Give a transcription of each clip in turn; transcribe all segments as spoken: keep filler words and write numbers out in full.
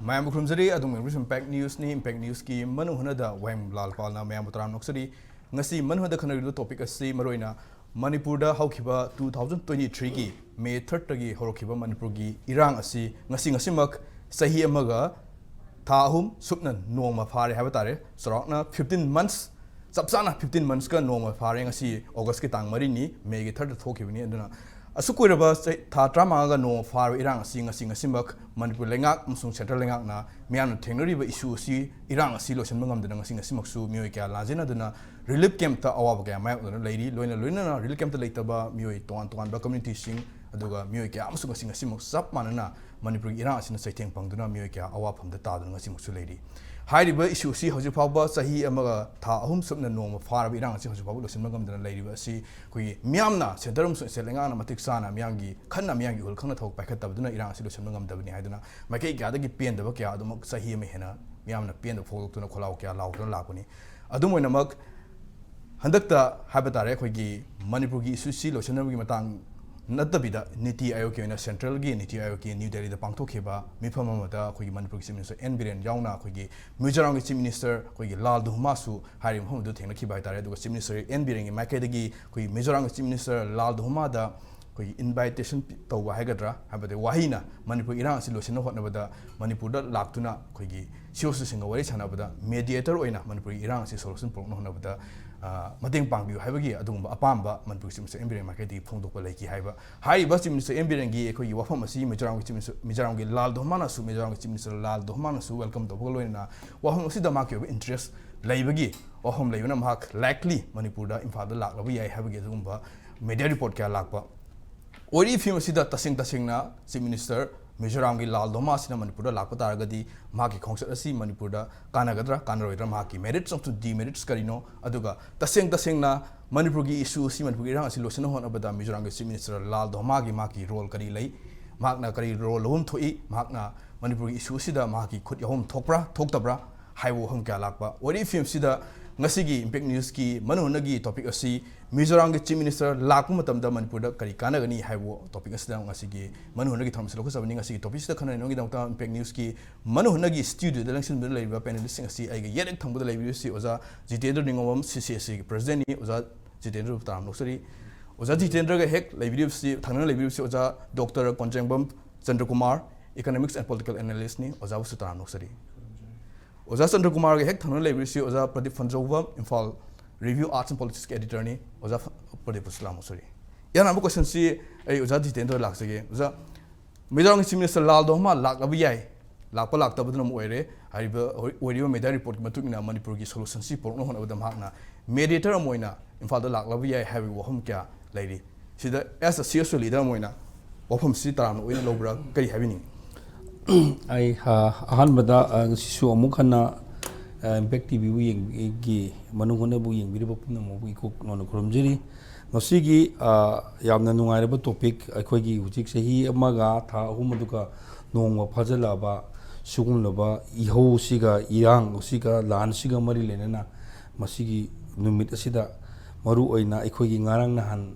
ꯃꯌꯥꯝꯕꯨ ꯈꯨꯔꯨꯝꯖꯔꯤ꯫ ꯑꯗꯨꯝ ꯌꯦꯡꯕꯤꯔꯤꯁꯤ impact ꯅ꯭ꯌꯨꯁꯅꯤ꯫ Impact ꯅ꯭ꯌꯨꯁꯀꯤ ꯃꯅꯨꯡ ꯍꯨꯠꯅꯗ ꯋꯥꯍꯦꯡ ꯂꯥꯜ ꯄꯥꯜꯅ ꯃꯌꯥꯝꯕꯨ ꯇꯔꯥꯝꯅ ꯑꯣꯛꯆꯔꯤ꯫ ꯉꯁꯤ ꯃꯅꯨꯡ ꯍꯨꯠꯅꯗ ꯈꯟꯅꯔꯤꯕ ꯇꯣꯄꯤꯛ ꯑꯁꯤ ꯃꯔꯨꯑꯣꯏꯅ ꯃꯅꯤꯄꯨꯔꯗ ꯍꯧꯈꯤꯕ ꯇꯨ ꯊꯥꯎꯖꯟ ꯇ꯭ꯋꯦꯟꯇꯤ ꯊ꯭ꯔꯤꯒꯤ ꯃꯦ ꯊꯥꯔꯠꯇꯒꯤ ꯍꯧꯔꯛꯈꯤꯕ ꯃꯅꯤꯄꯨꯔꯒꯤ ꯏꯔꯥꯡ ꯑꯁꯤ ꯉꯁꯤ ꯉꯁꯤꯃꯛ ꯆꯍꯤ ꯑꯃꯒ ꯊꯥ ꯑꯍꯨꯝ ꯁꯨꯞꯅ ꯅꯣꯡꯃ ꯐꯥꯔꯦ ꯍꯥꯏꯕ ꯇꯥꯔꯦ꯫ ꯆꯥꯎꯔꯥꯛꯅ ꯐꯤꯐꯇꯤꯟ ꯃꯟꯊꯁ, ꯆꯞ ꯆꯥꯅ ꯐꯤꯐꯇꯤꯟ ꯃꯟꯊꯁꯀ ꯅꯣꯡꯃ ꯐꯥꯔꯦ꯫ ꯉꯁꯤ ꯑꯣꯒꯁꯀꯤ ꯇꯥꯡ ꯃꯔꯤꯅꯤ, ꯃꯦꯒꯤ ꯊꯥꯔꯠꯇ ꯊꯣꯛꯈꯤꯕꯅꯤ꯫ ꯑꯗꯨꯅ ꯑꯁꯨꯛ ꯀꯨꯏꯔꯕ ꯆꯍꯤ, ꯊꯥ ꯇꯔꯥꯃꯉꯥꯒ ꯅꯣꯡꯃ ꯐꯥꯔꯕ ꯏꯔꯥꯡ ꯑꯁꯤ ꯉꯁꯤ ꯉꯁꯤꯃꯛ ꯃꯅꯤꯄꯨꯔ ꯂꯩꯉꯥꯛ ꯑꯃꯁꯨꯡ ꯁꯦꯟꯇ꯭ꯔꯦꯜ ꯂꯩꯉꯥꯛꯅ ꯃꯤꯌꯥꯝꯅ ꯊꯦꯡꯅꯔꯤꯕ ꯏꯁꯨ ꯑꯁꯤ, ꯏꯔꯥꯡ ꯑꯁꯤ ꯂꯣꯏꯁꯤꯟꯕ ꯉꯝꯗꯅ ꯉꯁꯤ ꯉꯁꯤꯃꯛꯁꯨ ꯃꯤꯑꯣꯏ ꯀꯌꯥ ꯂꯥꯟꯖꯦꯟꯅꯗꯨꯅ ꯔꯤꯂꯤꯐ ꯀꯦꯝꯞꯇ ꯑꯋꯥꯕ ꯀꯌꯥ ꯃꯥꯌꯣꯛꯅꯗꯨꯅ ꯂꯩꯔꯤ꯫ ꯂꯣꯏꯅ ꯂꯣꯏꯅꯅ ꯔꯤꯂꯤꯐ ꯀꯦꯝꯞꯇ ꯂꯩꯇꯕ ꯃꯤꯑꯣꯏ ꯇꯣꯉꯥꯟ ꯇꯣꯉꯥꯟꯕ ꯀꯝꯃ꯭ꯌꯨꯅꯤꯇꯤꯁꯤꯡ, ꯑꯗꯨꯒ ꯃꯤꯑꯣꯏ ꯀꯌꯥ ꯑꯃꯁꯨ ꯉꯁꯤ ꯉꯁꯤꯃꯛ ꯆꯞ ꯃꯥꯟꯅꯅ ꯃꯅꯤꯄꯨꯔꯒꯤ ꯏꯔꯥꯡ ꯑꯁꯤꯅ ꯆꯩꯊꯦꯡ ꯐꯪꯗꯨꯅ ꯃꯤꯑꯣꯏ ꯀꯌꯥ ꯑꯋꯥꯐꯝꯗ ꯇꯥꯗꯨꯅ ꯉꯁꯤꯃꯛꯁꯨ ꯂꯩꯔꯤ꯫ ꯍꯥꯏꯔꯤꯕ ꯏꯁꯨ ꯑꯁꯤ ꯍꯧꯖꯤꯛ ꯐꯥꯎꯕ ꯆꯍꯤ ꯑꯃꯒ ꯊꯥ ꯑꯍꯨꯝ ꯁꯨꯞꯅ ꯅꯣꯡꯃ ꯐꯥꯔꯕ ꯏꯔꯥꯡ ꯑꯁꯤ ꯍꯧꯖꯤꯛ ꯐꯥꯎꯕ ꯂꯣꯏꯁꯤꯟꯕ ꯉꯝꯗꯅ ꯂꯩꯔꯤꯕ ꯑꯁꯤ ꯑꯩꯈꯣꯏꯒꯤ ꯃꯤꯌꯥꯝꯅ, ꯁꯦꯟꯇꯔ ꯑꯃꯁꯨꯡ ꯁ꯭ꯇꯦꯠ ꯂꯩꯉꯥꯛꯅ ꯃꯇꯤꯛ ꯆꯥꯅ ꯃꯤꯌꯥꯝꯒꯤ ꯈꯟꯅ ꯃꯤꯌꯥꯝꯒꯤ ꯏꯍꯨꯜ ꯈꯪꯅ ꯊꯕꯛ ꯄꯥꯏꯈꯠꯇꯕꯗꯨꯅ ꯏꯔꯥꯡ ꯑꯁꯤ ꯂꯣꯏꯁꯤꯟꯕ ꯉꯝꯗꯕꯅꯤ ꯍꯥꯏꯗꯨꯅ ꯃꯥꯏꯀꯩ ꯀꯌꯥꯗꯒꯤ ꯄꯦꯟꯗꯕ ꯀꯌꯥ ꯑꯗꯨꯃꯛ ꯆꯍꯤ ꯑꯃ ꯍꯦꯟꯅ ꯃꯤꯌꯥꯝꯅ ꯄꯦꯟꯗꯕ ꯐꯣꯡꯗꯣꯛꯇꯨꯅ ꯈꯣꯜꯂꯥꯎ ꯀꯌꯥ ꯂꯥꯎꯗꯨꯅ ꯂꯥꯛꯄꯅꯤ꯫ ꯑꯗꯨꯝ ꯑꯣꯏꯅꯃꯛ ꯍꯟꯗꯛꯇ ꯍꯥꯏꯕ ꯇꯥꯔꯦ, ꯑꯩꯈꯣꯏꯒꯤ ꯃꯅꯤꯄꯨꯔꯒꯤ ꯏꯁꯨꯁꯤ ꯂꯣꯏꯁꯤꯟꯅꯕꯒꯤ ꯃꯇꯥꯡ ꯅꯠꯇꯕꯤꯗ ꯅꯤꯇꯤ ꯑꯥꯌꯣꯒꯀꯤ ꯑꯣꯏꯅ ꯁꯦꯟꯇ꯭ꯔꯦꯜꯒꯤ ꯅꯤꯇꯤ ꯑꯥꯌꯣꯒꯀꯤ ꯅ꯭ꯌꯨ ꯗꯦꯜꯂꯤꯗ ꯄꯥꯡꯊꯣꯛꯈꯤꯕ ꯃꯤꯐꯝ ꯑꯃꯗ ꯑꯩꯈꯣꯏꯒꯤ ꯃꯅꯤꯄꯨꯔꯒꯤ ꯆꯤꯐ ꯃꯤꯅꯤꯁꯇꯔ ꯑꯦꯟ ꯕꯤꯔꯦꯟ ꯌꯥꯎꯅ ꯑꯩꯈꯣꯏꯒꯤ ꯃꯤꯖꯣꯔꯥꯝꯒꯤ ꯆꯤꯐ ꯃꯤꯅꯤꯁꯇꯔ ꯑꯩꯈꯣꯏꯒꯤ ꯂꯥꯜ ꯗꯨꯍꯣꯃꯥꯁꯨ ꯍꯥꯏꯔꯤꯕ ꯃꯐꯝ ꯑꯗꯨ ꯊꯦꯡꯅꯈꯤꯕ ꯍꯥꯏꯇꯥꯔꯦ꯫ ꯑꯗꯨꯒ ꯆꯤꯐ ꯃꯤꯅꯤꯁꯇꯔ ꯑꯦꯟ ꯕꯤꯔꯦꯟꯒꯤ ꯃꯥꯏꯀꯩꯗꯒꯤ ꯑꯩꯈꯣꯏꯒꯤ ꯃꯤꯖꯣꯔꯥꯝꯒꯤ ꯆꯤꯐ ꯃꯤꯅꯤꯁꯇꯔ ꯂꯥꯜ ꯗꯨꯍꯣꯃꯥꯗ ꯑꯩꯈꯣꯏꯒꯤ ꯏꯟꯚꯥꯏꯇꯦꯁꯟ ꯇꯧꯕ ꯍꯥꯏꯒꯗ꯭ꯔꯥ, ꯍꯥꯏꯕꯗꯤ ꯋꯥꯍꯩꯅ ꯃꯅꯤꯄꯨꯔ ꯏꯔꯥꯡ ꯑꯁꯤ ꯂꯣꯏꯁꯤꯟꯅꯕ ꯍꯣꯠꯅꯕꯗ ꯃꯅꯤꯄꯨꯔꯗ ꯂꯥꯛꯇꯨꯅ ꯑꯩꯈꯣꯏꯒꯤ ꯁꯤꯑꯣꯁꯤꯁꯤꯡꯒ ꯋꯥꯔꯤ ꯁꯥꯟꯅꯕꯗ ꯃꯦꯗꯤꯌꯦꯇꯔ ꯑꯣꯏꯅ ꯃꯅꯤꯄꯨꯔꯒꯤ ꯏꯔꯥꯡ ꯑꯁꯤ ꯁꯣꯂꯨꯁꯟ ꯄꯨꯔꯛꯅ ꯍꯣꯠꯅꯕꯗ, ꯑ, ꯃꯇꯦꯡ ꯄꯥꯡꯕꯤꯌꯨ ꯍꯥꯏꯕꯒꯤ ꯑꯗꯨꯒꯨꯝꯕ ꯑꯄꯥꯝꯕ ꯃꯅꯤꯄꯨꯔꯒꯤ ꯆꯤꯐ ꯃꯤꯅꯤꯁꯇꯔ ꯑꯦꯟ ꯕꯤꯔꯦꯟ ꯃꯥꯏꯀꯩꯗꯒꯤ ꯐꯣꯡꯗꯣꯛꯄ ꯂꯩꯈꯤ ꯍꯥꯏꯕ꯫ ꯍꯥꯏꯔꯤꯕ ꯆꯤꯐ ꯃꯤꯅꯤꯁꯇꯔ ꯑꯦꯟ ꯕꯤꯔꯦꯟꯒꯤ ꯑꯩꯈꯣꯏꯒꯤ ꯋꯥꯐꯝ ꯑꯁꯤ ꯃꯤꯖꯣꯔꯥꯝꯒꯤ ꯆꯤꯐ ꯃꯤꯅꯤꯁꯇꯔ, ꯃꯤꯖꯣꯔꯥꯝꯒꯤ ꯂꯥꯜ ꯗꯣꯍꯃꯥꯅꯁꯨ, ꯃꯤꯖꯣꯔꯥꯝꯒꯤ ꯆꯤꯐ ꯃꯤꯅꯤꯁꯇꯔ ꯂꯥꯜ ꯗꯣꯍꯃꯥꯅꯁꯨ ꯋꯦꯜꯀꯝ ꯇꯧꯕꯒ ꯂꯣꯏꯅꯅ ꯋꯥꯐꯝ ꯑꯁꯤꯗ ꯃꯍꯥꯛꯀꯤ ꯑꯣꯏꯕ ꯏꯟꯇꯔꯦꯁ ꯂꯩꯕꯒꯤ ꯋꯥꯐꯝ ꯂꯩꯕꯅ ꯃꯍꯥꯛ ꯂꯥꯏꯛꯂꯤ ꯃꯅꯤꯄꯨꯔꯗ, ꯏꯝꯐꯥꯜꯗ ꯂꯥꯛꯂꯕ ꯌꯥꯏ ꯍꯥꯏꯕꯒꯤ ꯑꯗꯨꯒꯨꯝꯕ ꯃꯦꯗꯤꯌꯥ ꯔꯤꯄꯣꯔꯠ ꯀꯌꯥ ꯂꯥꯛꯄ꯫ ꯑꯣꯏꯔꯤꯕ ꯐꯤꯕꯝ ꯑꯁꯤꯗ ꯇꯁꯦꯡ ꯇꯁꯦꯡꯅ ꯆꯤꯐ ꯃꯤꯅꯤꯁꯇꯔ ꯃꯤꯖꯣꯔꯥꯝꯒꯤ ꯂꯥꯜ ꯗꯣꯃꯥꯁꯤꯅ ꯃꯅꯤꯄꯨꯔꯗ ꯂꯥꯛꯄ ꯇꯥꯔꯒꯗꯤ ꯃꯍꯥꯛꯀꯤ ꯈꯣꯡꯆꯠ ꯑꯁꯤ ꯃꯅꯤꯄꯨꯔꯗ ꯀꯥꯟꯅꯒꯗ꯭ꯔꯥ ꯀꯥꯟꯅꯔꯣꯏꯗ꯭ꯔꯥ, ꯃꯍꯥꯛꯀꯤ ꯃꯦꯔꯤꯠꯁ ꯑꯃꯁꯨꯡ ꯗꯤꯃꯦꯔꯤꯠꯁ ꯀꯔꯤꯅꯣ, ꯑꯗꯨꯒ ꯇꯁꯦꯡ ꯇꯁꯦꯡꯅ ꯃꯅꯤꯄꯨꯔꯒꯤ ꯏꯁꯨ ꯑꯁꯤ, ꯃꯅꯤꯄꯨꯔꯒꯤ ꯏꯔꯥꯡ ꯑꯁꯤ ꯂꯣꯏꯁꯤꯟꯅꯕ ꯍꯣꯠꯅꯕꯗ ꯃꯤꯖꯣꯔꯥꯝꯒꯤ ꯆꯤꯐ ꯃꯤꯅꯤꯁꯇꯔ ꯂꯥꯜ ꯗꯣꯃꯥꯒꯤ ꯃꯍꯥꯛꯀꯤ ꯔꯣꯜ ꯀꯔꯤ ꯂꯩ, ꯃꯍꯥꯛꯅ ꯀꯔꯤ ꯔꯣꯜ ꯂꯧꯐꯝ ꯊꯣꯛꯏ, ꯃꯍꯥꯛꯅ ꯃꯅꯤꯄꯨꯔꯒꯤ ꯏꯁꯨ ꯑꯁꯤꯗ ꯃꯍꯥꯛꯀꯤ ꯈꯨꯠ ꯌꯥꯎꯐꯝ ꯊꯣꯛꯄ꯭ꯔꯥ ꯊꯣꯛꯇꯕ꯭ꯔꯥ ꯍꯥꯏꯕ ꯋꯥꯐꯝ ꯀꯌꯥ ꯂꯥꯛꯄ꯫ ꯑꯣꯏꯔꯤꯕ ꯐꯤꯕꯝꯁꯤꯗ ꯉꯁꯤꯒꯤ Impact Newsꯀꯤ ꯃꯅꯨꯡ ꯍꯨꯠꯅꯒꯤ topic ꯑꯁꯤ ꯃꯤꯖꯣꯔꯥꯝꯒꯤ Chief Minister ꯂꯥꯛꯄ ꯃꯇꯝꯗ ꯃꯅꯤꯄꯨꯔꯗ ꯀꯔꯤ ꯀꯥꯟꯅꯒꯅꯤ ꯍꯥꯏꯕ topic ꯑꯁꯤꯗ ꯉꯁꯤꯒꯤ ꯃꯅꯨꯡ ꯍꯨꯠꯅꯒꯤ ꯊꯧꯔꯝ ꯑꯁꯤ ꯂꯧꯈꯠꯆꯕꯅꯤ꯫ ꯉꯁꯤꯒꯤ topic ꯑꯁꯤꯗ ꯈꯟꯅ ꯅꯩꯅꯕꯒꯤꯗꯃꯛꯇ Impact Newsꯀꯤ ꯃꯅꯨꯡ ꯍꯨꯠꯅꯒꯤ studioꯗ ꯂꯦꯡꯁꯤꯟꯗꯨꯅ ꯂꯩꯔꯤꯕ panelistꯁꯤꯡ ꯑꯁꯤ ꯑꯩꯒ ꯌꯦꯠ ꯍꯦꯛ ꯊꯪꯕꯗ ꯂꯩꯕꯤꯔꯤꯕꯁꯤ ꯑꯣꯖꯥ ꯖꯤꯇꯦꯟꯗ꯭ꯔ ꯅꯤꯉꯣꯝꯕꯝ, CCSAꯒꯤ presidentꯅꯤ꯫ ꯑꯣꯖꯥ ꯖꯤꯇꯦꯟꯗ꯭ꯔꯕꯨ ꯇꯔꯥꯝꯅ ꯑꯣꯛꯆꯔꯤ꯫ ꯑꯣꯖꯥ ꯖꯤꯇꯦꯟꯗ꯭ꯔꯒ ꯍꯦꯛ ꯂꯩꯕꯤꯔꯤꯕꯁꯤ, ꯊꯪꯅꯅ ꯂꯩꯕꯤꯔꯤꯕꯁꯤ ꯑꯣꯖꯥ ꯗꯣꯛꯇꯔ ꯀꯣꯟꯖꯦꯡꯕꯝ ꯆꯟꯗ꯭ꯔꯀꯨꯃꯥꯔ, economics and political analystꯅꯤ꯫ ꯑꯣꯖꯥꯕꯨꯁꯨ ꯇꯔꯥꯝꯅ ꯑꯣꯛꯆꯔꯤ꯫ ꯑꯣꯖꯥ ꯆꯟꯗ꯭ꯔꯀꯨꯃꯥꯔꯒ ꯍꯦꯛ ꯊꯪꯅꯅ ꯂꯩꯕꯤꯔꯤꯁꯤ ꯑꯣꯖꯥ Pradeep ꯐꯟꯖꯧꯕꯝ, Imphal Review Arts and Politicsꯀꯤ editorꯅꯤ꯫ ꯑꯣꯖꯥ ꯐ-, ꯄ꯭ꯔꯗꯤꯞꯄꯨꯁꯨ ꯇꯔꯥꯝꯅ ꯑꯣꯛꯆꯔꯤ꯫ ꯏꯍꯥꯟ ꯍꯥꯟꯕ questionꯁꯤ ꯑꯩ ꯑꯣꯖꯥ ꯖꯤꯇꯦꯟꯗ꯭ꯔ ꯂꯥꯛꯆꯒꯦ꯫ ꯑꯣꯖꯥ, ꯃꯤꯖꯣꯔꯥꯝꯒꯤ Chief Minister ꯂꯥꯜ ꯗꯣꯍꯃꯥ ꯂꯥꯛꯂꯕ ꯌꯥꯏ, ꯂꯥꯛꯄ ꯂꯥꯛꯇꯕꯗꯨꯅ ꯑꯃ ꯑꯣꯏꯔꯦ꯫ ꯍꯥꯏꯔꯤꯕ ꯍꯧꯖꯤꯛ ꯑꯣꯏꯔꯤꯕ media reportꯀꯤ ꯃꯇꯨꯡ ꯏꯟꯅ ꯃꯅꯤꯄꯨꯔꯒꯤ solutionꯁꯤ ꯄꯨꯔꯛꯅꯕ ꯍꯣꯠꯅꯕꯗ ꯃꯍꯥꯛꯅ mediator ꯑꯃ ꯑꯣꯏꯅ ꯏꯝꯐꯥꯜꯗ ꯂꯥꯛꯂꯕ ꯌꯥꯏ ꯍꯥꯏꯕꯒꯤ ꯋꯥꯐꯝ ꯀꯌꯥ ꯂꯩꯔꯤ꯫ ꯁꯤꯗ as a CSO leader ꯑꯃ ꯑꯣꯏꯅ ꯋꯥꯐꯝꯁꯤ ꯇꯔꯥꯝꯅ ꯑꯣꯏꯅ ꯂꯧꯕ꯭ꯔꯥ, ꯀꯔꯤ ꯍꯥꯏꯕꯤꯅꯤꯡꯉꯤ? ꯑꯩ ꯑ, ꯑꯍꯥꯟꯕꯗ ꯑ, ꯉꯁꯤꯁꯨ ꯑꯃꯨꯛ ꯍꯟꯅ ꯑ, Impact TVꯕꯨ ꯌꯦꯡꯕꯤꯒꯤ ꯃꯅꯨꯡ ꯍꯨꯠꯅꯕꯨ ꯌꯦꯡꯕꯤꯔꯤꯕ ꯄꯨꯝꯅꯃꯛꯄꯨ ꯏꯀꯣꯛ ꯅꯧꯅ ꯈꯨꯔꯨꯝꯖꯔꯤ꯫ ꯉꯁꯤꯒꯤ ꯑ, ꯌꯥꯝꯅ ꯅꯨꯡꯉꯥꯏꯔꯕ topic, ꯑꯩꯈꯣꯏꯒꯤ ꯍꯧꯖꯤꯛ ꯆꯍꯤ ꯑꯃꯒ ꯊꯥ ꯑꯍꯨꯝ ꯑꯗꯨꯒ ꯅꯣꯡꯃ ꯐꯥꯖꯤꯜꯂꯛꯂꯕ ꯁꯤꯒꯨꯝꯂꯕ ꯏꯍꯧꯁꯤꯒ, ꯏꯔꯥꯡꯁꯤꯒ, ꯂꯥꯟꯁꯤꯒ ꯃꯔꯤ ꯂꯩꯅꯅ ꯃꯁꯤꯒꯤ ꯅꯨꯃꯤꯠ ꯑꯁꯤꯗ ꯃꯔꯨ ꯑꯣꯏꯅ ꯑꯩꯈꯣꯏꯒꯤ ꯉꯔꯥꯡ ꯅꯍꯥꯟ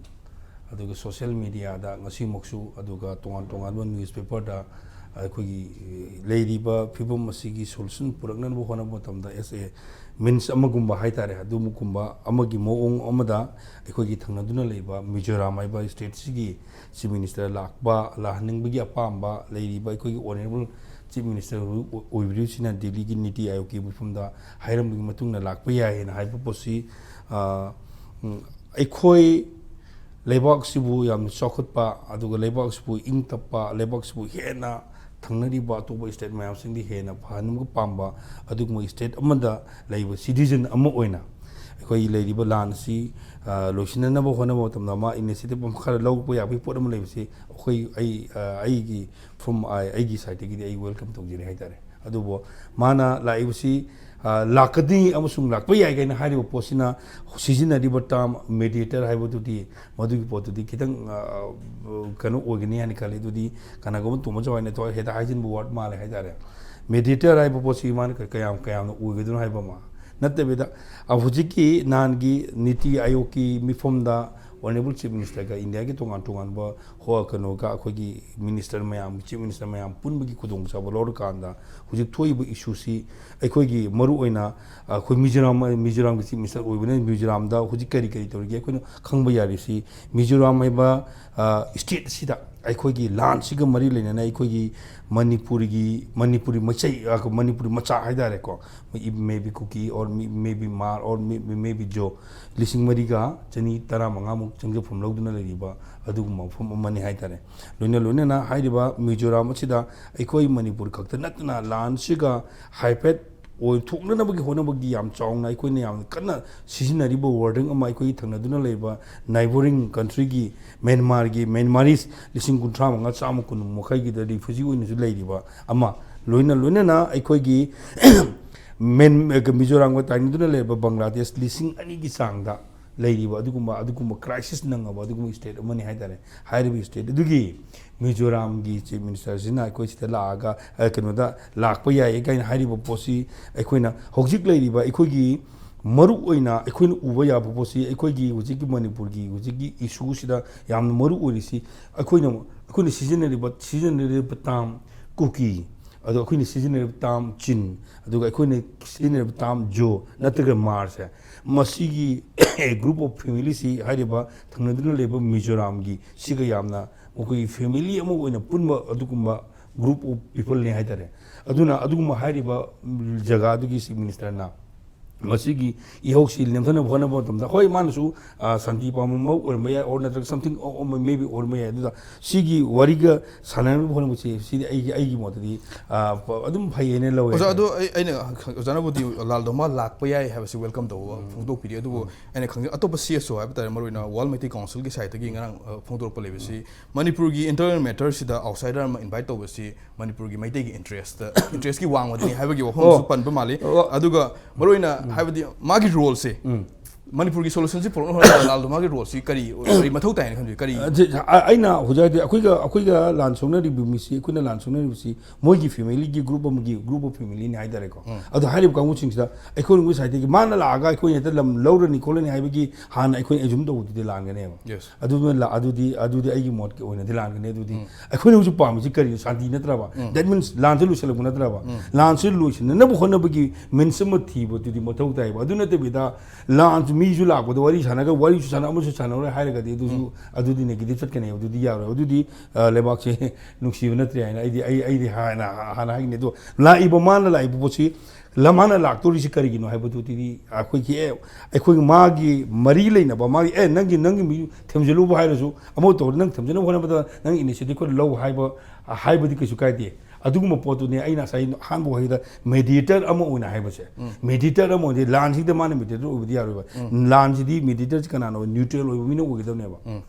ꯑꯗꯨꯒ social mediaꯗ ꯉꯁꯤꯃꯛꯁꯨ ꯑꯗꯨꯒ ꯇꯣꯉꯥꯟ ꯇꯣꯉꯥꯟꯕ newspaperꯗ ꯑꯩꯈꯣꯏꯒꯤ ꯂꯩꯔꯤꯕ ꯐꯤꯕꯝ ꯑꯁꯤꯒꯤ solution ꯄꯨꯔꯛꯅꯕ ꯍꯣꯠꯅꯕ ꯃꯇꯝꯗ as a means ꯑꯃꯒꯨꯝꯕ ꯍꯥꯏꯇꯥꯔꯦ, ꯑꯗꯨꯒꯨꯝꯕ ꯑꯃꯒꯤ ꯃꯑꯣꯡ ꯑꯃꯗ ꯑꯩꯈꯣꯏꯒꯤ ꯊꯪꯅꯗꯨꯅ ꯂꯩꯕ ꯃꯤꯖꯣꯔꯥꯝ ꯍꯥꯏꯕ stateꯁꯤꯒꯤ Chief Minister ꯂꯥꯛꯄ, ꯂꯥꯛꯍꯟꯅꯤꯡꯕꯒꯤ ꯑꯄꯥꯝꯕ ꯂꯩꯔꯤꯕ ꯑꯩꯈꯣꯏꯒꯤ honourable Chief Minister ꯑꯣꯏꯕꯤꯔꯤꯕꯁꯤꯅ ꯗꯤꯜꯂꯤꯒꯤ ꯅꯤꯇꯤ ꯑꯥꯌꯣꯒꯀꯤ ꯃꯤꯐꯝꯗ ꯍꯥꯏꯔꯝꯕꯒꯤ ꯃꯇꯨꯡꯗ ꯂꯥꯛꯄ ꯌꯥꯏ ꯍꯥꯏꯅ ꯍꯥꯏꯕ ꯄꯣꯠꯁꯤ, ꯑ, ꯎꯝ, ꯑꯩꯈꯣꯏ ꯂꯩꯕꯥꯛꯁꯤꯕꯨ ꯌꯥꯝꯅ ꯆꯥꯎꯈꯠꯄ, ꯑꯗꯨꯒ ꯂꯩꯕꯥꯛꯁꯤꯕꯨ ꯏꯪ ꯇꯞꯄ, ꯂꯩꯕꯥꯛꯁꯤꯕꯨ ꯍꯦꯟꯅ ꯊꯪꯅꯔꯤꯕ ꯑꯇꯣꯞꯄ state ꯃꯌꯥꯝꯁꯤꯡꯗꯤ ꯍꯦꯟꯅ ꯐꯍꯟꯕ ꯄꯥꯝꯕ ꯑꯗꯨꯒꯨꯝꯕ state ꯑꯃꯗ ꯂꯩꯕ citizen ꯑꯃ ꯑꯣꯏꯅ ꯑꯩꯈꯣꯏꯒꯤ ꯂꯩꯔꯤꯕ ꯂꯥꯟ ꯑꯁꯤ, ꯑ, ꯂꯣꯏꯁꯤꯟꯅꯅꯕ ꯍꯣꯠꯅꯕ ꯃꯇꯝꯗ ꯃꯥ initiative ꯑꯃ ꯈꯔ ꯂꯧꯕ ꯌꯥꯕꯒꯤ ꯄꯣꯠ ꯑꯃ ꯂꯩꯕꯁꯤ ꯑꯩꯈꯣꯏ, ꯑꯩ, ꯑ, ꯑꯩꯒꯤ, from I, ꯑꯩꯒꯤ sideꯇꯒꯤꯗꯤ ꯑꯩ welcome ꯇꯧꯖꯔꯤ ꯍꯥꯏꯇꯥꯔꯦ꯫ ꯑꯗꯨꯕꯨ ꯃꯥꯅ ꯂꯥꯛꯏꯕꯁꯤ, ꯑ, ꯂꯥꯛꯀꯅꯤ ꯑꯃꯁꯨꯡ ꯂꯥꯛꯄ ꯌꯥꯏ ꯀꯥꯏꯅ ꯍꯥꯏꯔꯤꯕ ꯄꯣꯠꯁꯤꯅ ꯁꯤꯖꯤꯟꯅꯔꯤꯕ term mediator ꯍꯥꯏꯕꯗꯨꯗꯤ ꯃꯗꯨꯒꯤ ꯄꯣꯠꯇꯨꯗꯤ ꯈꯤꯇꯪ, ꯑ, ꯀꯩꯅꯣ ꯑꯣꯏꯒꯅꯤ ꯍꯥꯏꯅ ꯈꯜꯂꯤ꯫ ꯑꯗꯨꯗꯤ ꯀꯅꯥꯒꯨꯝꯕ ꯇꯣꯝꯕ ꯆꯧ ꯍꯥꯏꯅ ꯊꯣꯛꯑꯒ ꯍꯦꯛꯇ ꯍꯥꯏꯖꯤꯟꯕ word ꯃꯥꯜꯂꯦ ꯍꯥꯏꯇꯥꯔꯦ꯫ Mediator ꯍꯥꯏꯕ ꯄꯣꯠꯁꯤ ꯃꯥꯅ ꯀ-, ꯀꯌꯥꯝ, ꯀꯌꯥꯝꯅ ꯑꯣꯏꯒꯗꯣꯏꯅꯣ ꯍꯥꯏꯕ ꯑꯃ, ꯅꯠꯇꯕꯤꯗ, ꯑ, ꯍꯧꯖꯤꯛꯀꯤ ꯅꯍꯥꯟꯒꯤ ꯅꯤꯇꯤ ꯑꯥꯌꯣꯒꯀꯤ ꯃꯤꯐꯝꯗ Honourable Chief Minister-ꯒ ꯏꯟꯗꯤꯌꯥꯒꯤ ꯇꯣꯉꯥꯟ ꯇꯣꯉꯥꯟꯕ ꯍꯣ-, ꯀꯩꯅꯣꯒ ꯑꯩꯈꯣꯏꯒꯤ minister ꯃꯌꯥꯝ, Chief Minister ꯃꯌꯥꯝ ꯄꯨꯟꯕꯒꯤ ꯈꯨꯗꯣꯡꯆꯥꯕ ꯂꯧꯔꯀꯥꯟꯗ ꯍꯧꯖꯤꯛ ꯊꯣꯛꯏꯕ issue-ꯁꯤ ꯑꯩꯈꯣꯏꯒꯤ ꯃꯔꯨꯑꯣꯏꯅ, ꯑ, ꯑꯩꯈꯣꯏ ꯃꯤꯖꯣꯔꯥꯝ, ꯃꯤꯖꯣꯔꯥꯝꯒꯤ Chief Minister ꯑꯣꯏꯕꯅꯤꯅ ꯃꯤꯖꯣꯔꯥꯝꯗ ꯍꯧꯖꯤꯛ ꯀꯔꯤ ꯀꯔꯤ ꯇꯧꯔꯤꯒꯦ ꯑꯩꯈꯣꯏꯅ ꯈꯪꯕ ꯌꯥꯔꯤꯁꯤ꯫ ꯃꯤꯖꯣꯔꯥꯝ ꯍꯥꯏꯕ, ꯑ, state-ꯁꯤꯗ ꯑꯩꯈꯣꯏꯒꯤ ꯂꯥꯟꯁꯤꯒ ꯃꯔꯤ ꯂꯩꯅꯅ ꯑꯩꯈꯣꯏꯒꯤ ꯃꯅꯤꯄꯨꯔꯒꯤ, ꯃꯅꯤꯄꯨꯔꯤ ꯃꯆꯩ, ꯑ, ꯃꯅꯤꯄꯨꯔꯤ ꯃꯆꯥ ꯍꯥꯏꯇꯥꯔꯦꯀꯣ, it may be Kuki or may-, may be Hmar or may-, may be Zo, ꯂꯤꯁꯤꯡ ꯃꯔꯤꯒ ꯆꯅꯤ ꯇꯔꯥꯃꯉꯥꯃꯨꯛ ꯆꯪꯖꯐꯝ ꯂꯧꯗꯨꯅ ꯂꯩꯔꯤꯕ ꯑꯗꯨꯒꯨꯝꯕ ꯃꯐꯝ ꯑꯃꯅꯤ ꯍꯥꯏꯇꯥꯔꯦ꯫ ꯂꯣꯏꯅ ꯂꯣꯏꯅꯅ ꯍꯥꯏꯔꯤꯕ ꯃꯤꯖꯣꯔꯥꯝ ꯑꯁꯤꯗ ꯑꯩꯈꯣꯏ ꯃꯅꯤꯄꯨꯔ ꯈꯛꯇ ꯅꯠꯇꯅ ꯂꯥꯟꯁꯤꯒ ꯍꯥꯏꯐꯦꯠ ꯑꯣꯏꯊꯣꯛꯅꯅꯕꯒꯤ ꯍꯣꯠꯅꯕꯒꯤ ꯌꯥꯝ ꯆꯥꯎꯅ ꯑꯩꯈꯣꯏꯅ ꯌꯥꯝ ꯀꯟꯅ ꯁꯤꯖꯤꯟꯅꯔꯤꯕ wording ꯑꯃ ꯑꯩꯈꯣꯏꯒꯤ ꯊꯪꯅꯗꯨꯅ ꯂꯩꯔꯤꯕ neighbouring country-ꯒꯤ ꯃ꯭ꯌꯥꯟꯃꯥꯔꯒꯤ Myanmarese ꯂꯤꯁꯤꯡ ꯀꯨꯟꯊ꯭ꯔꯥ ꯃꯉꯥ ꯆꯥꯝꯃ ꯀꯨꯟ ꯃꯈꯩꯒꯤꯗ refugee ꯑꯣꯏꯅꯁꯨ ꯂꯩꯔꯤꯕ ꯑꯃ, ꯂꯣꯏꯅ ꯂꯣꯏꯅꯅ ꯑꯩꯈꯣꯏꯒꯤ ꯃꯦꯟ-, ꯃꯤꯖꯣꯔꯥꯝꯒ ꯇꯥꯏꯅꯗꯨꯅ ꯂꯩꯔꯤꯕ ꯕꯪꯒ꯭ꯂꯥꯗꯦꯁ ꯂꯤꯁꯤꯡ ꯑꯅꯤꯒꯤ ꯆꯥꯡꯗ ꯂꯩꯔꯤꯕ ꯑꯗꯨꯒꯨꯝꯕ, ꯑꯗꯨꯒꯨꯝꯕ crisis ꯅꯪꯉꯕ ꯑꯗꯨꯒꯨꯝꯕ state ꯑꯃꯅꯤ ꯍꯥꯏꯇꯥꯔꯦ꯫ ꯍꯥꯏꯔꯤꯕ state ꯑꯗꯨꯒꯤ ꯃꯤꯖꯣꯔꯥꯝꯒꯤ Chief Minister-ꯁꯤꯅ ꯑꯩꯈꯣꯏ ꯁꯤꯗ ꯂꯥꯛꯑꯒ, ꯑ, ꯀꯩꯅꯣꯗ ꯂꯥꯛꯄ ꯌꯥꯏꯌꯦ ꯀꯥꯏꯅ ꯍꯥꯏꯔꯤꯕ ꯄꯣꯠꯁꯤ ꯑꯩꯈꯣꯏꯅ ꯍꯧꯖꯤꯛ ꯂꯩꯔꯤꯕ ꯑꯩꯈꯣꯏꯒꯤ ꯃꯔꯨ ꯑꯣꯏꯅ ꯑꯩꯈꯣꯏꯅ ꯎꯕ ꯌꯥꯕ ꯄꯣꯠꯁꯤ ꯑꯩꯈꯣꯏꯒꯤ ꯍꯧꯖꯤꯛꯀꯤ ꯃꯅꯤꯄꯨꯔꯒꯤ ꯍꯧꯖꯤꯛꯀꯤ issue-ꯁꯤꯗ ꯌꯥꯝꯅ ꯃꯔꯨ ꯑꯣꯏꯔꯤꯁꯤ ꯑꯩꯈꯣꯏꯅ, ꯑꯩꯈꯣꯏꯅ ꯁꯤꯖꯤꯟꯅꯔꯤꯕ, ꯁꯤꯖꯤꯟꯅꯔꯤꯕ term ꯀꯨꯀꯤ, ꯑꯗꯣ ꯑꯩꯈꯣꯏꯅ ꯁꯤꯖꯤꯟꯅꯔꯤꯕ term ꯆꯤꯟ, ꯑꯗꯨꯒ ꯑꯩꯈꯣꯏꯅ ꯁꯤꯖꯤꯟꯅꯔꯤꯕ term ꯖꯣ ꯅꯠꯇ꯭ꯔꯒ ꯃꯥꯔꯁꯦ, ꯃꯁꯤꯒꯤ group of family-ꯁꯤ ꯍꯥꯏꯔꯤꯕ ꯊꯪꯅꯗꯨꯅ ꯂꯩꯕ ꯃꯤꯖꯣꯔꯥꯝꯒꯤ ꯁꯤꯒ ꯌꯥꯝꯅ ꯃꯈꯣꯏꯒꯤ family ꯑꯃ ꯑꯣꯏꯅ ꯄꯨꯟꯕ ꯑꯗꯨꯒꯨꯝꯕ group of people-ꯅꯤ ꯍꯥꯏꯇꯥꯔꯦ꯫ ꯑꯗꯨꯅ ꯑꯗꯨꯒꯨꯝꯕ ꯍꯥꯏꯔꯤꯕ ꯖꯒꯥ ꯑꯗꯨꯒꯤ Chief Minister-ꯅ ꯃꯁꯤꯒꯤ ꯏꯍꯧꯁꯤ ꯅꯦꯝꯊꯅꯕ ꯍꯣꯠꯅꯕ ꯃꯇꯝꯗ, ꯍꯣꯏ, ꯃꯥꯅꯁꯨ, ꯑ, ꯁꯥꯟꯇꯤ ꯄꯥꯝꯕ ꯑꯃ ꯑꯣꯏꯔꯝꯕ ꯌꯥꯏ, or ꯅꯠꯇ꯭ꯔꯒ something, ꯑꯣ, ꯑꯣ, maybe ꯑꯣꯏꯔꯝꯕ ꯌꯥꯏ꯫ ꯑꯗꯨꯗ ꯁꯤꯒꯤ ꯋꯥꯔꯤꯒ ꯁꯥꯟꯅꯅꯕ ꯍꯣꯠꯅꯕꯁꯦ, ꯁꯤꯗꯤ ꯑꯩꯒꯤ, ꯑꯩꯒꯤ ꯃꯣꯠꯇꯗꯤ, ꯑ, ꯐ-, ꯑꯗꯨꯝ ꯐꯩꯌꯦꯅ ꯂꯧꯋꯦ꯫ ꯑꯣꯖꯥ, ꯑꯗꯣ ꯑꯩ, ꯑꯩꯅ ꯈ-, ꯑꯣꯖꯥꯅꯕꯨꯗꯤ ꯂꯥꯜ ꯗꯣꯃꯥ ꯂꯥꯛꯄ ꯌꯥꯏ ꯍꯥꯏꯕꯁꯤ welcome ꯇꯧꯕ ꯐꯣꯡꯗꯣꯛꯄꯤꯔꯤ꯫ ꯑꯗꯨꯕꯨ ꯑꯩꯅ ꯈꯪꯖ-, ꯑꯇꯣꯞꯄ C S O ꯍꯥꯏꯕ ꯇꯥꯔꯦ, ꯃꯔꯨꯑꯣꯏꯅ World Meitei Council-ꯒꯤ side-ꯇꯒꯤ ꯉꯔꯥꯡ, ꯑ, ꯐꯣꯡꯗꯣꯔꯛꯄ ꯂꯩꯕꯁꯤ, ꯃꯅꯤꯄꯨꯔꯒꯤ internal matter-ꯁꯤꯗ outsider ꯑꯃ invite ꯇꯧꯕꯁꯤ ꯃꯅꯤꯄꯨꯔꯒꯤ ꯃꯩꯇꯩꯒꯤ interest, interest-ꯀꯤ ꯋꯥꯡꯃꯗꯅꯤ ꯍꯥꯏꯕꯒꯤ ꯋꯥꯐꯝ ꯑꯃꯁꯨ ꯑꯣ꯫ ꯄꯟꯕ ꯃꯥꯜꯂꯤ꯫ ꯑꯣ꯫ ꯑꯗꯨꯒ ꯃꯔꯨꯑꯣꯏꯅ ꯍꯥꯏꯕꯗꯤ ꯃꯥꯒꯤ role-ꯁꯦ ꯎꯝ꯫ ꯃꯅꯤꯄꯨꯔꯒꯤ ꯁꯣꯂꯨꯁꯟꯁꯤ ꯄꯨꯔꯛꯅꯕ ꯍꯣꯠꯅꯕꯗ ꯂꯥꯜꯗꯣ ꯃꯥꯒꯤ ꯔꯣꯜꯁꯤ ꯀꯔꯤ ꯀꯔꯤ ꯃꯊꯧ ꯇꯥꯏꯅ ꯈꯟꯕꯤ? ꯀꯔꯤ ꯑ, ꯖꯤ-, ꯑ, ꯑꯩꯅ ꯍꯧꯖꯤꯛ ꯍꯥꯏꯗꯤ ꯑꯩꯈꯣꯏꯒ ꯑꯩꯈꯣꯏꯒ ꯂꯥꯟ ꯁꯣꯛꯅꯔꯤꯕ ꯃꯤꯁꯤ, ꯑꯩꯈꯣꯏꯅ ꯂꯥꯟ ꯁꯣꯛꯅꯔꯤꯕꯁꯤ ꯃꯣꯏꯒꯤ ꯐꯦꯃꯤꯂꯤꯒꯤ ꯒ꯭ꯔꯨꯞ ꯑꯃꯒꯤ ꯒ꯭ꯔꯨꯞ ꯑꯣꯐ ꯐꯦꯃꯤꯂꯤꯅꯤ ꯍꯥꯏꯇꯥꯔꯦꯀꯣ꯫ ꯑꯗꯣ ꯍꯥꯏꯔꯤꯕ ꯀꯥꯡꯕꯨꯁꯤꯡꯁꯤꯗ ꯑꯩꯈꯣꯏ ꯉꯁꯥꯏꯗꯒꯤ ꯃꯥꯅ ꯂꯥꯛꯑꯒ ꯑꯩꯈꯣꯏ ꯍꯦꯛꯇ ꯂꯝ ꯂꯧꯔꯅꯤ ꯈꯣꯠꯂꯅꯤ ꯍꯥꯏꯕꯒꯤ ꯍꯥꯟꯅ ꯑꯩꯈꯣꯏꯅ ꯑꯦꯖꯨꯝ ꯇꯧꯕꯗꯨꯗꯤ ꯂꯥꯟꯒꯅꯦꯕ꯫ ꯑꯗꯨꯅ ꯂꯥ-, ꯑꯗꯨꯗꯤ ꯑꯗꯨꯗꯤ ꯑꯩꯒꯤ ꯃꯣꯠꯀꯤ ꯑꯣꯏꯅꯗꯤ ꯂꯥꯟꯒꯅꯤ꯫ ꯑꯗꯨꯗꯤ ꯑꯩꯈꯣꯏꯅ ꯍꯧꯖꯤꯛ ꯄꯥꯝꯃꯤꯁꯤ ꯀꯔꯤꯅꯣ? ꯁꯥꯟꯇꯤ ꯅꯠꯇ꯭ꯔꯕ? That means ꯂꯥꯟꯁꯦ ꯂꯣꯏꯁꯤꯜꯂꯛꯄ ꯅꯠꯇ꯭ꯔꯕ? ꯂꯥꯟꯁꯦ ꯂꯣꯏꯁꯤꯟꯅꯅꯕ ꯍꯣꯠꯅꯕꯒꯤ ꯃꯤꯟꯁ ꯑꯃ ꯊꯤꯕꯗꯨꯗꯤ ꯃꯊꯧ ꯇꯥꯏꯕ꯫ ꯑꯗꯨ ꯅꯠꯇꯕꯤꯗ ꯂꯥꯟꯁꯨ, ꯃꯤꯁꯨ ꯂꯥꯛꯄꯗ ꯋꯥꯔꯤ ꯁꯥꯟꯅꯒ, ꯋꯥꯔꯤꯁꯨ ꯁꯥꯟꯅ, ꯑꯃꯁꯨ ꯁꯥꯟꯅꯔꯣꯏ ꯍꯥꯏꯔꯒꯗꯤ ꯑꯗꯨꯁꯨ, ꯑꯗꯨꯗꯤ ꯅꯦꯒꯦꯇꯤꯚ ꯆꯠꯀꯅꯤ꯫ ꯑꯗꯨꯗꯤ ꯌꯥꯔꯣꯏ꯫ ꯑꯗꯨꯗꯤ, ꯑ, ꯂꯩꯕꯥꯛꯁꯦ ꯅꯨꯡꯁꯤꯕ ꯅꯠꯇ꯭ꯔꯦ ꯍꯥꯏꯅ ꯑꯩꯗꯤ, ꯑꯩ, ꯑꯩꯗꯤ ꯍꯥꯟꯅ, ꯍꯥꯟꯅ ꯍꯥꯏꯒꯅꯤ꯫ ꯑꯗꯣ ꯂꯥꯛꯏꯕ, ꯃꯥꯅ ꯂꯥꯛꯏꯕ ꯄꯣꯠꯁꯤ, ꯂ-, ꯃꯥꯅ ꯂꯥꯛꯇꯣꯔꯤꯁꯤ ꯀꯔꯤꯒꯤꯅꯣ ꯍꯥꯏꯕꯗꯨꯗꯤ ꯑꯩꯈꯣꯏꯒꯤ, ꯑꯦ, ꯑꯩꯈꯣꯏꯒꯤ ꯃꯥꯒꯤ ꯃꯔꯤ ꯂꯩꯅꯕ, ꯃꯥꯒꯤ, "ꯑꯦ, ꯅꯪꯒꯤ, ꯅꯪꯒꯤ ꯃꯤ ꯊꯦꯝꯖꯤꯜꯂꯨꯕ" ꯍꯥꯏꯔꯁꯨ, ꯑꯃ ꯇꯧꯔ ꯅꯪ ꯊꯦꯝꯖꯤꯟꯅꯕ ꯍꯣꯠꯅꯕꯗ ꯅꯪ ꯏꯅꯤꯁꯤꯌꯦꯇꯤꯚ ꯈꯔ ꯂꯧ ꯍꯥꯏꯕ, ꯍꯥꯏꯕꯗꯤ ꯀꯩꯁꯨ ꯀꯥꯏꯗꯦ꯫ ꯑꯗꯨꯒꯨꯝꯕ ꯄꯣꯠꯇꯨꯅꯦ ꯑꯩꯅ ꯉꯁꯥꯏ ꯑꯍꯥꯟꯕ ꯋꯥꯍꯩꯗ ꯃꯦꯗꯤꯌꯦꯇꯔ ꯑꯃ ꯑꯣꯏꯅ ꯍꯥꯏꯕꯁꯦ꯫ ꯃꯦꯗꯤꯌꯦꯇꯔ ꯑꯃ ꯑꯣꯏꯅ, ꯂꯥꯟꯁꯤꯗ ꯃꯥꯅ ꯃꯦꯗꯤꯌꯦꯇꯔ ꯑꯣꯏꯕꯗꯤ ꯌꯥꯔꯣꯏꯕ꯫ ꯂꯥꯟꯁꯤꯗꯤ ꯃꯦꯗꯤꯌꯦꯇꯔꯁꯤ ꯀꯅꯥꯅꯣ? ꯅ꯭ꯌꯨꯇ꯭ꯔꯦꯜ ꯑꯣꯏꯕ ꯃꯤꯅ ꯑꯣꯏꯒꯗꯕꯅꯦꯕ꯫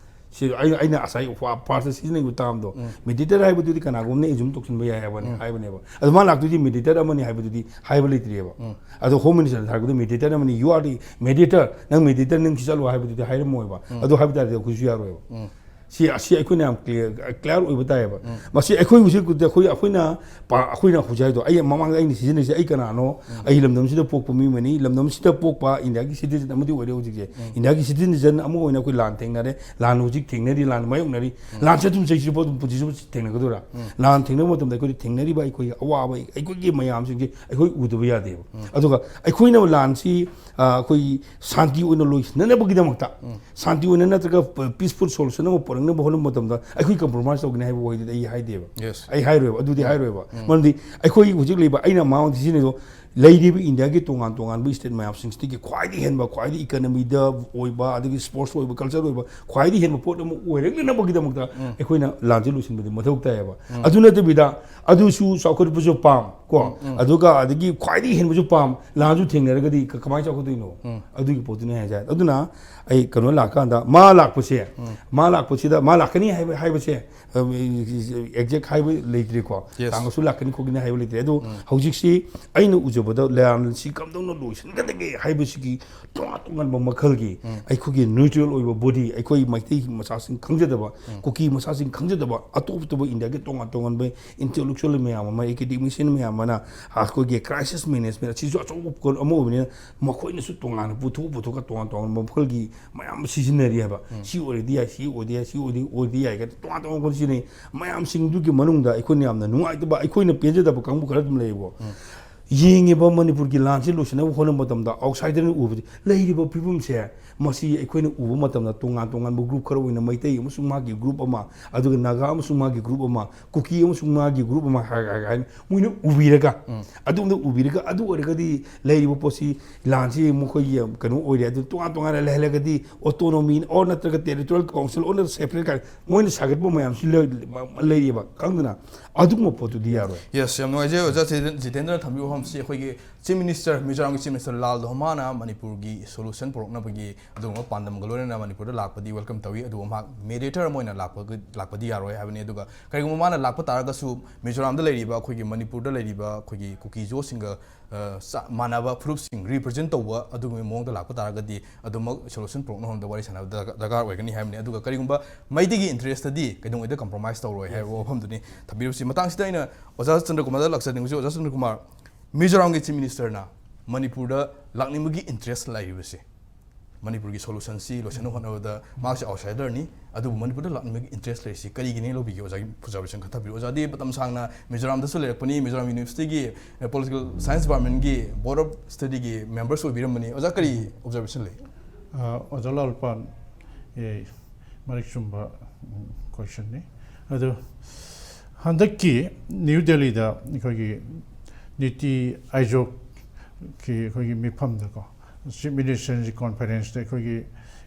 ꯁꯤ ꯑꯩ-, ꯑꯩꯅ ꯉꯁꯥꯏ ꯐꯥ-, ꯐꯥꯔꯁꯇ ꯁꯤꯖꯤꯟꯅꯈꯤꯕ ꯇꯥꯝꯗꯣ, ꯃꯦꯗꯤꯌꯦꯇꯔ ꯍꯥꯏꯕꯗꯨꯗꯤ ꯀꯅꯥꯒꯨꯝꯕꯅ ꯑꯦꯖꯨꯝ ꯇꯧꯁꯤꯟꯕ ꯌꯥꯏ ꯍꯥꯏꯕꯅꯤ, ꯍꯥꯏꯕꯅꯦꯕ꯫ ꯑꯗꯣ ꯃꯥ ꯂꯥꯛꯇꯣꯏꯁꯤ ꯃꯦꯗꯤꯌꯦꯇꯔ ꯑꯃꯅꯤ ꯍꯥꯏꯕꯗꯨꯗꯤ ꯍꯥꯏꯕ ꯂꯩꯇ꯭ꯔꯤꯑꯕ꯫ ꯑꯗꯣ ꯍꯣꯝ ꯃꯤꯅꯤꯁꯇꯔꯅ ꯍꯥꯏꯔꯛꯄꯗ, "ꯃꯦꯗꯤꯌꯦꯇꯔ ꯑꯃꯅꯤ, you are the mediator, ꯅꯪ ꯃꯦꯗꯤꯌꯦꯇꯔ, ꯅꯪ ꯁꯤ ꯆꯠꯂꯣ" ꯍꯥꯏꯕꯗꯨꯗꯤ ꯍꯥꯏꯔꯝꯃꯣꯏꯕ꯫ ꯑꯗꯨ ꯍꯥꯏꯕ ꯇꯥꯔꯗꯤ ꯑꯩꯈꯣꯏꯁꯨ ꯌꯥꯔꯣꯏꯕ꯫ ꯁꯤ, ꯑꯁꯤ ꯑꯩꯈꯣꯏꯅ ꯌꯥꯝ ꯀ꯭ꯂꯤꯌꯥꯔ, ꯀ꯭ꯂꯤꯌꯥꯔ ꯑꯣꯏꯕ ꯇꯥꯏꯌꯦꯕ꯫ ꯃꯁꯤ ꯑꯩꯈꯣꯏ ꯍꯧꯖꯤꯛ, ꯑꯩꯈꯣꯏ, ꯑꯩꯈꯣꯏꯅ ꯄꯥ-, ꯑꯩꯈꯣꯏꯅ ꯍꯧꯖꯤꯛ ꯍꯥꯏꯗꯣ, ꯑꯩ ꯃꯃꯥꯡꯗ ꯑꯩꯅ ꯁꯤꯖꯤꯟꯅꯔꯤꯁꯦ ꯑꯩ ꯀꯅꯥꯅꯣ? ꯑꯩ ꯂꯝꯗꯝꯁꯤꯗ ꯄꯣꯛꯄ ꯃꯤ ꯑꯃꯅꯤ, ꯂꯝꯗꯝꯁꯤꯗ ꯄꯣꯛꯄ ꯏꯟꯗꯤꯌꯥꯒꯤ ꯁꯤꯇꯤꯖꯟ ꯑꯃꯗꯤ ꯑꯣꯏꯔꯦ ꯍꯧꯖꯤꯛꯁꯦ꯫ ꯏꯟꯗꯤꯌꯥꯒꯤ ꯁꯤꯇꯤꯖꯟ ꯑꯃ ꯑꯣꯏꯅ ꯑꯩꯈꯣꯏ ꯂꯥꯟ ꯊꯦꯡꯅꯔꯦ, ꯂꯥꯟ ꯍꯧꯖꯤꯛ ꯊꯦꯡꯅꯔꯤ, ꯂꯥꯟ ꯃꯥꯌꯣꯛꯅꯔꯤ꯫ ꯂꯥꯟꯁꯦ ꯑꯗꯨꯝ ꯆꯍꯤ ꯆꯨꯞꯄ ꯑꯗꯨꯝ, ꯄꯨꯟꯁꯤ ꯆꯨꯞꯄ ꯊꯦꯡꯅꯒꯗꯣꯏꯔꯥ? ꯂꯥꯟ ꯊꯦꯡꯅꯕ ꯃꯇꯝꯗ ꯑꯩꯈꯣꯏꯅ ꯊꯦꯡꯅꯔꯤꯕ ꯑꯩꯈꯣꯏꯒꯤ ꯑꯋꯥꯕ, ꯑꯩꯈꯣꯏꯒꯤ ꯃꯌꯥꯝꯁꯤꯡꯁꯦ ꯑꯩꯈꯣꯏ ꯎꯗꯕ ꯌꯥꯗꯦꯕ꯫ ꯑꯗꯨꯒ ꯑꯩꯈꯣꯏꯅ ꯂꯥꯟꯁꯤ, ꯑ, ꯑꯩꯈꯣꯏ ꯁꯥꯟꯇꯤ ꯑꯣꯏꯅ ꯂꯣꯏꯁꯤꯟꯅꯅꯕꯒꯤꯗꯃꯛꯇ, ꯁꯥꯟꯇꯤ ꯑꯣꯏꯅ ꯅꯠꯇ꯭ꯔꯒ ꯄ-, ꯄꯤꯁꯐꯨꯜ ꯁꯣꯂꯨꯁꯟ ꯑꯃ ꯄꯨꯔꯛꯅꯕ ꯍꯣꯠꯅꯕ ꯃꯇꯝꯗ ꯑꯩꯈꯣꯏ ꯀꯝꯄ꯭ꯔꯣꯃꯥꯏꯁ ꯇꯧꯒꯅꯤ ꯍꯥꯏꯕ ꯋꯥꯍꯩꯗꯨꯗꯤ ꯑꯩ ꯍꯥꯏꯗꯦꯕ꯫ ꯑꯩ ꯍꯥꯏꯔꯣꯏꯕ, ꯑꯗꯨꯗꯤ ꯍꯥꯏꯔꯣꯏꯕ꯫ ꯃꯔꯝꯗꯤ ꯑꯩꯈꯣꯏ ꯍꯧꯖꯤꯛ ꯂꯩꯕ, ꯑꯩꯅ ꯃꯃꯥꯡꯗ ꯁꯤꯖꯤꯟꯅꯩꯗꯣ, ꯂꯩꯔꯤꯕ ꯏꯟꯗꯤꯌꯥꯒꯤ ꯇꯣꯉꯥꯟ ꯇꯣꯉꯥꯟꯕ ꯁ꯭ꯇꯦꯠ ꯃꯌꯥꯝꯁꯤꯡꯁꯤꯗꯒꯤ ꯈ꯭ꯋꯥꯏꯗꯒꯤ ꯍꯦꯟꯕ, ꯈ꯭ꯋꯥꯏꯗꯒꯤ ꯏꯀꯅꯃꯤꯗ ꯑꯣꯏꯕ, ꯑꯗꯒꯤ ꯁ꯭ꯄꯣꯔꯠꯁ ꯑꯣꯏꯕ, ꯀꯜꯆꯔ ꯑꯣꯏꯕ, ꯈ꯭ꯋꯥꯏꯗꯒꯤ ꯍꯦꯟꯕ ꯄꯣꯠ ꯑꯃ ꯑꯣꯏꯔꯛꯅꯅꯕꯒꯤꯗꯃꯛꯇ ꯑꯩꯈꯣꯏꯅ ꯂꯥꯟꯁꯦ ꯂꯣꯏꯁꯤꯟꯕꯗꯤ ꯃꯊꯧ ꯇꯥꯏꯌꯦꯕ꯫ ꯑꯗꯨ ꯅꯠꯇꯕꯤꯗ ꯑꯗꯨꯁꯨ ꯆꯥꯎꯈꯠꯄꯁꯨ ꯄꯥꯝ ꯀꯣ, ꯑꯗꯨꯒ ꯑꯗꯒꯤ ꯈ꯭ꯋꯥꯏꯗꯒꯤ ꯍꯦꯟꯕꯁꯨ ꯄꯥꯝ, ꯂꯥꯟꯁꯨ ꯊꯦꯡꯅꯔꯒꯗꯤ ꯀ-, ꯀꯃꯥꯏꯅ ꯆꯥꯎꯈꯠꯇꯣꯏꯅꯣ? ꯑꯗꯨꯒꯤ ꯄꯣꯠꯇꯨꯅꯦ ꯍꯥꯏꯁꯦ꯫ ꯑꯗꯨꯅ ꯑꯩ ꯀꯩꯅꯣ ꯂꯥꯛꯀꯥꯟꯗ, ꯃꯥ ꯂꯥꯛꯄꯁꯦ, ꯃꯥ ꯂꯥꯛꯄꯁꯤꯗ, ꯃꯥ ꯂꯥꯛꯀꯅꯤ ꯍꯥꯏꯕ, ꯍꯥꯏꯕꯁꯦ, ꯑꯦꯛꯖꯦꯛ ꯍꯥꯏꯕ ꯂꯩꯇ꯭ꯔꯤꯀꯣ꯫ ꯇꯥꯡ ꯑꯁꯨꯛ ꯂꯥꯛꯀꯅꯤ ꯈꯣꯠꯀꯅꯤ ꯍꯥꯏꯕ ꯂꯩꯇ꯭ꯔꯤ꯫ ꯑꯗꯨ ꯍꯧꯖꯤꯛꯁꯤ ꯑꯩꯅ ꯎꯖꯕ ꯕꯗ ꯂꯥꯟꯁꯤ ꯀꯝꯗꯧꯅ ꯂꯣꯏꯁꯤꯟꯒꯗꯒꯦ ꯍꯥꯏꯕꯁꯤꯒꯤ ꯇꯣꯉꯥꯟ ꯇꯣꯉꯥꯟꯕ ꯃꯈꯜꯒꯤ ꯑꯩꯈꯣꯏꯒꯤ ꯅ꯭ꯌꯨꯇ꯭ꯔꯦꯜ ꯑꯣꯏꯕ ꯕꯣꯗꯤ, ꯑꯩꯈꯣꯏ ꯃꯩꯇꯩ ꯃꯆꯥꯁꯤꯡ ꯈꯪꯖꯗꯕ, ꯀꯨꯀꯤ ꯃꯆꯥꯁꯤꯡ ꯈꯪꯖꯗꯕ, ꯑꯇꯣꯞ ꯑꯇꯣꯞꯄ ꯏꯟꯗꯤꯌꯥꯒꯤ ꯇꯣꯉꯥꯟ ꯇꯣꯉꯥꯟꯕ ꯏꯟꯇꯦꯂꯦꯛꯆꯨꯋꯦꯜ ꯃꯌꯥꯝ ꯑꯃ, ꯑꯦꯀꯥꯗꯦꯃꯤꯁꯤꯌꯟ ꯃꯌꯥꯝ ꯑꯃꯅ ꯑꯩꯈꯣꯏꯒꯤ ꯀ꯭ꯔꯥꯏꯁꯤꯁ ꯃꯦꯅꯦꯖꯃꯦꯟ ꯑꯁꯤꯁꯨ ꯑꯆꯧꯕ ꯄꯣꯠ ꯑꯃ ꯑꯣꯏꯕꯅꯤꯅ, ꯃꯈꯣꯏꯅꯁꯨ ꯇꯣꯉꯥꯟꯅ ꯄꯨꯊꯣꯛ ꯄꯨꯊꯣꯛꯑꯒ ꯇꯣꯉꯥꯟ ꯇꯣꯉꯥꯟꯕ ꯃꯈꯜꯒꯤ ꯃꯌꯥꯝ ꯑꯃ ꯁꯤꯖꯤꯟꯅꯔꯤ ꯍꯥꯏꯕ꯫ ꯁꯤ ꯑꯣꯏꯔꯗꯤ ꯌꯥꯏ, ꯁꯤ ꯑꯣꯏꯗꯤ ꯌꯥꯏ, ꯁꯤ ꯑꯣꯏꯗꯤ, ꯑꯣꯏꯗꯤ ꯌꯥꯏ ꯀꯥꯏꯅ ꯇꯣꯉꯥꯟ ꯇꯣꯉꯥꯟꯕ ꯃꯈꯜ ꯁꯤꯖꯤꯟꯅꯩ꯫ ꯃꯌꯥꯝꯁꯤꯡꯗꯨꯒꯤ ꯃꯅꯨꯡꯗ ꯑꯩꯈꯣꯏꯅ ꯌꯥꯝꯅ ꯅꯨꯡꯉꯥꯏꯇꯕ, ꯑꯩꯈꯣꯏꯅ ꯄꯦꯟꯖꯗꯕ ꯀꯥꯡꯕꯨ ꯈꯔ ꯑꯗꯨꯝ ꯂꯩꯌꯦꯕꯀꯣ꯫ ꯌꯦꯡꯉꯤꯕ ꯃꯅꯤꯄꯨꯔꯒꯤ ꯂꯥꯟꯁꯤ ꯂꯣꯏꯁꯤꯟꯅꯕ ꯍꯣꯠꯅꯕ ꯃꯇꯝꯗ ꯑꯥꯎꯠꯁꯥꯏꯗꯔꯅ ꯎꯕꯗꯤ ꯂꯩꯔꯤꯕ ꯐꯤꯕꯝꯁꯦ, ꯃꯁꯤ ꯑꯩꯈꯣꯏꯅ ꯎꯕ ꯃꯇꯝꯗ ꯇꯣꯉꯥꯟ ꯇꯣꯉꯥꯟꯕ ꯒ꯭ꯔꯨꯞ ꯈꯔ ꯑꯣꯏꯅ ꯃꯩꯇꯩ ꯑꯃꯁꯨꯡ ꯃꯥꯒꯤ ꯒ꯭ꯔꯨꯞ ꯑꯃ, ꯑꯗꯨꯒ ꯅꯥꯒꯥ ꯑꯃꯁꯨꯡ ꯃꯥꯒꯤ ꯒ꯭ꯔꯨꯞ ꯑꯃ, ꯀꯨꯀꯤ ꯑꯃꯁꯨꯡ ꯃꯥꯒꯤ ꯒ꯭ꯔꯨꯞ ꯑꯃ ꯍꯥꯏ-, ꯍꯥꯏ-, ꯍꯥꯏꯅ ꯃꯣꯏꯅ ꯎꯕꯤꯔꯒ, ꯑꯗꯣꯝꯗ ꯎꯕꯤꯔꯒ, ꯑꯗꯨ ꯑꯣꯏꯔꯒꯗꯤ ꯂꯩꯔꯤꯕ ꯄꯣꯠꯁꯤ ꯂꯥꯟꯁꯤ ꯃꯈꯣꯏꯒꯤ ꯀꯩꯅꯣ ꯑꯣꯏꯔꯦ, ꯑꯗꯨ ꯇꯣꯉꯥꯟ ꯇꯣꯉꯥꯟꯅ ꯂꯩꯍꯜꯂꯒꯗꯤ autonomy or ꯅꯠꯇ꯭ꯔꯒ territorial council or ꯅꯠꯇ꯭ꯔꯒ separate ꯀꯥꯏꯅ ꯃꯣꯏꯅ ꯁꯥꯒꯠꯄ ꯃꯌꯥꯝꯁꯤ ꯂꯩ-, ꯂꯩꯔꯤꯕ, ꯈꯪꯗꯅ ꯑꯗꯨꯒꯨꯝꯕ ꯄꯣꯠꯇꯨꯗꯤ ꯌꯥꯔꯣꯏ꯫ Yes, ꯌꯥꯝ ꯅꯨꯡꯉꯥꯏꯖꯩ ꯑꯣꯖꯥ ꯖꯤꯇꯦꯟ-, ꯖꯤꯇꯦꯟꯗ꯭ꯔꯅ ꯊꯝꯕꯤꯕ ꯋꯥꯐꯝꯁꯤ ꯑꯩꯈꯣꯏꯒꯤ Chief Minister, ꯃꯤꯖꯣꯔꯥꯝꯒꯤ Chief Minister ꯂꯥꯜ ꯗꯣꯍꯃꯥꯅ ꯃꯅꯤꯄꯨꯔꯒꯤ solution ꯄꯨꯔꯛꯅꯕꯒꯤ ꯑꯗꯨꯒꯨꯝꯕ ꯄꯥꯟꯗꯝꯒ ꯂꯣꯏꯅꯅ ꯃꯅꯤꯄꯨꯔꯗ ꯂꯥꯛꯄꯗꯤ welcome ꯇꯧꯏ, ꯑꯗꯨꯕꯨ ꯃꯍꯥꯛ mediator ꯑꯃ ꯑꯣꯏꯅ ꯂꯥꯛꯄꯒ-, ꯂꯥꯛꯄꯗꯤ ꯌꯥꯔꯣꯏ ꯍꯥꯏꯕꯅꯤ꯫ ꯑꯗꯨꯒ ꯀꯔꯤꯒꯨꯝꯕ ꯃꯥꯅ ꯂꯥꯛꯄ ꯇꯥꯔꯒꯁꯨ ꯃꯤꯖꯣꯔꯥꯝꯗ ꯂꯩꯔꯤꯕ ꯑꯩꯈꯣꯏꯒꯤ ꯃꯅꯤꯄꯨꯔꯗ ꯂꯩꯔꯤꯕ ꯑꯩꯈꯣꯏꯒꯤ ꯀꯨꯀꯤꯖꯣꯁꯤꯡꯒ, ꯑ, ꯆ-, ꯃꯥꯟꯅꯕ ꯐꯨꯔꯨꯞꯁꯤꯡ represent ꯇꯧꯕ ꯑꯗꯨꯒꯨꯝꯕ ꯃꯑꯣꯡꯗ ꯂꯥꯛꯄ ꯇꯥꯔꯒꯗꯤ ꯑꯗꯨꯃꯛ solution ꯄꯨꯔꯛꯅꯕ ꯍꯣꯠꯅꯕꯗ ꯋꯥꯔꯤ ꯁꯥꯟꯅꯕ ꯗꯔꯀꯥ-, ꯗꯔꯀꯥꯔ ꯑꯣꯏꯒꯅꯤ ꯍꯥꯏꯕꯅꯤ꯫ ꯑꯗꯨꯒ ꯀꯔꯤꯒꯨꯝꯕ ꯃꯩꯇꯩꯒꯤ interest ꯇꯗꯤ ꯀꯩꯗꯧꯉꯩꯗ compromise ꯇꯧꯔꯣꯏ ꯍꯥꯏꯕ ꯋꯥꯐꯝꯗꯨꯅꯤ ꯊꯝꯕꯤꯔꯤꯕꯁꯤ꯫ ꯃꯇꯥꯡꯁꯤꯗ ꯑꯩꯅ ꯑꯣꯖꯥ ꯆꯟꯗ꯭ꯔꯀꯨꯃꯥꯔꯗ ꯂꯥꯛꯆꯅꯤꯡꯕꯁꯤ, ꯑꯣꯖꯥ ꯆꯟꯗ꯭ꯔꯀꯨꯃꯥꯔ, ꯃꯤꯖꯣꯔꯥꯝꯒꯤ Chief Ministerꯅ ꯃꯅꯤꯄꯨꯔꯗ ꯂꯥꯛꯅꯤꯡꯕꯒꯤ interest ꯂꯩꯔꯤꯕꯁꯤ, ꯃꯅꯤꯄꯨꯔꯒꯤ solutionꯁꯤ ꯂꯣꯏꯁꯤꯟꯅꯕ ꯍꯣꯠꯅꯕꯗ ꯃꯍꯥꯛꯁꯦ outsiderꯅꯤ, ꯑꯗꯨꯕꯨ ꯃꯅꯤꯄꯨꯔꯗ ꯂꯥꯛꯅꯤꯡꯕꯒꯤ interest ꯂꯩꯔꯤꯁꯤ ꯀꯔꯤꯒꯤꯅꯤ ꯂꯧꯕꯤꯒꯦ ꯑꯣꯖꯥꯒꯤ observation ꯈꯔ ꯊꯝꯕꯤꯌꯨ꯫ ꯑꯣꯖꯥꯗꯤ ꯃꯇꯝ ꯁꯥꯡꯅ ꯃꯤꯖꯣꯔꯥꯝꯗꯁꯨ ꯂꯩꯔꯛꯄꯅꯤ, ꯃꯤꯖꯣꯔꯥꯝ Universityꯒꯤ, ꯑ, Political Science Departmentꯀꯤ Board of Studyꯒꯤ members ꯑꯣꯏꯕꯤꯔꯝꯕꯅꯤ꯫ ꯑꯣꯖꯥ ꯀꯔꯤ observation ꯂꯩ? ꯑ, ꯑꯣꯖꯥ ꯂꯥꯜꯄꯥꯟ, ꯑꯦ, ꯃꯔꯤꯛ ꯆꯨꯝꯕ, ꯎꯝ, questionꯅꯤ꯫ ꯑꯗꯨ ꯍꯟꯗꯛꯀꯤ ꯅ꯭ꯌꯨ ꯗꯦꯜꯂꯤꯗ ꯑꯩꯈꯣꯏꯒꯤ ꯅꯤꯇꯤ ꯑꯥꯌꯣꯒꯀꯤ ꯑꯩꯈꯣꯏꯒꯤ ꯃꯤꯐꯝꯗꯀꯣ, Chief Ministerꯒꯤ conferenceꯇ ꯑꯩꯈꯣꯏꯒꯤ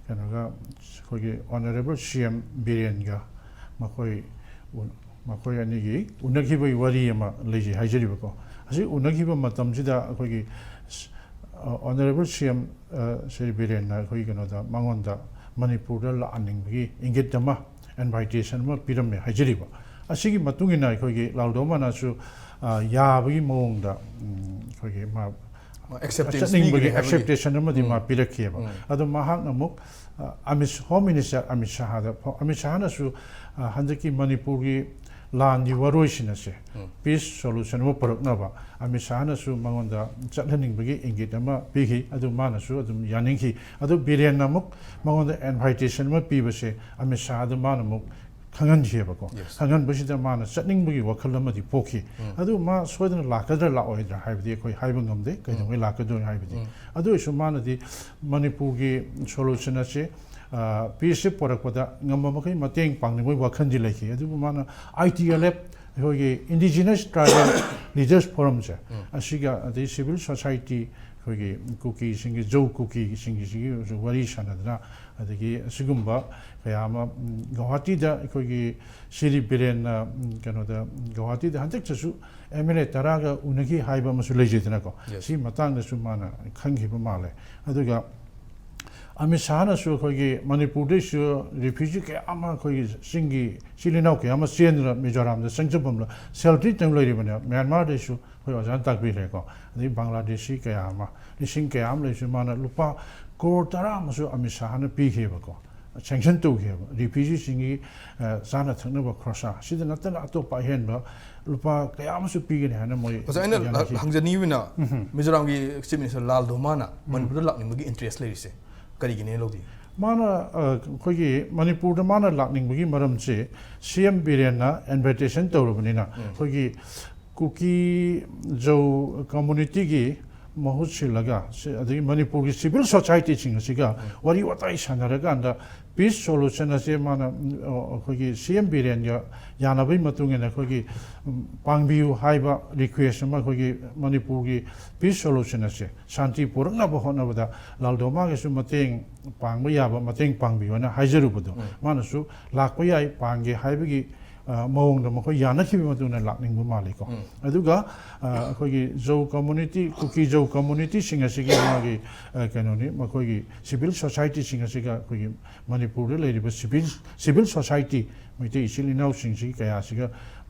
ꯀꯩꯅꯣꯒ, ꯑꯩꯈꯣꯏꯒꯤ Honourable CM ꯕꯤꯔꯦꯟꯒ ꯃꯈꯣꯏ ꯎ-, ꯃꯈꯣꯏ ꯑꯅꯤꯒꯤ ꯎꯅꯈꯤꯕꯒꯤ ꯋꯥꯔꯤ ꯑꯃ ꯂꯩꯖꯩ ꯍꯥꯏꯖꯔꯤꯕꯀꯣ꯫ ꯑꯁꯤ ꯎꯅꯈꯤꯕ ꯃꯇꯝꯁꯤꯗ ꯑꯩꯈꯣꯏꯒꯤ, ꯑ, Honourable CM, ꯑ, ꯁ꯭ꯔꯤ ꯕꯤꯔꯦꯟꯅ ꯑꯩꯈꯣꯏꯒꯤ ꯀꯩꯅꯣꯗ, ꯃꯉꯣꯟꯗ ꯃꯅꯤꯄꯨꯔꯗ ꯂꯥꯛꯍꯟꯅꯤꯡꯕꯒꯤ ꯏꯪꯒꯤꯠ ꯑꯃ, invitation ꯑꯃ ꯄꯤꯔꯝꯃꯦ ꯍꯥꯏꯖꯔꯤꯕ꯫ ꯑꯁꯤꯒꯤ ꯃꯇꯨꯡ ꯏꯟꯅ ꯑꯩꯈꯣꯏꯒꯤ ꯂꯥꯜꯗꯣꯃꯥꯅꯁꯨ, ꯑ, ꯌꯥꯕꯒꯤ ꯃꯑꯣꯡꯗ, ꯎꯝ, ꯑꯩꯈꯣꯏꯒꯤ ꯃꯥ ꯑꯦꯛꯁꯦꯞꯇꯦꯟꯁ ꯆꯠꯅꯤꯡꯕꯒꯤ ꯄꯤꯈ꯭ꯔꯦ ꯍꯥꯏꯕꯒꯤ꯫ ꯑꯦꯛꯁꯦꯞꯇꯦꯁꯟ ꯑꯃꯗꯤ ꯃꯥ ꯎꯝ꯫ ꯄꯤꯔꯛꯈꯤꯑꯕ꯫ ꯎꯝ꯫ ꯑꯗꯣ ꯃꯍꯥꯛꯅ ꯑꯃꯨꯛ, ꯑ, ꯑꯃꯤꯠ ꯍꯣꯝ ꯃꯤꯅꯤꯁꯇꯔ ꯑꯃꯤꯠ ꯁꯍꯥꯗ ꯐꯥꯎ-, ꯑꯃꯤꯠ ꯁꯍꯥꯅꯁꯨ, ꯑ, ꯍꯟꯗꯛꯀꯤ ꯃꯅꯤꯄꯨꯔꯒꯤ ꯂꯥꯟꯒꯤ ꯋꯥꯔꯣꯏꯁꯤꯟ ꯑꯁꯦ ꯎꯝ꯫ ꯄꯤꯁ ꯁꯣꯂꯨꯁꯟ ꯑꯃ ꯄꯨꯔꯛꯅꯕ ꯑꯃꯤꯠ ꯁꯍꯥꯅꯁꯨ ꯃꯉꯣꯟꯗ ꯆꯠꯍꯟꯅꯤꯡꯕꯒꯤ ꯏꯪꯒꯤꯠ ꯑꯃ ꯄꯤꯈꯤ꯫ ꯑꯗꯨ ꯃꯥꯅꯁꯨ ꯑꯗꯨꯝ ꯌꯥꯅꯤꯡꯈꯤ꯫ ꯑꯗꯨ ꯕꯤꯔꯦꯟꯅ ꯑꯃꯨꯛ ꯃꯉꯣꯟꯗ ꯏꯟꯚꯥꯏꯇꯦꯁꯟ ꯑꯃ ꯄꯤꯕꯁꯦ ꯑꯃꯤꯠ ꯁꯍꯥꯗ ꯃꯥꯅ ꯑꯃꯨꯛ ꯈꯪꯍꯟꯈꯤꯑꯕꯀꯣ꯫ Yes. ꯈꯪꯍꯟꯕꯁꯤꯗ ꯃꯥꯅ ꯆꯠꯅꯤꯡꯕꯒꯤ ꯋꯥꯈꯜ ꯑꯃꯗꯤ ꯄꯣꯛꯈꯤ꯫ ꯎꯝ꯫ ꯑꯗꯨ ꯃꯥ ꯁꯣꯏꯗꯅ ꯂꯥꯛꯀꯗ꯭ꯔꯥ ꯂꯥꯛꯑꯣꯏꯗ꯭ꯔꯥ ꯍꯥꯏꯕꯗꯤ ꯑꯩꯈꯣꯏ ꯍꯥꯏꯕ ꯉꯝꯗꯦ, ꯀꯩꯗꯧꯉꯩ ꯂꯥꯛꯀꯗꯣꯏꯅꯣ ꯍꯥꯏꯕꯗꯤ꯫ ꯎꯝ꯫ ꯑꯗꯨ ꯑꯣꯏꯔꯁꯨ ꯃꯥꯅꯗꯤ ꯃꯅꯤꯄꯨꯔꯒꯤ ꯁꯣꯂꯨꯁꯟ ꯑꯁꯤ, ꯑ, ꯄꯤꯁꯁꯦ ꯄꯣꯔꯛꯄꯗ ꯉꯝꯕ ꯃꯈꯩ ꯃꯇꯦꯡ ꯄꯥꯡꯅꯤꯡꯕꯒꯤ ꯋꯥꯈꯜꯗꯤ ꯂꯩꯈꯤ꯫ ꯑꯗꯨꯕꯨ ꯃꯥꯅ ꯑꯥꯏ ꯇꯤ ꯑꯦꯜ ꯑꯦꯐ, ꯑꯩꯈꯣꯏꯒꯤ ꯏꯟꯗꯤꯖꯤꯅꯁ ꯇ꯭ꯔꯥꯏꯕꯦꯜ ꯂꯤꯗꯔꯁ ꯐꯣꯔꯝꯁꯦ, ꯎꯝ꯫ ꯑꯁꯤꯒ ꯑꯗꯩ ꯁꯤꯚꯤꯜ ꯁꯣꯁꯥꯏꯇꯤ, ꯑꯩꯈꯣꯏꯒꯤ ꯀꯨꯀꯤꯁꯤꯡꯒꯤ, ꯖꯧ ꯀꯨꯀꯤꯁꯤꯡꯒꯤꯁꯤꯒꯤꯁꯨ ꯋꯥꯔꯤ ꯁꯥꯟꯅꯗꯅ, ꯑꯗꯒꯤ ꯑꯁꯤꯒꯨꯝꯕ ꯀꯌꯥ ꯑꯃ, ꯎꯝ, ꯒꯧꯍꯥꯇꯤꯗ ꯑꯩꯈꯣꯏꯒꯤ ꯁꯤꯔꯤ ꯕꯤꯔꯦꯟꯅ, ꯎꯝ, ꯀꯩꯅꯣꯗ, ꯎꯝ, ꯒꯧꯍꯥꯇꯤꯗ ꯍꯟꯗꯛꯇꯁꯨ ꯑꯦꯝ ꯑꯦꯜ ꯑꯦ ꯇꯔꯥꯒ ꯎꯅꯈꯤ ꯍꯥꯏꯕ ꯑꯃꯁꯨ ꯂꯩꯖꯩꯗꯅꯀꯣ꯫ Yes. ꯁꯤ ꯃꯇꯥꯡꯗꯁꯨ ꯃꯥꯅ ꯈꯪꯈꯤꯕ ꯃꯥꯜꯂꯦ꯫ ꯑꯗꯨꯒ ꯑꯃꯤꯠ ꯁꯍꯥꯅꯁꯨ ꯑꯩꯈꯣꯏꯒꯤ ꯃꯅꯤꯄꯨꯔꯗꯩꯁꯨ ꯔꯤꯐ꯭ꯌꯨꯖꯤ ꯀꯌꯥ ꯑꯃ, ꯑꯩꯈꯣꯏꯒꯤ ꯆꯤꯡꯒꯤ ꯏꯆꯤꯜ ꯏꯅꯥꯎ ꯀꯌꯥ ꯑꯃ ꯆꯦꯟꯗꯨꯅ ꯃꯤꯖꯣꯔꯥꯝꯗ ꯆꯪꯖꯐꯝꯗ ꯁꯦꯜꯇꯔ ꯇꯧ ꯂꯩꯔꯤꯕꯅꯦ꯫ ꯃ꯭ꯌꯥꯟꯃꯥꯔꯗꯩꯁꯨ ꯑꯩꯈꯣꯏ ꯑꯣꯖꯥꯅ ꯇꯥꯛꯄꯤꯈ꯭ꯔꯦꯀꯣ꯫ ꯑꯗꯩ ꯕꯪꯒ꯭ꯂꯥꯗꯦꯁꯤ ꯀꯌꯥ ꯑꯃ, ꯂꯤꯁꯤꯡ ꯀꯌꯥ ꯑꯃ ꯂꯩꯔꯤꯁꯨ ꯃꯥꯅ ꯂꯨꯄꯥ ꯀ꯭ꯔꯣꯔ ꯇꯔꯥ ꯑꯃꯁꯨ ꯑꯃꯤꯠ ꯁꯍꯥꯅ ꯄꯤꯈꯤꯕꯀꯣ, ꯁꯦꯡꯁꯟ ꯇꯧꯈꯤꯕ ꯔꯤꯐ꯭ꯌꯨꯖꯤꯁꯤꯡꯒꯤ, ꯑ, ꯆꯥꯅ ꯊꯛꯅꯕ ꯈꯣꯔꯁꯥ꯫ ꯁꯤꯗ ꯅꯠꯇꯅ ꯑꯇꯣꯞꯄ ꯑꯍꯦꯟꯕ ꯂꯨꯄꯥ ꯀꯌꯥ ꯑꯃꯁꯨ ꯄꯤꯒꯅꯤ ꯍꯥꯏꯅ ꯃꯣꯏ ꯑꯣꯖꯥ, ꯑꯩꯅ ꯌꯥꯅꯈꯤ꯫ ꯍꯪꯖꯅꯤꯡꯉꯤꯕꯅ ꯎꯝ꯫ ꯃꯤꯖꯣꯔꯥꯝꯒꯤ ꯆꯤꯐ ꯃꯤꯅꯤꯁꯇꯔ ꯂꯥꯜ ꯗꯣꯃꯥꯅ ꯃꯅꯤꯄꯨꯔꯗ ꯂꯥꯛꯅꯤꯡꯕꯒꯤ ꯏꯟꯇꯔꯦꯁ ꯂꯩꯔꯤꯁꯦ ꯀꯔꯤꯒꯤꯅꯦ ꯂꯧꯕꯤ? ꯃꯥꯅ, ꯑ, ꯑꯩꯈꯣꯏꯒꯤ ꯃꯅꯤꯄꯨꯔꯗ ꯃꯥꯅ ꯂꯥꯛꯅꯤꯡꯕꯒꯤ ꯃꯔꯝꯁꯦ ꯁꯤ ꯑꯦꯝ ꯕꯤꯔꯦꯟꯅ ꯏꯟꯚꯥꯏꯇꯦꯁꯟ ꯇꯧꯔꯕꯅꯤꯅ, ꯎꯝ꯫ ꯑꯩꯈꯣꯏꯒꯤ ꯀꯨꯀꯤ ꯖꯧ ꯀꯝꯃꯨꯅꯤꯇꯤꯒꯤ ꯃꯍꯨꯠ ꯁꯤꯜꯂꯒ, ꯁꯤ-, ꯑꯗꯒꯤ ꯃꯅꯤꯄꯨꯔꯒꯤ ꯁꯤꯚꯤꯜ ꯁꯣꯁꯥꯏꯇꯤꯁꯤꯡ ꯑꯁꯤꯒ ꯋꯥꯔꯤ ꯋꯥꯇꯥꯏ ꯁꯥꯟꯅꯔꯀꯥꯟꯗ ꯄꯤꯁ ꯁꯣꯂꯨꯁꯟ ꯑꯁꯦ ꯃꯥꯅ, ꯎꯝ, ꯑ, ꯑꯩꯈꯣꯏꯒꯤ ꯁꯤ ꯑꯦꯝ ꯕꯤꯔꯦꯟꯒ ꯌꯥꯅꯕꯒꯤ ꯃꯇꯨꯡ ꯏꯟꯅ ꯑꯩꯈꯣꯏꯒꯤ, ꯎꯝ, ꯄꯥꯡꯕꯤꯌꯨ ꯍꯥꯏꯕ ꯔꯤꯀ꯭ꯋꯦꯁ ꯑꯃ ꯑꯩꯈꯣꯏꯒꯤ ꯃꯅꯤꯄꯨꯔꯒꯤ ꯄꯤꯁ ꯁꯣꯂꯨꯁꯟ ꯑꯁꯦ ꯁꯥꯟꯇꯤ ꯄꯨꯔꯛꯅꯕ ꯍꯣꯠꯅꯕꯗ ꯂꯥꯜꯗꯣꯃꯥꯒꯤꯁꯨ ꯃꯇꯦꯡ ꯄꯥꯡꯕ ꯌꯥꯕ ꯃꯇꯦꯡ ꯄꯥꯡꯕꯤꯌꯨꯅ ꯍꯥꯏꯖꯔꯨꯕꯗꯣ, ꯎꯝ꯫ ꯃꯥꯅꯁꯨ ꯂꯥꯛꯄ ꯌꯥꯏ, ꯄꯥꯡꯒꯦ ꯍꯥꯏꯕꯒꯤ, ꯑ, ꯃꯑꯣꯡꯗ ꯃꯈꯣꯏ ꯌꯥꯅꯈꯤꯕ ꯃꯇꯨꯡꯗ ꯂꯥꯛꯅꯤꯡꯕ ꯃꯥꯜꯂꯤꯀꯣ꯫ ꯎꯝ꯫ ꯑꯗꯨꯒ, ꯑ, ꯑꯩꯈꯣꯏꯒꯤ ꯖꯧ ꯀꯝꯃꯨꯅꯤꯇꯤ, ꯀꯨꯀꯤ ꯖꯧ ꯀꯝꯃꯨꯅꯤꯇꯤꯁꯤꯡ ꯑꯁꯤꯒꯤ ꯃꯥꯒꯤ, ꯑ, ꯀꯩꯅꯣꯅꯤ, ꯃꯈꯣꯏꯒꯤ ꯁꯤꯚꯤꯜ ꯁꯣꯁꯥꯏꯇꯤꯁꯤꯡ ꯑꯁꯤꯒ ꯑꯩꯈꯣꯏꯒꯤ ꯃꯅꯤꯄꯨꯔꯗ ꯂꯩꯔꯤꯕ ꯁꯤꯚꯤꯜ, ꯁꯤꯚꯤꯜ ꯁꯣꯁꯥꯏꯇꯤ ꯃꯩꯇꯩ ꯏꯆꯤꯜ ꯏꯅꯥꯎꯁꯤꯡꯁꯤ ꯀꯌꯥꯁꯤꯒ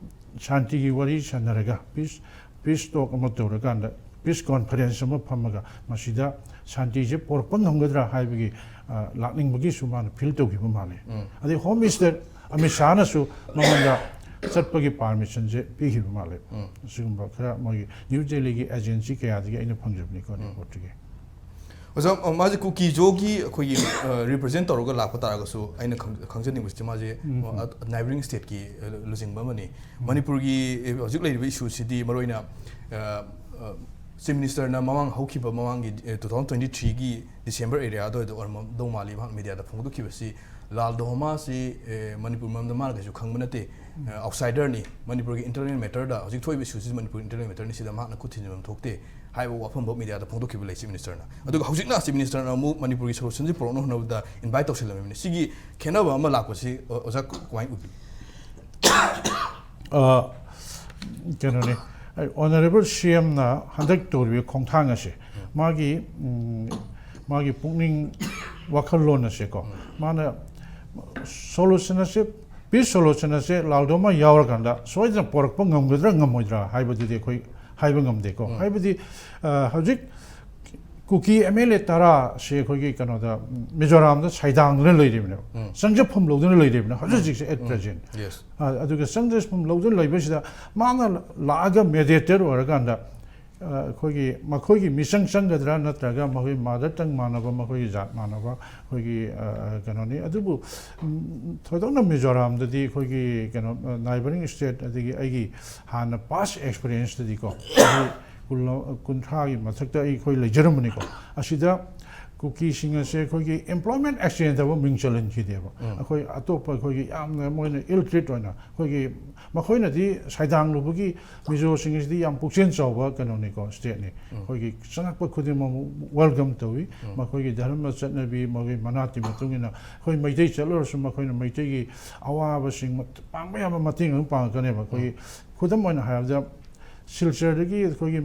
ꯁꯥꯟꯇꯤꯒꯤ ꯋꯥꯔꯤ ꯁꯥꯟꯅꯔꯒ, ꯄꯤꯁ ꯄꯤꯁ ꯇꯣꯛ ꯑꯃ ꯇꯧꯔꯀꯥꯟꯗ, ꯄꯤꯁ ꯀꯣꯟꯐꯔꯦꯟꯁ ꯑꯃ ꯐꯝꯃꯒ ꯃꯁꯤꯗ ꯁꯥꯟꯇꯤꯁꯦ ꯄꯣꯔꯛꯄ ꯉꯝꯒꯗ꯭ꯔꯥ ꯍꯥꯏꯕꯒꯤ, ꯑ, ꯂꯥꯛꯅꯤꯡꯕꯒꯤꯁꯨ ꯃꯥꯅ ꯐꯤꯜ ꯇꯧꯈꯤꯕ ꯃꯥꯜꯂꯤ꯫ ꯑꯗꯩ ꯍꯣꯝ ꯃꯤꯅꯤꯁꯇꯔ ꯑꯃꯤꯠ ꯁꯥꯍꯅꯁꯨ ꯃꯉꯣꯟꯗ ꯆꯠꯄꯒꯤ ꯄꯥꯔꯃꯤꯁꯟꯁꯦ ꯄꯤꯈꯤꯕ ꯃꯥꯜꯂꯦ꯫ ꯑꯁꯤꯒꯨꯝꯕ ꯈꯔ ꯃꯣꯏꯒꯤ ꯅ꯭ꯌꯨ ꯗꯦꯜꯂꯤꯒꯤ ꯑꯦꯖꯦꯟꯁꯤ ꯀꯌꯥꯗꯒꯤ ꯑꯩꯅ ꯐꯪꯖꯕꯅꯤꯀꯣ, ꯔꯤꯄꯣꯔꯠꯇꯨꯒꯤ꯫ ꯑꯣꯖꯥ, ꯑ, ꯃꯥꯁꯦ ꯀꯨꯀꯤꯖꯣꯒꯤ ꯑꯩꯈꯣꯏꯒꯤ, ꯑ, ꯔꯤꯄ꯭ꯔꯖꯦꯟ ꯇꯧꯔꯒ ꯂꯥꯛꯄ ꯇꯥꯔꯒꯁꯨ, ꯑꯩꯅ ꯈꯪ-, ꯈꯪꯖꯅꯤꯡꯕꯁꯤꯗꯤ ꯃꯥꯁꯦ, ꯑ, ꯅꯥꯏꯕꯔꯤꯡ ꯁ꯭ꯇꯦꯠꯀꯤ, ꯑ, ꯂꯨꯆꯤꯡꯕ ꯑꯃꯅꯤ꯫ ꯃꯅꯤꯄꯨꯔꯒꯤ, ꯑ, ꯍꯧꯖꯤꯛ ꯂꯩꯔꯤꯕ ꯏꯁꯨꯁꯤꯗꯤ ꯃꯔꯨꯑꯣꯏꯅ, ꯑ, ꯑ, ꯆꯤꯐ ꯃꯤꯅꯤꯁꯇꯔꯅ ꯃꯃꯥꯡ ꯍꯧꯈꯤꯕ ꯃꯃꯥꯡꯒꯤ, ꯑ, ꯇꯨ ꯊꯥꯎꯖꯟ ꯇ꯭ꯋꯦꯟꯇꯤ ꯊ꯭ꯔꯤꯒꯤ ꯗꯤꯁꯦꯝꯕꯔ ꯑꯦꯔꯤꯌꯥ ꯑꯗꯨꯋꯥꯏꯗ ꯑꯣꯏꯔꯝꯗꯧ ꯃꯥꯜꯂꯤ, ꯃꯍꯥꯛ ꯃꯦꯗꯤꯌꯥꯗ ꯐꯣꯡꯗꯣꯛꯈꯤꯕꯁꯤ, ꯂꯥꯜ ꯗꯣꯍꯣꯃꯥꯁꯤ, ꯑ, ꯃꯅꯤꯄꯨꯔ ꯃꯔꯝꯗ ꯃꯥꯅ ꯀꯩꯁꯨ ꯈꯪꯕ ꯅꯠꯇꯦ, ꯑ, ꯑꯥꯎꯠꯁꯥꯏꯗꯔꯅꯤ, ꯃꯅꯤꯄꯨꯔꯒꯤ ꯏꯟꯇꯔꯅꯦꯜ ꯃꯦꯇꯔꯗ, ꯍꯧꯖꯤꯛ ꯊꯣꯛꯏꯕ ꯏꯁꯨꯁꯤ ꯃꯅꯤꯄꯨꯔ ꯏꯟꯇꯔꯅꯦꯜ ꯃꯦꯇꯔꯅꯤ, ꯁꯤꯗ ꯃꯍꯥꯛꯅ ꯈꯨꯠ ꯊꯤꯟꯖꯤꯟꯐꯝ ꯊꯣꯛꯇꯦ ꯍꯥꯏꯕ ꯋꯥꯐꯝꯐꯥꯎ ꯃꯦꯗꯤꯌꯥꯗ ꯐꯣꯡꯗꯣꯛꯈꯤꯕ ꯂꯩ ꯆꯤꯐ ꯃꯤꯅꯤꯁꯇꯔꯅ꯫ ꯑꯗꯨꯒ ꯍꯧꯖꯤꯛꯅ ꯆꯤꯐ ꯃꯤꯅꯤꯁꯇꯔꯅ ꯑꯃꯨꯛ ꯃꯅꯤꯄꯨꯔꯒꯤ ꯁꯣꯂꯨꯁꯟꯁꯤ ꯄꯨꯔꯛꯅꯕ ꯍꯣꯠꯅꯕꯗ ꯏꯟꯚꯥꯏꯠ ꯇꯧꯁꯤꯜꯂꯝꯃꯤꯕꯅꯤ꯫ ꯁꯤꯒꯤ ꯈꯦꯠꯅꯕ ꯑꯃ ꯂꯥꯛꯄꯁꯤ, ꯑ, ꯑꯣꯖꯥ ꯀꯃꯥꯏꯅ ꯎꯕꯤ? ꯑ, ꯀꯩꯅꯣꯅꯤ, ꯑꯣꯅꯔꯦꯕꯜ ꯁꯤ ꯑꯦꯝꯅ ꯍꯟꯗꯛ ꯇꯧꯔꯤꯕ ꯈꯣꯡꯊꯥꯡ ꯑꯁꯦ ꯃꯥꯒꯤ, ꯎꯝ, ꯃꯥꯒꯤ ꯄꯨꯛꯅꯤꯡ ꯋꯥꯈꯜꯂꯣꯟ ꯑꯁꯦꯀꯣ, ꯃꯥꯅ ꯁꯣꯂꯨꯁꯟ ꯑꯁꯦ, ꯄꯤꯁ ꯁꯣꯂꯨꯁꯟ ꯑꯁꯦ ꯂꯥꯜ ꯗꯣꯍꯣꯃꯥ ꯌꯥꯎꯔꯀꯥꯟꯗ ꯁꯣꯏꯗꯅ ꯄꯣꯔꯛꯄ ꯉꯝꯒꯗ꯭ꯔꯥ ꯉꯝꯃꯣꯏꯗ꯭ꯔꯥ ꯍꯥꯏꯕꯗꯨꯗꯤ ꯑꯩꯈꯣꯏ ꯍꯥꯏꯕ ꯉꯝꯗꯦꯀꯣ꯫ ꯍꯥꯏꯕꯗꯤ, ꯑ, ꯍꯧꯖꯤꯛ ꯀꯨꯀꯤ ꯑꯦꯝ ꯑꯦꯜ ꯑꯦ ꯇꯔꯥꯁꯦ ꯑꯩꯈꯣꯏꯒꯤ ꯀꯩꯅꯣꯗ, ꯃꯤꯖꯣꯔꯥꯝꯗ ꯁꯥꯏꯗꯥꯡꯗꯨꯅ ꯂꯩꯔꯤꯕꯅꯦꯕ, ꯆꯪꯖꯐꯝ ꯂꯧꯗꯨꯅ ꯂꯩꯔꯤꯕꯅꯦ ꯍꯧꯖꯤꯛ ꯍꯧꯖꯤꯛꯁꯦ, at present꯫ Yes. ꯑ, ꯑꯗꯨꯒ ꯆꯪꯖꯐꯝ ꯂꯧꯗꯨꯅ ꯂꯩꯕꯁꯤꯗ ꯃꯥꯅ ꯂꯥꯛꯑꯒ ꯃꯦꯗꯤꯌꯦꯇꯔ ꯑꯣꯏꯔꯀꯥꯟꯗ, ꯑ, ꯑꯩꯈꯣꯏꯒꯤ ꯃꯈꯣꯏꯒꯤ ꯃꯤꯆꯪ ꯆꯪꯒꯗ꯭ꯔꯥ, ꯅꯠꯇ꯭ꯔꯒ ꯃꯈꯣꯏ ꯃꯥꯗꯔ ꯇꯪ ꯃꯥꯟꯅꯕ, ꯃꯈꯣꯏꯒꯤ ꯖꯥꯠ ꯃꯥꯟꯅꯕ, ꯑꯩꯈꯣꯏꯒꯤ, ꯑ, ꯑ, ꯀꯩꯅꯣꯅꯤ꯫ ꯑꯗꯨꯕꯨ, ꯎꯝ, ꯊꯣꯏꯗꯣꯛꯅ ꯃꯤꯖꯣꯔꯥꯝꯗꯗꯤ ꯑꯩꯈꯣꯏꯒꯤ ꯀꯩꯅꯣ, ꯑ, ꯅꯥꯏꯕꯔꯤꯡ ꯁ꯭ꯇꯦꯠ, ꯑꯗꯒꯤ ꯑꯩꯒꯤ ꯍꯥꯟꯅ ꯄꯥꯁ ꯑꯦꯛꯁꯄꯤꯔꯤꯌꯦꯟꯁꯇꯗꯤꯀꯣ, ꯆꯍꯤ ꯀꯨꯟ, ꯀꯨꯟꯊ꯭ꯔꯥꯒꯤ ꯃꯊꯛꯇ ꯑꯩꯈꯣꯏ ꯂꯩꯖꯔꯝꯕꯅꯤꯀꯣ꯫ ꯑꯁꯤꯗ ꯀꯨꯀꯤꯁꯤꯡ ꯑꯁꯦ ꯑꯩꯈꯣꯏꯒꯤ ꯑꯦꯝꯄ꯭ꯂꯣꯏꯃꯦꯟ ꯑꯦꯛꯁꯆꯦꯟꯖ ꯍꯥꯏꯕ ꯃꯤꯡ ꯆꯜꯍꯟꯈꯤꯗꯦꯕ꯫ ꯑꯩꯈꯣꯏ ꯑꯇꯣꯞꯄ ꯑꯩꯈꯣꯏꯒꯤ ꯌꯥꯝꯅ ꯃꯣꯏꯅ ꯏꯜ ꯇ꯭ꯔꯤꯠ ꯑꯣꯏꯅ ꯑꯩꯈꯣꯏꯒꯤ, ꯃꯈꯣꯏꯅꯗꯤ ꯁꯥꯏꯗꯥꯡꯂꯨꯕꯒꯤ ꯃꯤꯖꯣꯁꯤꯡ ꯑꯁꯤꯗꯤ ꯌꯥꯝ ꯄꯨꯛꯆꯦꯜ ꯆꯥꯎꯕ ꯀꯩꯅꯣꯅꯤꯀꯣ, ꯁ꯭ꯇꯦꯠꯅꯤ꯫ ꯑꯩꯈꯣꯏꯒꯤ ꯆꯪꯉꯛꯄ ꯈꯨꯗꯤꯡꯃꯛ ꯋꯦꯜꯀꯝ ꯇꯧꯏ꯫ ꯃꯈꯣꯏꯒꯤ ꯙꯔꯃ ꯆꯠꯅꯕꯤ, ꯃꯈꯣꯏꯒꯤ ꯃꯅꯥꯠꯀꯤ ꯃꯇꯨꯡ ꯏꯟꯅ ꯑꯩꯈꯣꯏ ꯃꯩꯇꯩ ꯆꯠꯂꯨꯔꯁꯨ ꯃꯈꯣꯏꯅ ꯃꯩꯇꯩꯒꯤ ꯑꯋꯥꯕꯁꯤꯡ ꯃꯠ-, ꯄꯥꯡꯕ ꯌꯥꯕ ꯃꯇꯦꯡ ꯑꯗꯨꯝ ꯄꯥꯡꯉꯛꯀꯅꯦꯕ꯫ ꯑꯩꯈꯣꯏꯒꯤ ꯈꯨꯗꯝ ꯑꯣꯏꯅ ꯍꯥꯏꯔꯕꯗ, ꯁꯤꯜꯆꯔꯗꯒꯤ ꯑꯩꯈꯣꯏꯒꯤ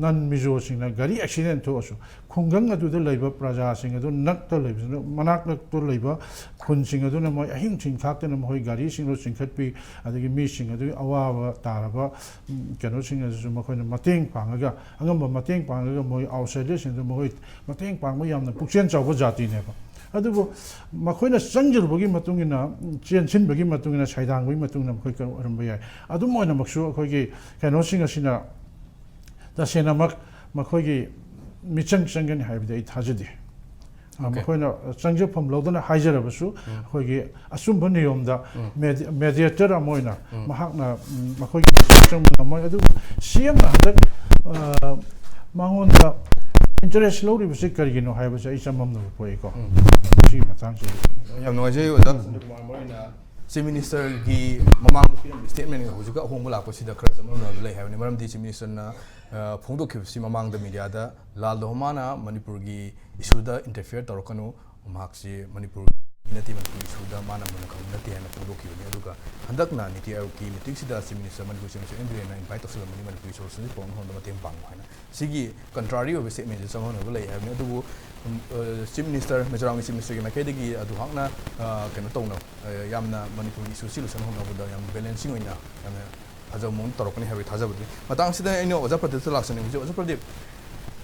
ꯅꯟ ꯃꯤꯖꯣꯁꯤꯡꯅ ꯒꯥꯔꯤ ꯑꯦꯛꯁꯤꯗꯦꯟ ꯊꯣꯛꯑꯁꯨ, ꯈꯨꯡꯒꯪ ꯑꯗꯨꯗ ꯂꯩꯕ ꯄ꯭ꯔꯖꯥꯁꯤꯡ ꯑꯗꯨ, ꯅꯛꯇ ꯂꯩꯕꯁꯤꯡ, ꯃꯅꯥꯛ ꯅꯛꯇ ꯂꯩꯕ ꯈꯨꯟꯁꯤꯡ ꯑꯗꯨꯅ ꯃꯣꯏ ꯑꯍꯤꯡ ꯊꯤꯡ ꯈꯥꯛꯇꯅ ꯃꯈꯣꯏ ꯒꯥꯔꯤꯁꯤꯡꯗꯨ ꯆꯤꯡꯈꯠꯄꯤ꯫ ꯑꯗꯒꯤ ꯃꯤꯁꯤꯡ ꯑꯗꯨꯒꯤ ꯑꯋꯥꯕ ꯇꯥꯔꯕ, ꯎꯝ, ꯀꯩꯅꯣꯁꯤꯡ ꯑꯗꯨꯁꯨ ꯃꯈꯣꯏꯅ ꯃꯇꯦꯡ ꯄꯥꯡꯉꯒ, ꯑꯉꯝꯕ ꯃꯇꯦꯡ ꯄꯥꯡꯉꯒ, ꯃꯣꯏ ꯑꯥꯎꯠꯁꯥꯏꯗꯔꯁꯤꯡꯗꯨ ꯃꯈꯣꯏ ꯃꯇꯦꯡ ꯄꯥꯡꯕ ꯌꯥꯝꯅ ꯄꯨꯛꯆꯦꯜ ꯆꯥꯎꯕ ꯖꯥꯇꯤꯅꯦꯕ꯫ ꯑꯗꯨꯕꯨ ꯃꯈꯣꯏꯅ ꯆꯪꯁꯤꯜꯂꯨꯕꯒꯤ ꯃꯇꯨꯡ ꯏꯟꯅ, ꯆꯦꯟꯁꯤꯟꯕꯒꯤ ꯃꯇꯨꯡ ꯏꯟꯅ, ꯁꯩꯗꯥꯡꯕꯒꯤ ꯃꯇꯨꯡ ꯏꯟꯅ ꯃꯈꯣꯏ ꯀꯔꯤ ꯑꯣꯏꯔꯝꯕ ꯌꯥꯏ꯫ ꯑꯗꯨꯝ ꯑꯣꯏꯅꯃꯛꯁꯨ ꯑꯩꯈꯣꯏꯒꯤ ꯀꯩꯅꯣꯁꯤꯡ ꯑꯁꯤꯅ ꯇꯁꯦꯡꯅꯃꯛ ꯃꯈꯣꯏꯒꯤ ꯃꯤꯆꯪ ꯆꯪꯒꯅꯤ ꯍꯥꯏꯕꯗꯤ ꯑꯩ ꯊꯥꯖꯗꯦ꯫ ꯑ, Okay. ꯃꯈꯣꯏꯅ ꯆꯪꯖꯐꯝ ꯂꯧꯗꯅ ꯍꯥꯏꯖꯔꯕꯁꯨ, ꯑꯩꯈꯣꯏꯒꯤ ꯑꯆꯨꯝꯕ ꯅꯤꯌꯣꯝꯗ ꯃꯦꯗꯤ-, ꯃꯦꯗꯤꯌꯦꯇꯔ ꯑꯃ ꯑꯣꯏꯅ ꯃꯍꯥꯛꯅ, ꯎꯝ, ꯃꯈꯣꯏꯒꯤ ꯃꯤꯆꯪ ꯆꯪꯕ ꯉꯝꯃꯣꯏ꯫ ꯑꯗꯨ ꯁꯤ ꯑꯦꯝꯅ ꯍꯟꯗꯛ, ꯑ, ꯃꯉꯣꯟꯗ ꯏꯟꯇꯔꯦꯁ ꯂꯧꯔꯤꯕꯁꯤ ꯀꯔꯤꯒꯤꯅꯣ ꯍꯥꯏꯕꯁꯦ ꯑꯩ ꯆꯃꯝꯅꯕ ꯄꯣꯛꯏꯀꯣ꯫ ꯁꯤꯒꯤ ꯃꯇꯥꯡꯁꯤꯗ ꯌꯥꯝ ꯅꯨꯡꯉꯥꯏꯖꯩ ꯑꯣꯖꯥ ꯁꯟꯖꯤꯠ ꯀꯨꯃꯥꯔ꯫ ꯃꯔꯨ ꯑꯣꯏꯅ ꯆꯤꯐ ꯃꯤꯅꯤꯁꯇꯔꯒꯤ ꯃꯃꯥꯡꯗ ꯄꯤꯔꯝꯕ ꯁ꯭ꯇꯦꯠꯃꯦꯟꯒ ꯍꯧꯖꯤꯛꯀ ꯑꯍꯣꯡꯕ ꯂꯥꯛꯄꯁꯤꯗ ꯈꯔ ꯆꯃꯝꯅꯕ ꯂꯩ ꯍꯥꯏꯕꯅꯤ꯫ ꯃꯔꯝꯗꯤ ꯆꯤꯐ ꯃꯤꯅꯤꯁꯇꯔꯅ, ꯑ, ꯐꯣꯡꯗꯣꯛꯈꯤꯕꯁꯤ ꯃꯃꯥꯡꯗ ꯃꯤꯗꯤꯌꯥꯗ, ꯂꯥꯜ ꯗꯣꯍꯃꯥꯅ ꯃꯅꯤꯄꯨꯔꯒꯤ ꯏꯁꯨꯗ ꯏꯟꯇꯔꯐꯤꯌꯔ ꯇꯧꯔꯛꯀꯅꯨ, ꯃꯍꯥꯛꯁꯤ ꯃꯅꯤꯄꯨꯔꯒꯤ ꯃꯤ ꯅꯠꯇꯦ, ꯃꯅꯤꯄꯨꯔꯒꯤ ꯏꯁꯨꯗ ꯃꯥꯅ ꯃꯨꯟꯅ ꯈꯪꯕ ꯅꯠꯇꯦ ꯍꯥꯏꯅ ꯐꯣꯡꯗꯣꯛꯈꯤꯕꯅꯤ꯫ ꯑꯗꯨꯒ ꯍꯟꯗꯛꯅ ꯅꯤꯇꯤ ꯑꯥꯌꯣꯒꯀꯤ ꯃꯤꯇꯤꯡꯁꯤꯗ chief minister, Manipur chief minister N ꯕꯤꯔꯦꯟꯅ ꯏꯟꯚꯥꯏꯠ ꯇꯧꯁꯤꯜꯂꯝꯕꯅꯤ, ꯃꯅꯤꯄꯨꯔꯒꯤ ꯁꯣꯂꯨꯁꯟꯁꯤ ꯄꯨꯔꯛꯅꯕ ꯍꯣꯠꯅꯕꯗ ꯃꯇꯦꯡ ꯄꯥꯡꯉꯨ ꯍꯥꯏꯅ꯫ ꯁꯤꯒꯤ ꯀꯟꯇ꯭ꯔꯥꯔꯤ ꯑꯣꯏꯕ ꯁ꯭ꯇꯦꯠꯃꯦꯟꯁꯦ ꯆꯪꯍꯧꯅꯕ ꯂꯩ ꯍꯥꯏꯕꯅꯤ꯫ ꯑꯗꯨꯕꯨ, ꯎꯝ, ꯑ, ꯆꯤꯐ ꯃꯤꯅꯤꯁꯇꯔ, ꯃꯤꯖꯣꯔꯥꯝꯒꯤ ꯆꯤꯐ ꯃꯤꯅꯤꯁꯇꯔꯒꯤ ꯃꯥꯏꯀꯩꯗꯒꯤ ꯑꯗꯨꯍꯥꯛꯅ, ꯑ, ꯀꯩꯅꯣ ꯇꯧꯅ, ꯑ, ꯌꯥꯝꯅ ꯃꯅꯤꯄꯨꯔꯒꯤ ꯏꯁꯨꯁꯤ ꯂꯨꯁꯟ ꯍꯧꯅꯕꯗ ꯌꯥꯝ ꯕꯦꯂꯦꯟꯁꯤꯡ ꯑꯣꯏꯅ ꯌꯥꯝꯅ ꯐꯖꯕ ꯃꯑꯣꯡꯗ ꯇꯧꯔꯛꯀꯅꯤ ꯍꯥꯏꯕꯒꯤ ꯊꯥꯖꯕꯗꯨ ꯂꯩ꯫ ꯃꯇꯥꯡꯁꯤꯗ ꯑꯩꯅ ꯑꯣꯖꯥ ꯄ꯭ꯔꯗꯤꯞꯇ ꯂꯥꯛꯆꯅꯤꯡꯕꯁꯦ, ꯑꯣꯖꯥ ꯄ꯭ꯔꯗꯤꯞ,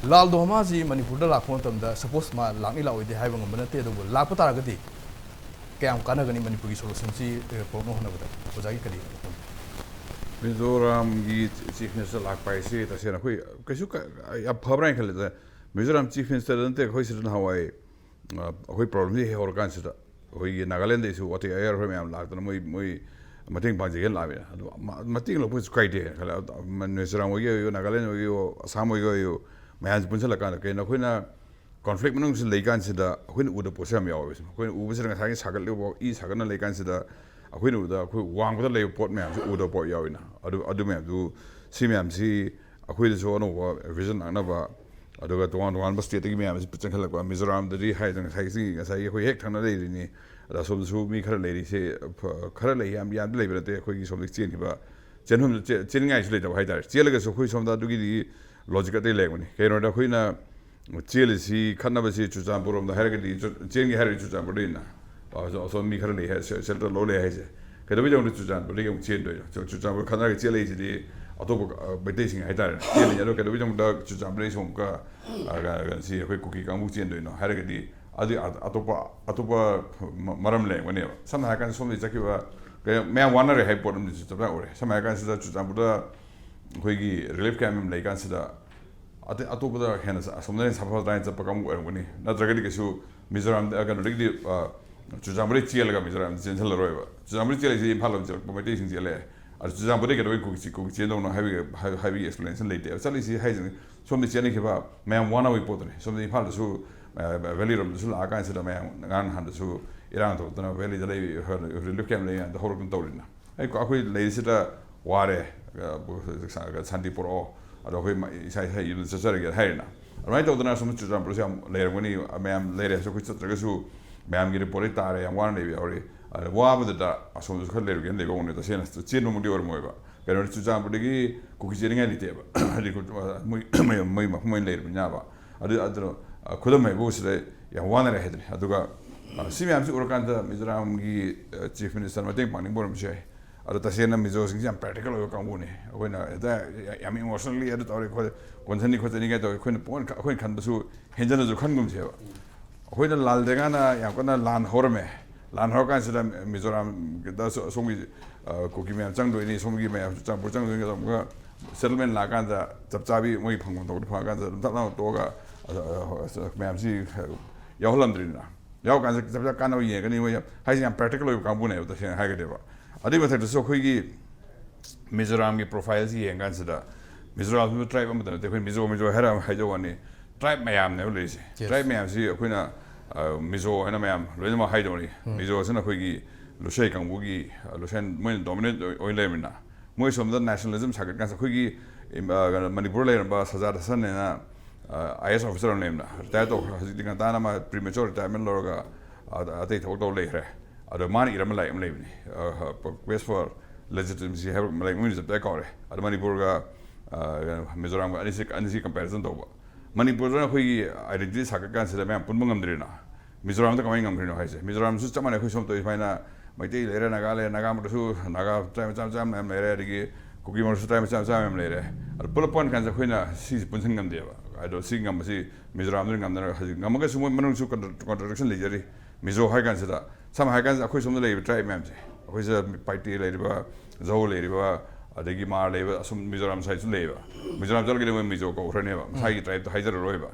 ꯂꯥꯜ ꯗꯣꯍꯃꯥꯁꯤ ꯃꯅꯤꯄꯨꯔꯗ ꯂꯥꯛꯄ ꯃꯇꯝꯗ, ꯁꯄꯣꯁ ꯃꯥ ꯂꯥꯛꯅꯤ ꯂꯥꯛꯑꯣꯏꯗꯦ ꯍꯥꯏꯕ ꯉꯝꯕ ꯅꯠꯇꯦ, ꯑꯗꯨꯕꯨ ꯂꯥꯛꯄ ꯇꯥꯔꯒꯗꯤ ꯀꯌꯥꯝ ꯀꯥꯟꯅꯒꯅꯤ ꯃꯅꯤꯄꯨꯔꯒꯤ ꯁꯣꯂꯨꯁꯟꯁꯤ, ꯑ, ꯄꯨꯔꯛꯅꯕ ꯍꯣꯠꯅꯕꯗ ꯑꯣꯖꯥꯒꯤ ꯀꯔꯤ ꯋꯥꯐꯝ? ꯃꯤꯖꯣꯔꯥꯝꯒꯤ ꯆꯤꯐ ꯃꯤꯅꯤꯁꯇꯔ ꯂꯥꯛꯄ ꯍꯥꯏꯁꯤ ꯇꯁꯦꯡꯅ ꯑꯩꯈꯣꯏ ꯀꯩꯁꯨ ꯀ-, ꯌꯥꯝ ꯐꯕ꯭ꯔꯥ ꯍꯥꯏꯅ ꯈꯜꯂꯦ꯫ ꯃꯤꯖꯣꯔꯥꯝ ꯆꯤꯐ ꯃꯤꯅꯤꯁꯇꯔꯗ ꯅꯠꯇꯦ, ꯑꯩꯈꯣꯏ ꯁꯤꯗ ꯅꯍꯥꯟꯋꯥꯏ, ꯑ, ꯑꯩꯈꯣꯏ ꯄ꯭ꯔꯣꯕ꯭ꯂꯦꯝꯁꯤ ꯍꯦꯛ ꯍꯧꯔꯀꯥꯟꯁꯤꯗ ꯑꯩꯈꯣꯏꯒꯤ ꯅꯥꯒꯥꯂꯦꯟꯗꯩꯁꯨ ꯋꯥꯇꯩ ꯑꯌꯥꯔ ꯍꯣꯏ ꯃꯌꯥꯝ ꯂꯥꯛꯇꯅ ꯃꯣꯏ, ꯃꯣꯏ ꯃꯇꯦꯡ ꯄꯥꯡꯖꯒꯦꯅ ꯂꯥꯛꯑꯃꯤꯅ꯫ ꯑꯗꯨ ꯃ-, ꯃꯇꯦꯡ ꯂꯧꯕꯁꯨ ꯀꯥꯏꯗꯦ ꯍꯥꯏꯅ ꯈꯜꯂꯦ꯫ ꯑꯗꯣ ꯃ-, ꯃꯤꯖꯣꯔꯥꯝ ꯍꯣꯏꯒꯤ ꯑꯣꯏꯌꯨ, ꯅꯥꯒꯥꯂꯦꯟ ꯍꯣꯏꯒꯤ ꯑꯣꯏꯌꯨ, ꯑꯁꯥꯝ ꯍꯣꯏꯒꯤ ꯑꯣꯏꯌꯨ, ꯃꯌꯥꯝꯁꯤ ꯄꯨꯟꯁꯤꯜꯂꯀꯥꯟꯗ ꯀꯩꯅꯣ ꯑꯩꯈꯣꯏꯅ ꯀꯣꯟꯐ꯭ꯂꯤꯛ ꯃꯅꯨꯡꯁꯤ ꯂꯩꯀꯥꯟꯁꯤꯗ ꯑꯩꯈꯣꯏꯅ ꯎꯗꯕ ꯄꯣꯠꯁꯦ ꯌꯥꯝ ꯌꯥꯎꯋꯦꯕ꯫ ꯑꯩꯈꯣꯏꯅ ꯎꯕꯁꯤꯗ ꯉꯁꯥꯏꯒꯤ ꯁꯥꯒꯠꯂꯤꯕ ꯏ ꯁꯥꯒꯠꯅ ꯂꯩꯀꯥꯟꯁꯤꯗ ꯑꯩꯈꯣꯏꯅ ꯎꯕꯗ ꯑꯩꯈꯣꯏ ꯋꯥꯡꯕꯗ ꯂꯩꯕ ꯄꯣꯠ ꯃꯌꯥꯝꯁꯤ ꯎꯗꯕ ꯄꯣꯠ ꯌꯥꯎꯋꯤꯅ꯫ ꯑꯗꯨ, ꯑꯗꯨ ꯃꯌꯥꯝꯗꯨ, ꯁꯤ ꯃꯌꯥꯝꯁꯤ ꯑꯩꯈꯣꯏꯗꯁꯨ ꯑꯅꯧꯕ ꯚꯤꯖꯟ ꯂꯥꯛꯅꯕ, ꯑꯗꯨꯒ ꯇꯣꯉꯥꯟ ꯇꯣꯉꯥꯟꯕ ꯁ꯭ꯇꯦꯠꯇꯒꯤ ꯃꯌꯥꯝꯁꯤ ꯆꯪꯈꯠꯂꯛꯄ, ꯃꯤꯖꯣꯔꯥꯝꯗꯗꯤ ꯍꯥꯏꯗꯅ ꯉꯁꯥꯏꯒꯤ, ꯉꯁꯥꯏꯒꯤ ꯑꯩꯈꯣꯏ ꯍꯦꯛ ꯊꯪꯅ ꯂꯩꯔꯤꯅꯤ, ꯑꯗ ꯑꯁꯣꯝꯗꯁꯨ ꯃꯤ ꯈꯔ ꯂꯩꯔꯤꯁꯦ, ꯐ-, ꯈꯔ ꯂꯩ, ꯌꯥꯝ ꯌꯥꯝꯗꯤ ꯂꯩꯕ ꯅꯠꯇꯦ꯫ ꯑꯩꯈꯣꯏꯒꯤ ꯁꯣꯝꯗꯒꯤ ꯆꯦꯟꯈꯤꯕ ꯆꯦꯟꯐꯝ ꯆꯦ- ꯆꯦꯟꯅꯤꯡꯉꯥꯏꯁꯨ ꯂꯩꯇꯕ ꯍꯥꯏꯇꯥꯔꯦ꯫ ꯆꯦꯜꯂꯒꯁꯨ ꯑꯩꯈꯣꯏ ꯁꯣꯝꯗ ꯑꯗꯨꯒꯤꯗꯤ ꯂꯣꯖꯤꯛ ꯑꯇꯩ ꯂꯩꯔꯝꯒꯅꯤ꯫ ꯀꯩꯅꯣꯗ ꯑꯩꯈꯣꯏꯅ ꯆꯦꯜꯂꯤꯁꯤ, ꯈꯠꯅꯕꯁꯤ ꯆꯨꯔꯆꯥꯟꯄꯨꯔ ꯔꯣꯝꯗ ꯍꯥꯏꯔꯒꯗꯤ ꯆꯨ- ꯆꯦꯟꯒꯦ ꯍꯥꯏꯔꯒꯗꯤ ꯆꯨꯔꯆꯥꯟꯄꯨꯔꯗꯩꯅ ꯑꯁꯣꯝ ꯃꯤ ꯈꯔ ꯂꯩ ꯍꯥꯏ, ꯁꯦ- ꯁꯦꯜꯇꯔ ꯂꯧ ꯂꯩ ꯍꯥꯏꯁꯦ꯫ ꯀꯩꯗꯧꯕꯩꯗꯃꯛꯇ ꯆꯨꯔꯆꯥꯟꯄꯨꯔꯗꯒꯤ ꯑꯃꯨꯛ ꯆꯦꯟꯗꯣꯏꯅꯣ? ꯆꯨ- ꯆꯨꯔꯆꯥꯟꯄꯨꯔ ꯈꯠꯅꯔꯒ ꯆꯦꯜꯂꯛꯏꯁꯤꯗꯤ ꯑꯇꯣꯞꯄ ꯑ, ꯃꯩꯇꯩꯁꯤꯡ ꯍꯥꯏꯇꯥꯔꯦꯅꯦ ꯆꯦꯜꯂꯤꯅꯤ꯫ ꯑꯗꯣ ꯀꯩꯗꯧꯕꯩꯗꯃꯛꯇ ꯆꯨꯔꯆꯥꯟꯄꯨꯔꯗꯒꯤ ꯁꯣꯝꯀ ꯑ, ꯀ- ꯀ- ꯁꯤ ꯑꯩꯈꯣꯏ ꯀꯨꯀꯤ ꯀꯥꯡꯕꯨ ꯆꯦꯟꯗꯣꯏꯅꯣ ꯍꯥꯏꯔꯒꯗꯤ ꯑꯗꯨ ꯑ- ꯑꯇꯣꯞꯄ ꯑꯇꯣꯞꯄ ꯃ- ꯃꯔꯝ ꯂꯩꯔꯝꯒꯅꯦꯕ꯫ ꯁꯝꯅ ꯍꯥꯏꯔꯀꯥꯟꯗ ꯁꯣꯝꯗꯒꯤ ꯆꯠꯈꯤꯕ ꯀꯩ- ꯃꯌꯥꯝ ꯋꯥꯅꯔꯦ ꯍꯥꯏꯕ ꯄꯣꯠ ꯑꯃꯗꯤ ꯆꯞ ꯆꯥꯅ ꯑꯣꯏꯔꯦ꯫ ꯁꯝꯅ ꯍꯥꯏꯔꯀꯥꯟꯁꯤꯗ ꯆꯨꯔꯆꯥꯟꯄꯨꯔꯗ ꯑꯩꯈꯣꯏꯒꯤ ꯔꯤꯂꯤꯐ ꯀꯦꯝꯞ ꯑꯃ ꯂꯩꯀꯥꯟꯁꯤꯗ ꯑꯇꯩ ꯑꯇꯣꯞꯄꯗ ꯍꯦꯟꯅ ꯁ- ꯑꯁꯣꯝꯗ ꯍꯦꯟꯅ ꯁꯐꯔ ꯇꯥꯏꯅ ꯆꯠꯄ ꯀꯥꯡꯕꯨ ꯑꯣꯏꯔꯝꯒꯅꯤ꯫ ꯅꯠꯇ꯭ꯔꯒꯗꯤ ꯀꯩꯁꯨ ꯃꯤꯖꯣꯔꯥꯝꯗ ꯑ, ꯀꯩꯅꯣꯗꯒꯤꯗꯤ ꯑ, ꯆꯨꯔꯆꯥꯟꯄꯨꯔꯗꯒꯤ ꯆꯦꯜꯂꯒ ꯃꯤꯖꯣꯔꯥꯝꯗ ꯆꯦꯟꯁꯤꯜꯂꯔꯣꯏꯕ꯫ ꯆꯨꯔꯆꯥꯟꯄꯨꯔꯗꯒꯤ ꯆꯦꯜꯂꯤꯁꯤ ꯏꯝꯐꯥꯜ ꯂꯣꯝ ꯆꯦꯜꯂꯛꯄ ꯃꯩꯇꯩꯁꯤꯡ ꯆꯦꯜꯂꯦ꯫ ꯑꯗꯨ ꯆꯨꯔꯆꯥꯟꯄꯨꯔꯗꯒꯤ ꯀꯩꯗꯧꯕꯩ ꯀꯨꯀꯤ ꯆꯦ- ꯀꯨꯀꯤ ꯆꯦꯟꯗꯧꯅꯣ ꯍꯥꯏꯕꯒꯤ ꯍꯥꯏ- ꯍꯥꯏꯕꯒꯤ ꯑꯦꯛꯁꯄ꯭ꯂꯦꯅꯦꯁꯟ ꯂꯩꯇꯦꯕ꯫ ꯆꯠꯂꯤꯁꯤ ꯍꯥꯏꯁꯤꯅꯤ ꯁꯣꯝꯗ ꯆꯦꯟꯈꯤꯕ ꯃꯌꯥꯝ ꯋꯥꯅꯕꯒꯤ ꯄꯣꯠꯇꯨꯅꯤ꯫ ꯁꯣꯝꯗ ꯏꯝꯐꯥꯜꯗꯁꯨ ꯑ, ꯚꯦꯂꯤꯔꯣꯝꯗꯁꯨ ꯂꯥꯛꯑꯀꯥꯟꯁꯤꯗ ꯃꯌꯥꯝ ꯉꯔꯥꯡ ꯅꯍꯥꯟꯗꯁꯨ ꯏꯔꯥꯡ ꯇꯧꯗꯅ ꯚꯦꯂꯤꯗ ꯂꯩ ꯔꯤꯂꯤꯐ ꯀꯦꯝꯞ ꯂꯩ ꯃꯌꯥꯝꯗ ꯍꯧꯔꯛꯇꯅ ꯇꯧꯔꯤꯅ꯫ ꯑꯩ ꯑꯩꯈꯣꯏ ꯂꯩꯔꯤꯁꯤꯗ ꯋꯥꯔꯦ, ꯑ, ꯁꯥꯟꯇꯤ ꯄꯨꯔꯛꯑꯣ, ꯑꯗꯣ ꯑꯩꯈꯣꯏ ꯃ- ꯏꯁꯥ ꯏꯁꯥ ꯌꯨꯝꯗ ꯆꯠꯆꯔꯒꯦ ꯍꯥꯏꯔꯦꯅ꯫ ꯑꯗꯨꯃꯥꯏꯅ ꯇꯧꯗꯅ ꯁꯨꯝ ꯆꯨꯔꯆꯥꯟꯄꯨꯔꯁꯦ ꯌꯥꯝ ꯂꯩꯔꯝꯒꯅꯤ꯫ ꯃꯌꯥꯝ ꯂꯩꯔꯦ ꯍꯥꯏꯁꯨ ꯑꯩꯈꯣꯏ ꯆꯠꯇ꯭ꯔꯒꯁꯨ ꯃꯌꯥꯝꯒꯤ ꯔꯤꯄꯣꯔꯠꯇꯩ ꯇꯥꯔꯦ, ꯌꯥꯝ ꯋꯥꯅ ꯂꯩꯕ ꯌꯥꯎꯔꯤ꯫ ꯑꯗ ꯋꯥꯕꯗꯨꯗ ꯑꯁꯣꯝꯗꯁꯨ ꯈꯔ ꯂꯩꯔꯨꯒꯦꯅ ꯂꯩꯕ ꯑꯣꯏꯔꯝꯒꯅꯤ꯫ ꯇꯁꯦꯡꯅ ꯆꯦꯟꯕꯃꯛꯇꯤ ꯑꯣꯏꯔꯝꯃꯣꯏꯕ꯫ ꯀꯩꯅꯣꯅꯤ, ꯆꯨꯔꯆꯥꯟꯄꯨꯔꯗꯒꯤ ꯀꯨꯀꯤ ꯆꯦꯟꯅꯤꯡꯉꯥꯏ ꯂꯩꯇꯦꯕ꯫ ꯍꯥꯏꯗꯤ ꯃꯣꯏ ꯃꯣꯏ ꯃꯣꯏ ꯃꯐꯝ ꯑꯣꯏꯅ ꯂꯩꯔꯕꯅꯤꯅꯕ꯫ ꯑꯗꯨ ꯑꯗꯨꯅ ꯑ, ꯈꯨꯗꯝ ꯍꯥꯏꯕꯨ ꯁꯤꯗ ꯌꯥꯝ ꯋꯥꯅꯔꯦ ꯍꯥꯏꯗꯨꯅꯤ꯫ ꯑꯗꯨꯒ ꯑ, ꯁꯤ ꯃꯌꯥꯝꯁꯤ ꯎꯔꯀꯥꯟꯗ ꯃꯤꯖꯣꯔꯥꯝꯒꯤ ꯑ, ꯆꯤꯐ ꯃꯤꯅꯤꯁꯇꯔ ꯃꯇꯦꯡ ꯄꯥꯡꯅꯤꯡꯕ ꯑꯣꯏꯔꯝꯕꯁꯨ ꯌꯥꯏ꯫ ꯑꯗꯣ ꯇꯁꯦꯡꯅ ꯃꯤꯖꯣꯁꯤꯡꯁꯤ ꯌꯥꯝ ꯄ꯭ꯔꯦꯛꯇꯤꯀꯦꯜ ꯑꯣꯏꯕ ꯀꯥꯡꯕꯨꯅꯤ꯫ ꯑꯩꯈꯣꯏꯅ ꯍꯦꯛꯇ ꯌꯥꯝ ꯏꯃꯣꯁꯅꯦꯜꯂꯤ ꯑꯗꯨ ꯇꯧꯔꯦ ꯈꯣꯠꯂꯦ, ꯀꯣꯟꯁꯤꯟꯅꯤ ꯈꯣꯠꯆꯤꯟꯅꯤ ꯀꯥꯏ ꯇꯧꯋꯦ꯫ ꯑꯩꯈꯣꯏꯅ ꯄꯨꯡꯈꯟ ꯑꯩꯈꯣꯏꯅ ꯈꯟꯕꯁꯨ ꯍꯦꯟꯖꯟꯅꯁꯨ ꯈꯟꯒꯨꯝꯁꯦꯕ꯫ ꯑꯩꯈꯣꯏꯅ ꯂꯥꯜꯗ꯭ꯔꯤꯉꯥꯟꯅ ꯌꯥꯝ ꯀꯟꯅ ꯂꯥꯟ ꯍꯧꯔꯝꯃꯦ꯫ ꯂꯥꯟ ꯍꯧꯔꯀꯥꯟꯁꯤꯗ ꯃꯤꯖꯣꯔꯥꯝꯒꯤꯗ ꯑꯁꯣ- ꯑꯁꯣꯝꯒꯤ ꯑ, ꯀꯨꯀꯤ ꯃꯌꯥꯝ ꯆꯪꯗꯣꯏꯅꯤ, ꯁꯣꯝꯒꯤ ꯃꯌꯥꯝ ꯆꯨꯔꯆꯥꯟꯄꯨꯔ ꯆꯪꯗꯣꯏꯅꯤ ꯇꯧꯔꯒ ꯁꯦꯇꯜꯃꯦꯟ ꯂꯥꯛꯑꯀꯥꯟꯗ ꯆꯞ ꯆꯥꯕꯤ ꯃꯣꯏꯒꯤ ꯐꯪꯐꯝ ꯊꯣꯛꯄꯗꯣ ꯐꯪꯉꯀꯥꯟꯗ ꯑꯗꯨꯝ ꯇꯞ ꯂꯥꯎꯅ ꯇꯣꯛꯑꯒ ꯑ, ꯑ, ꯑ, ꯃꯌꯥꯝꯁꯤ ꯑ, ꯌꯥꯎꯍꯜꯂꯝꯗ꯭ꯔꯤꯗꯅ꯫ ꯌꯥꯎꯔꯀꯥꯟꯗ ꯆꯞ ꯆꯥ ꯀꯥꯟꯅꯕ ꯌꯦꯡꯉꯒꯅꯤ ꯃꯣꯏ ꯍꯥꯏꯁꯦ ꯌꯥꯝ ꯄ꯭ꯔꯦꯛꯇꯤꯀꯦꯜ ꯑꯣꯏꯕ ꯀꯥꯡꯕꯨꯅꯦꯕ ꯇꯁꯦꯡꯅ ꯍꯥꯏꯔꯒꯗꯤꯕ꯫ ꯑꯗꯨꯏ ꯃꯊꯛꯇꯁꯨ ꯑꯩꯈꯣꯏꯒꯤ ꯃꯤꯖꯣꯔꯥꯝꯒꯤ ꯄ꯭ꯔꯣꯐꯥꯏꯜꯁꯤ ꯌꯦꯡꯀꯥꯟꯁꯤꯗ ꯃꯤꯖꯣꯔꯥꯝꯁꯤꯕꯨ ꯇ꯭ꯔꯥꯏꯕ ꯑꯃꯠꯇ ꯅꯠꯇꯦ꯫ ꯑꯩꯈꯣꯏ ꯃꯤꯖꯣ ꯃꯤꯖꯣ ꯍꯥꯏꯔ ꯍꯥꯏꯖꯧ ꯋꯥꯅꯤ, ꯇ꯭ꯔꯥꯏꯕ ꯃꯌꯥꯝꯅꯦꯕ ꯂꯩꯔꯤꯁꯦ꯫ Yes. ꯇ꯭ꯔꯥꯏꯕ ꯃꯌꯥꯝꯁꯤ ꯑꯩꯈꯣꯏꯅ ꯑ, ꯃꯤꯖꯣ ꯍꯥꯏꯅ ꯃꯌꯥꯝ ꯂꯣꯏꯅꯃꯛ ꯍꯥꯏꯗꯧꯅꯤ꯫ ꯃꯤꯖꯣꯁꯤꯅ ꯑꯩꯈꯣꯏꯒꯤ ꯂꯨꯁꯦ ꯀꯥꯡꯕꯨꯒꯤ ꯑ, ꯂꯨꯁꯦꯟ ꯃꯣꯏꯅ ꯗꯣꯃꯤꯅꯦꯠ ꯑꯣꯏ ꯑꯣꯏ ꯂꯩꯔꯕꯅꯤꯅ ꯃꯣꯏ ꯁꯣꯝꯗ ꯅꯦꯁꯅꯦꯂꯤꯖꯝ ꯁꯥꯒꯠꯀꯥꯟꯁꯤꯗ ꯑꯩꯈꯣꯏꯒꯤ ꯏꯝ- ꯑ, ꯀꯩꯅꯣ, ꯃꯅꯤꯄꯨꯔ ꯂꯩꯔꯝꯕ ꯁꯖꯥꯗ ꯍꯁꯟ ꯍꯥꯏꯅ ꯑꯥꯏ ꯑꯦꯁ ꯑꯣꯐꯤꯁꯔ ꯑꯃ ꯂꯩꯕꯅ ꯔꯤꯇꯥꯌꯔ ꯇꯧꯈ꯭ꯔꯦ꯫ ꯍꯧꯖꯤꯛꯇꯤ ꯉꯟꯇꯥꯅ ꯃꯥ ꯄ꯭ꯔꯤꯃꯦꯆꯣꯔ ꯔꯤꯇꯥꯌꯔꯃꯦꯟ ꯂꯧꯔꯒ ꯑ, ꯑꯇꯩ ꯊꯕꯛ ꯇꯧ ꯂꯩꯈ꯭ꯔꯦ꯫ ꯑꯗꯣ ꯃꯥꯅ ꯏꯔꯝꯕ ꯂꯥꯏꯔꯤꯛ ꯑꯃ ꯂꯩꯕꯅꯤ, Quest for ꯂꯦꯖꯤꯇꯤꯃꯦꯁꯤ ꯍꯥꯏꯕ ꯂꯥꯏꯔꯤꯛ ꯃꯃꯤꯡꯗꯨ ꯆꯞ ꯆꯥꯏ ꯀꯥꯎꯔꯦ꯫ ꯑꯗꯣ ꯃꯅꯤꯄꯨꯔꯒ, ꯑ, ꯃꯤꯖꯣꯔꯥꯝꯒ ꯑꯅꯤꯁꯤ, ꯑꯅꯤꯁꯤ ꯀꯝꯄꯦꯔꯤꯖꯟ ꯇꯧꯕ꯫ ꯃꯅꯤꯄꯨꯔꯗꯅ ꯑꯩꯈꯣꯏꯒꯤ ꯑꯥꯏꯗꯦꯟꯇꯤꯇꯤ ꯁꯥꯒꯠ ꯀꯥꯟꯁꯤꯗ ꯃꯌꯥꯝ ꯄꯨꯟꯕ ꯉꯝꯗ꯭ꯔꯤꯅ꯫ ꯃꯤꯖꯣꯔꯥꯝꯗ ꯀꯃꯥꯏꯅ ꯉꯝꯈ꯭ꯔꯤꯅꯣ ꯍꯥꯏꯁꯦ? ꯃꯤꯖꯣꯔꯥꯝꯁꯨ ꯆꯞ ꯃꯥꯟꯅꯩ, ꯑꯩꯈꯣꯏ ꯁꯣꯝ ꯇꯧꯔꯤ ꯁꯨꯃꯥꯏꯅ ꯃꯩꯇꯩ ꯂꯩꯔꯦ, ꯅꯥꯒꯥ ꯂꯩꯔꯦ, ꯅꯥꯒꯥ ꯃꯔꯛꯇꯁꯨ ꯅꯥꯒꯥ ꯇ꯭ꯔꯥꯏꯕ ꯃꯆꯥ ꯃꯆꯥ ꯃꯌꯥꯝ ꯂꯩꯔꯦ, ꯑꯗꯒꯤ ꯀꯨꯀꯤ ꯃꯔꯛꯁꯨ ꯇ꯭ꯔꯥꯏꯕ ꯃꯆꯥ ꯃꯆꯥ ꯃꯌꯥꯝ ꯂꯩꯔꯦ꯫ ꯑꯗꯨ ꯄꯨꯂꯞ ꯄꯟ ꯀꯥꯟꯗ ꯑꯩꯈꯣꯏꯅ ꯁꯤꯁꯤ ꯄꯨꯟꯁꯤꯟ ꯉꯝꯗꯦꯕ꯫ ꯑꯗꯣ ꯁꯤ ꯉꯝꯕꯁꯤ ꯃꯤꯖꯣꯔꯥꯝꯗꯨꯅ ꯉꯝꯗꯅ ꯍꯧꯖꯤꯛ ꯉꯝꯃꯒꯁꯨ ꯃꯣꯏ ꯃꯅꯨꯡꯁꯨ ꯀꯟꯇ꯭ꯔ-, ꯀꯣꯟꯇ꯭ꯔꯥꯗꯤꯛꯁꯟ ꯂꯩꯖꯔꯤ꯫ ꯃꯤꯖꯣ ꯍꯥꯏ ꯀꯥꯟꯁꯤꯗ, ꯁꯝꯅ ꯍꯥꯏ ꯀꯥꯟꯁꯤꯗ ꯑꯩꯈꯣꯏ ꯁꯣꯝꯗ ꯂꯩꯔꯤꯕ ꯇ꯭ꯔꯥꯏꯕ ꯃꯌꯥꯝꯁꯦ, ꯑꯩꯈꯣꯏꯁꯤꯗ ꯄꯥꯏꯇꯦ ꯂꯩꯔꯤꯕ, ꯖꯧ ꯂꯩꯔꯤꯕ, ꯑꯗꯒꯤ ꯃꯥꯔ ꯂꯩꯕ, ꯑꯁꯨꯝ ꯃꯤꯖꯣꯔꯥꯝ ꯁꯥꯏꯠꯁꯨ ꯂꯩꯌꯦꯕ꯫ ꯃꯤꯖꯣꯔꯥꯝ ꯆꯠꯂꯒꯗꯤ ꯃꯣꯏ ꯃꯤꯖꯣ ꯀꯧꯈ꯭ꯔꯅꯦꯕ, ꯃꯁꯥꯒꯤ ꯇ꯭ꯔꯥꯏꯕꯇꯣ ꯍꯥꯏꯖꯔꯔꯣꯏꯕ꯫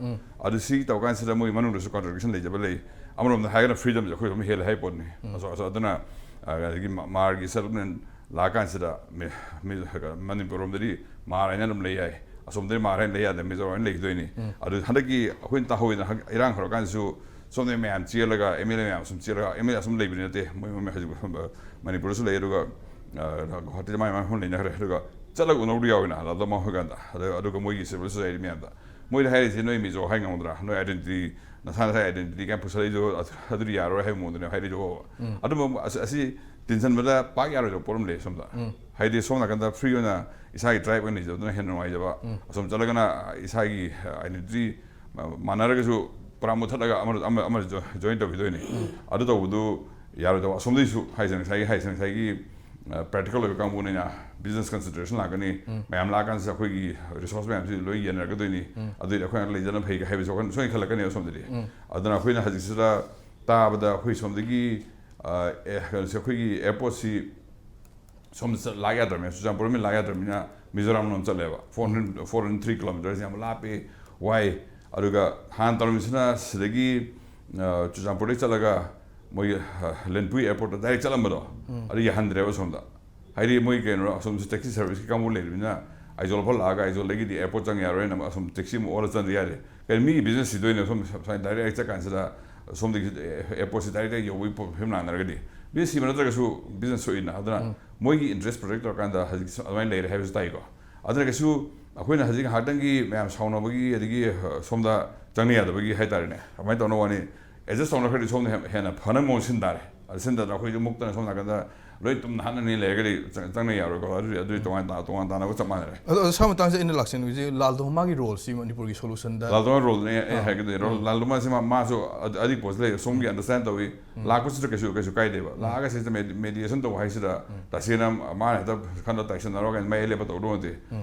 ꯑꯗꯨ ꯁꯤ ꯇꯧ ꯀꯥꯟꯁꯤꯗ ꯃꯣꯏ ꯃꯅꯨꯡꯗꯁꯨ ꯀꯣꯟꯇ꯭ꯔꯥꯗꯤꯛꯁꯟ ꯂꯩꯖꯕ ꯂꯩ꯫ ꯑꯃꯔꯣꯝꯗ ꯍꯥꯏꯔꯒꯅ ꯐ꯭ꯔꯤꯗꯝꯁꯦ ꯑꯩꯈꯣꯏ ꯑꯗꯨꯝ ꯍꯦꯜꯂꯦ ꯍꯥꯏ ꯄꯣꯠꯅꯤ꯫ ꯑꯁꯣ-, ꯑꯁꯣ-, ꯑꯗꯨꯅ, ꯑ, ꯑꯗꯒꯤ ꯃꯥ-, ꯃꯥꯔꯒꯤ ꯁꯦꯇꯜꯃꯦꯟ ꯂꯥꯛꯀꯥꯟꯁꯤꯗ ꯃꯤ-, ꯃꯤ-, ꯃꯅꯤꯄꯨꯔ ꯔꯣꯝꯗꯗꯤ ꯃꯥꯔ ꯍꯥꯏꯅ ꯑꯗꯨꯝ ꯂꯩ ꯌꯥꯏ, ꯑꯁꯣꯝꯗꯗꯤ ꯃꯥꯔ ꯍꯥꯏꯅ ꯂꯩ ꯌꯥꯗꯦ, ꯃꯤꯖꯣꯔꯥꯝ ꯍꯥꯏꯅ ꯂꯩꯈꯤꯗꯣꯏꯅꯤ꯫ ꯑꯗꯨ ꯍꯟꯗꯛꯀꯤ ꯑꯩꯈꯣꯏꯅ ꯇꯥꯍꯧꯋꯤꯗꯅ, ꯍꯟꯗꯛ ꯏꯔꯥꯡ ꯍꯧꯔꯀꯥꯟꯗꯁꯨ ꯁꯣꯝꯗ ꯃꯌꯥꯝ ꯆꯦꯜꯂꯒ, ꯑꯦꯝ ꯑꯦꯜ ꯑꯦ ꯃꯌꯥꯝ ꯁꯨꯝ ꯆꯦꯜꯂꯒ, ꯑꯦꯝ ꯑꯦꯜ ꯑꯦ ꯑꯁꯨꯝ ꯂꯩꯕꯗꯤ ꯅꯠꯇꯦ, ꯃꯣꯏ, ꯃꯣꯏ ꯍꯧꯖꯤꯛ ꯃꯅꯤꯄꯨꯔꯗꯁꯨ ꯂꯩ, ꯑꯗꯨꯒ, ꯑ, ꯒꯨꯋꯥꯍꯥꯇꯤꯗ ꯃꯥꯏ ꯃꯥꯏ ꯃꯐꯝ ꯂꯩꯅꯈ꯭ꯔꯦ꯫ ꯑꯗꯨꯒ ꯆꯠꯂꯒ ꯎꯅꯧꯕ ꯌꯥꯎꯋꯤꯅ, ꯂꯥꯗ ꯃꯥ ꯍꯣꯏ ꯀꯥꯟꯗ꯫ ꯑꯗ-, ꯑꯗꯨꯒ ꯃꯣꯏꯒꯤ ꯁꯤꯚꯤꯜ ꯁꯣꯁꯥꯏꯇꯤ ꯃꯌꯥꯝꯗ ꯃꯣꯏꯗ ꯍꯥꯏꯔꯤꯁꯦ, "ꯅꯣꯏ ꯃꯤꯖꯣ ꯍꯥꯏ ꯉꯝꯒꯗ꯭ꯔꯥ? ꯅꯣꯏ ꯑꯥꯏꯗꯦꯟꯇꯤꯇꯤ, ꯅꯁꯥ ꯅꯁꯥ ꯑꯥꯏꯗꯦꯟꯇꯤꯇꯤ ꯀꯥꯏꯅ ꯄꯨꯁꯜꯂꯛꯏꯗꯣ, ꯑꯗꯨ-, ꯑꯗꯨꯗꯤ ꯌꯥꯔꯣꯏ" ꯍꯥꯏꯕ ꯃꯑꯣꯡꯗꯅꯦ ꯍꯥꯏꯔꯤꯗꯣ꯫ ꯑꯗꯨꯝꯕ ꯑꯁ-, ꯑꯁꯤ ꯇꯤꯟꯁꯤꯟꯕꯗ ꯄꯥꯛ ꯌꯥꯔꯣꯏꯗꯕ ꯄꯣꯠ ꯑꯃ ꯂꯩ ꯁꯣꯝꯗ꯫ ꯍꯥꯏꯗꯤ ꯁꯣꯝ ꯅꯥꯀꯟꯗ ꯐ꯭ꯔꯤ ꯑꯣꯏꯅ ꯏꯁꯥꯒꯤ ꯇ꯭ꯔꯥꯏꯕ ꯑꯣꯏꯅ ꯂꯩꯖꯕꯗꯨꯅ ꯍꯦꯟꯅ ꯅꯨꯡꯉꯥꯏꯖꯕ꯫ ꯑꯁꯣꯝ ꯆꯠꯂꯒꯅ ꯏꯁꯥꯒꯤ ꯑꯥꯏꯗꯦꯟꯇꯤꯇꯤ ꯃꯥꯟꯅꯔꯒꯁꯨ ꯄꯨꯔꯥ ꯃꯨꯠꯊꯠꯂꯒ ꯑꯃ, ꯑꯃ, ꯑꯃ ꯖꯣ-, ꯖꯣꯏꯟ ꯇꯧꯈꯤꯗꯣꯏꯅꯤ꯫ ꯑꯗꯨ ꯇꯧꯕꯗꯨ ꯌꯥꯔꯣꯏꯗꯕ꯫ ꯑꯁꯣꯝꯗꯩꯁꯨ ꯍꯥꯏꯁꯦ ꯉꯁꯥꯏꯒꯤ, ꯍꯥꯏꯁꯦ ꯉꯁꯥꯏꯒꯤ, ꯑ, ꯄ꯭ꯔꯦꯛꯇꯤꯀꯦꯜ ꯑꯣꯏꯕ ꯀꯥꯡꯕꯨꯅꯤꯅ ꯕꯤꯖꯤꯅꯦꯁ ꯀꯟꯁꯤꯗꯔꯦꯁꯟ ꯂꯥꯛꯀꯅꯤ꯫ ꯃꯌꯥꯝ ꯂꯥꯛꯑꯀꯥꯟꯁꯤꯗ ꯑꯩꯈꯣꯏꯒꯤ ꯔꯤꯁꯣꯔꯁ ꯃꯌꯥꯝꯁꯤ ꯂꯣꯏ ꯌꯦꯟꯅꯔꯛꯀꯗꯣꯏꯅꯤ꯫ ꯑꯗꯨꯏꯗꯤ ꯑꯩꯈꯣꯏꯅ ꯂꯩꯖꯅ ꯐꯩ ꯍꯥꯏꯕꯁꯨ ꯋꯥꯈꯜ ꯁꯣꯏꯅ ꯈꯜꯂꯛꯀꯅꯦꯕ ꯁꯣꯝꯗꯗꯤ꯫ ꯑꯗꯨꯅ ꯑꯩꯈꯣꯏꯅ ꯍꯧꯖꯤꯛꯁꯤꯗ ꯇꯥꯕꯗ ꯑꯩꯈꯣꯏ ꯁꯣꯝꯗꯒꯤ, ꯑ, ꯑꯦ, ꯀꯩꯅꯣꯁꯦ, ꯑꯩꯈꯣꯏꯒꯤ ꯑꯦꯌꯔꯄꯣꯔꯠꯁꯤ ꯁꯣꯝꯗ ꯆꯠ-, ꯂꯥꯛ ꯌꯥꯗ꯭ꯔꯕꯅꯤꯅ, ꯆꯨꯔꯆꯥꯟꯄꯨꯔ ꯃꯤ ꯂꯥꯛ ꯌꯥꯗ꯭ꯔꯕꯅꯤꯅ ꯃꯤꯖꯣꯔꯥꯝ ꯂꯣꯝ ꯆꯠꯂꯦꯕ꯫ Four hundred, four hundred three kilometers, ꯌꯥꯝ ꯂꯥꯞꯄꯦ, ꯋꯥꯏ꯫ ꯑꯗꯨꯒ ꯍꯥꯟꯅ ꯇꯧꯔꯝꯃꯤꯁꯤꯅ ꯁꯤꯗꯒꯤ, ꯑ, ꯆꯨꯔꯆꯥꯟꯄꯨꯔꯗꯒꯤ ꯆꯠꯂꯒ ꯃꯣꯏꯒꯤ, ꯑ, ꯂꯦꯟꯄꯨꯏ ꯑꯦꯌꯔꯄꯣꯔꯠꯇ ꯗꯥꯏꯔꯦꯛ ꯆꯠꯂꯝꯕꯗꯣ, ꯑꯗꯨ ꯌꯥꯍꯟꯗ꯭ꯔꯦꯕ ꯁꯣꯝꯗ꯫ ꯍꯥꯏꯗꯤ ꯃꯣꯏ ꯀꯩꯅꯣ, ꯑꯁꯣꯝꯁꯨ ꯇꯦꯛꯁꯤ ꯁꯔꯚꯤꯁꯀꯤ ꯀꯥꯡꯕꯨ ꯂꯩꯔꯤꯕꯅꯤꯅ ꯑꯥꯏꯖꯣꯜ ꯐꯥꯎ ꯂꯥꯛꯑꯒ ꯑꯥꯏꯖꯣꯜꯗꯒꯤꯗꯤ ꯑꯦꯌꯔꯄꯣꯔꯠ ꯆꯪ ꯌꯥꯔꯣꯏꯅ ꯑꯁꯣꯝ ꯇꯦꯛꯁꯤ ꯑꯃꯨꯛ ꯑꯣꯜꯂ ꯆꯪꯗ ꯌꯥꯗꯦ꯫ ꯀꯩꯅꯣ, ꯃꯤꯒꯤ ꯕꯤꯖꯤꯅꯦꯁ ꯁꯤꯗꯣꯏꯅꯦ꯫ ꯁꯣꯝ ꯁꯨꯃꯥꯏꯅ ꯗꯥꯏꯔꯦꯛ ꯆꯠ ꯀꯥꯟꯁꯤꯗ ꯁꯣꯝꯗꯒꯤ ꯑꯦꯌꯔꯄꯣꯔꯠꯁꯤ ꯗꯥꯏꯔꯦꯛ ꯗꯥꯏꯔꯦꯛ ꯌꯧꯕꯒꯤ ꯐꯤꯕꯝ ꯂꯥꯛꯅꯔꯒꯗꯤ ꯕꯤꯖꯤꯅꯦꯁ ꯁꯤꯕ ꯅꯠꯇ꯭ꯔꯒꯁꯨ ꯕꯤꯖꯤꯅꯦꯁ ꯁꯣꯛꯏꯅ꯫ ꯑꯗꯨꯅ ꯃꯣꯏꯒꯤ ꯏꯟꯇꯔꯦꯁ ꯄ꯭ꯔꯣꯇꯦꯛ ꯇꯧꯔꯀꯥꯟꯗ ꯍꯧꯖꯤꯛ ꯑꯗꯨꯃꯥꯏꯅ ꯂꯩꯔꯦ ꯍꯥꯏꯕꯁꯨ ꯇꯥꯏꯀꯣ꯫ ꯑꯗꯨꯅ ꯀꯩꯁꯨ ꯑꯩꯈꯣꯏꯅ ꯍꯧꯖꯤꯛ ꯉꯥꯏꯍꯥꯛꯇꯪꯒꯤ ꯃꯌꯥꯝ ꯁꯥꯎꯅꯕꯒꯤ, ꯑꯗꯒꯤ, ꯑ, ꯁꯣꯝꯗ ꯆꯪꯅ ꯌꯥꯗꯕꯒꯤ ꯍꯥꯏ ꯇꯥꯔꯦꯅꯦ, ꯑꯗꯨꯃꯥꯏꯅ ꯇꯧꯅ ꯋꯥꯅꯤ꯫ ꯑꯦꯗꯖꯁ ꯇꯧꯅꯈ꯭ꯔꯗꯤ ꯁꯣꯝꯗ ꯍꯦꯟꯅ, ꯍꯦꯟꯅ ꯐꯅꯕ ꯃꯑꯣꯡ ꯁꯤꯟ ꯇꯥꯔꯦ꯫ ꯑꯗꯨ ꯁꯤꯟ ꯇꯥꯔꯗꯤ ꯑꯩꯈꯣꯏꯁꯨ ꯃꯨꯛꯇꯅ ꯁꯣꯝ ꯅꯥꯀꯟꯗ ꯂꯣꯏ ꯇꯨꯝꯅ ꯍꯥꯠꯅꯅꯤ ꯂꯩꯔꯒꯗꯤ ꯆꯪ- ꯆꯪꯅ ꯌꯥꯔꯣꯏꯀꯣ꯫ ꯑꯗꯨꯗꯤ ꯑꯗꯨꯗꯤ ꯇꯣꯉꯥꯟ ꯇꯥ- ꯇꯣꯉꯥꯟ ꯇꯥꯅꯕ ꯆꯞ ꯃꯥꯟꯅꯔꯦ꯫ ꯑꯗꯣ ꯑꯗꯣ ꯁ꯭ꯋꯥꯏ ꯃꯇꯥꯡꯁꯤꯗ ꯑꯩꯅ ꯂꯥꯛꯆꯅꯤꯡꯉꯤꯁꯤ ꯂꯥꯜꯗꯣ ꯃꯥꯒꯤ ꯔꯣꯜꯁꯤ ꯃꯅꯤꯄꯨꯔꯒꯤ ꯁꯣꯂꯨꯁꯟꯗ ꯂꯥꯜꯗꯣ ꯔꯣꯜꯅꯦ ꯑꯩ ꯍꯥꯏꯒꯗꯣꯏꯅꯦ꯫ ꯔꯣꯜ- ꯂꯥꯜꯗꯣ ꯃꯥꯁꯤ ꯃꯥ- ꯃꯥꯁꯨ ꯑꯗ- ꯑꯗꯨꯒꯤ ꯄꯣꯠꯁꯤ ꯂꯩ, ꯁꯣꯝꯒꯤ ꯑꯟꯗꯔꯁ꯭ꯇꯦꯟ ꯇꯧꯏ꯫ ꯂꯥꯛꯄꯁꯤꯗ ꯀꯩꯁꯨ ꯀꯩꯁꯨ ꯀꯥꯏꯗꯦꯕ꯫ ꯂꯥꯛꯑꯒ ꯁꯤꯗ ꯃꯦꯗꯤ- ꯃꯦꯗꯤꯌꯦꯁꯟ ꯇꯧꯕ ꯍꯥꯏꯁꯤꯗ ꯇꯁꯦꯡꯅ ꯃꯥꯅ ꯍꯦꯛꯇ ꯈꯟꯗ ꯇꯥꯏꯁꯟꯅꯔꯒ ꯃꯌꯥꯏ ꯂꯦꯞꯄ ꯇꯧꯗꯧ ꯅꯠꯇꯦ꯫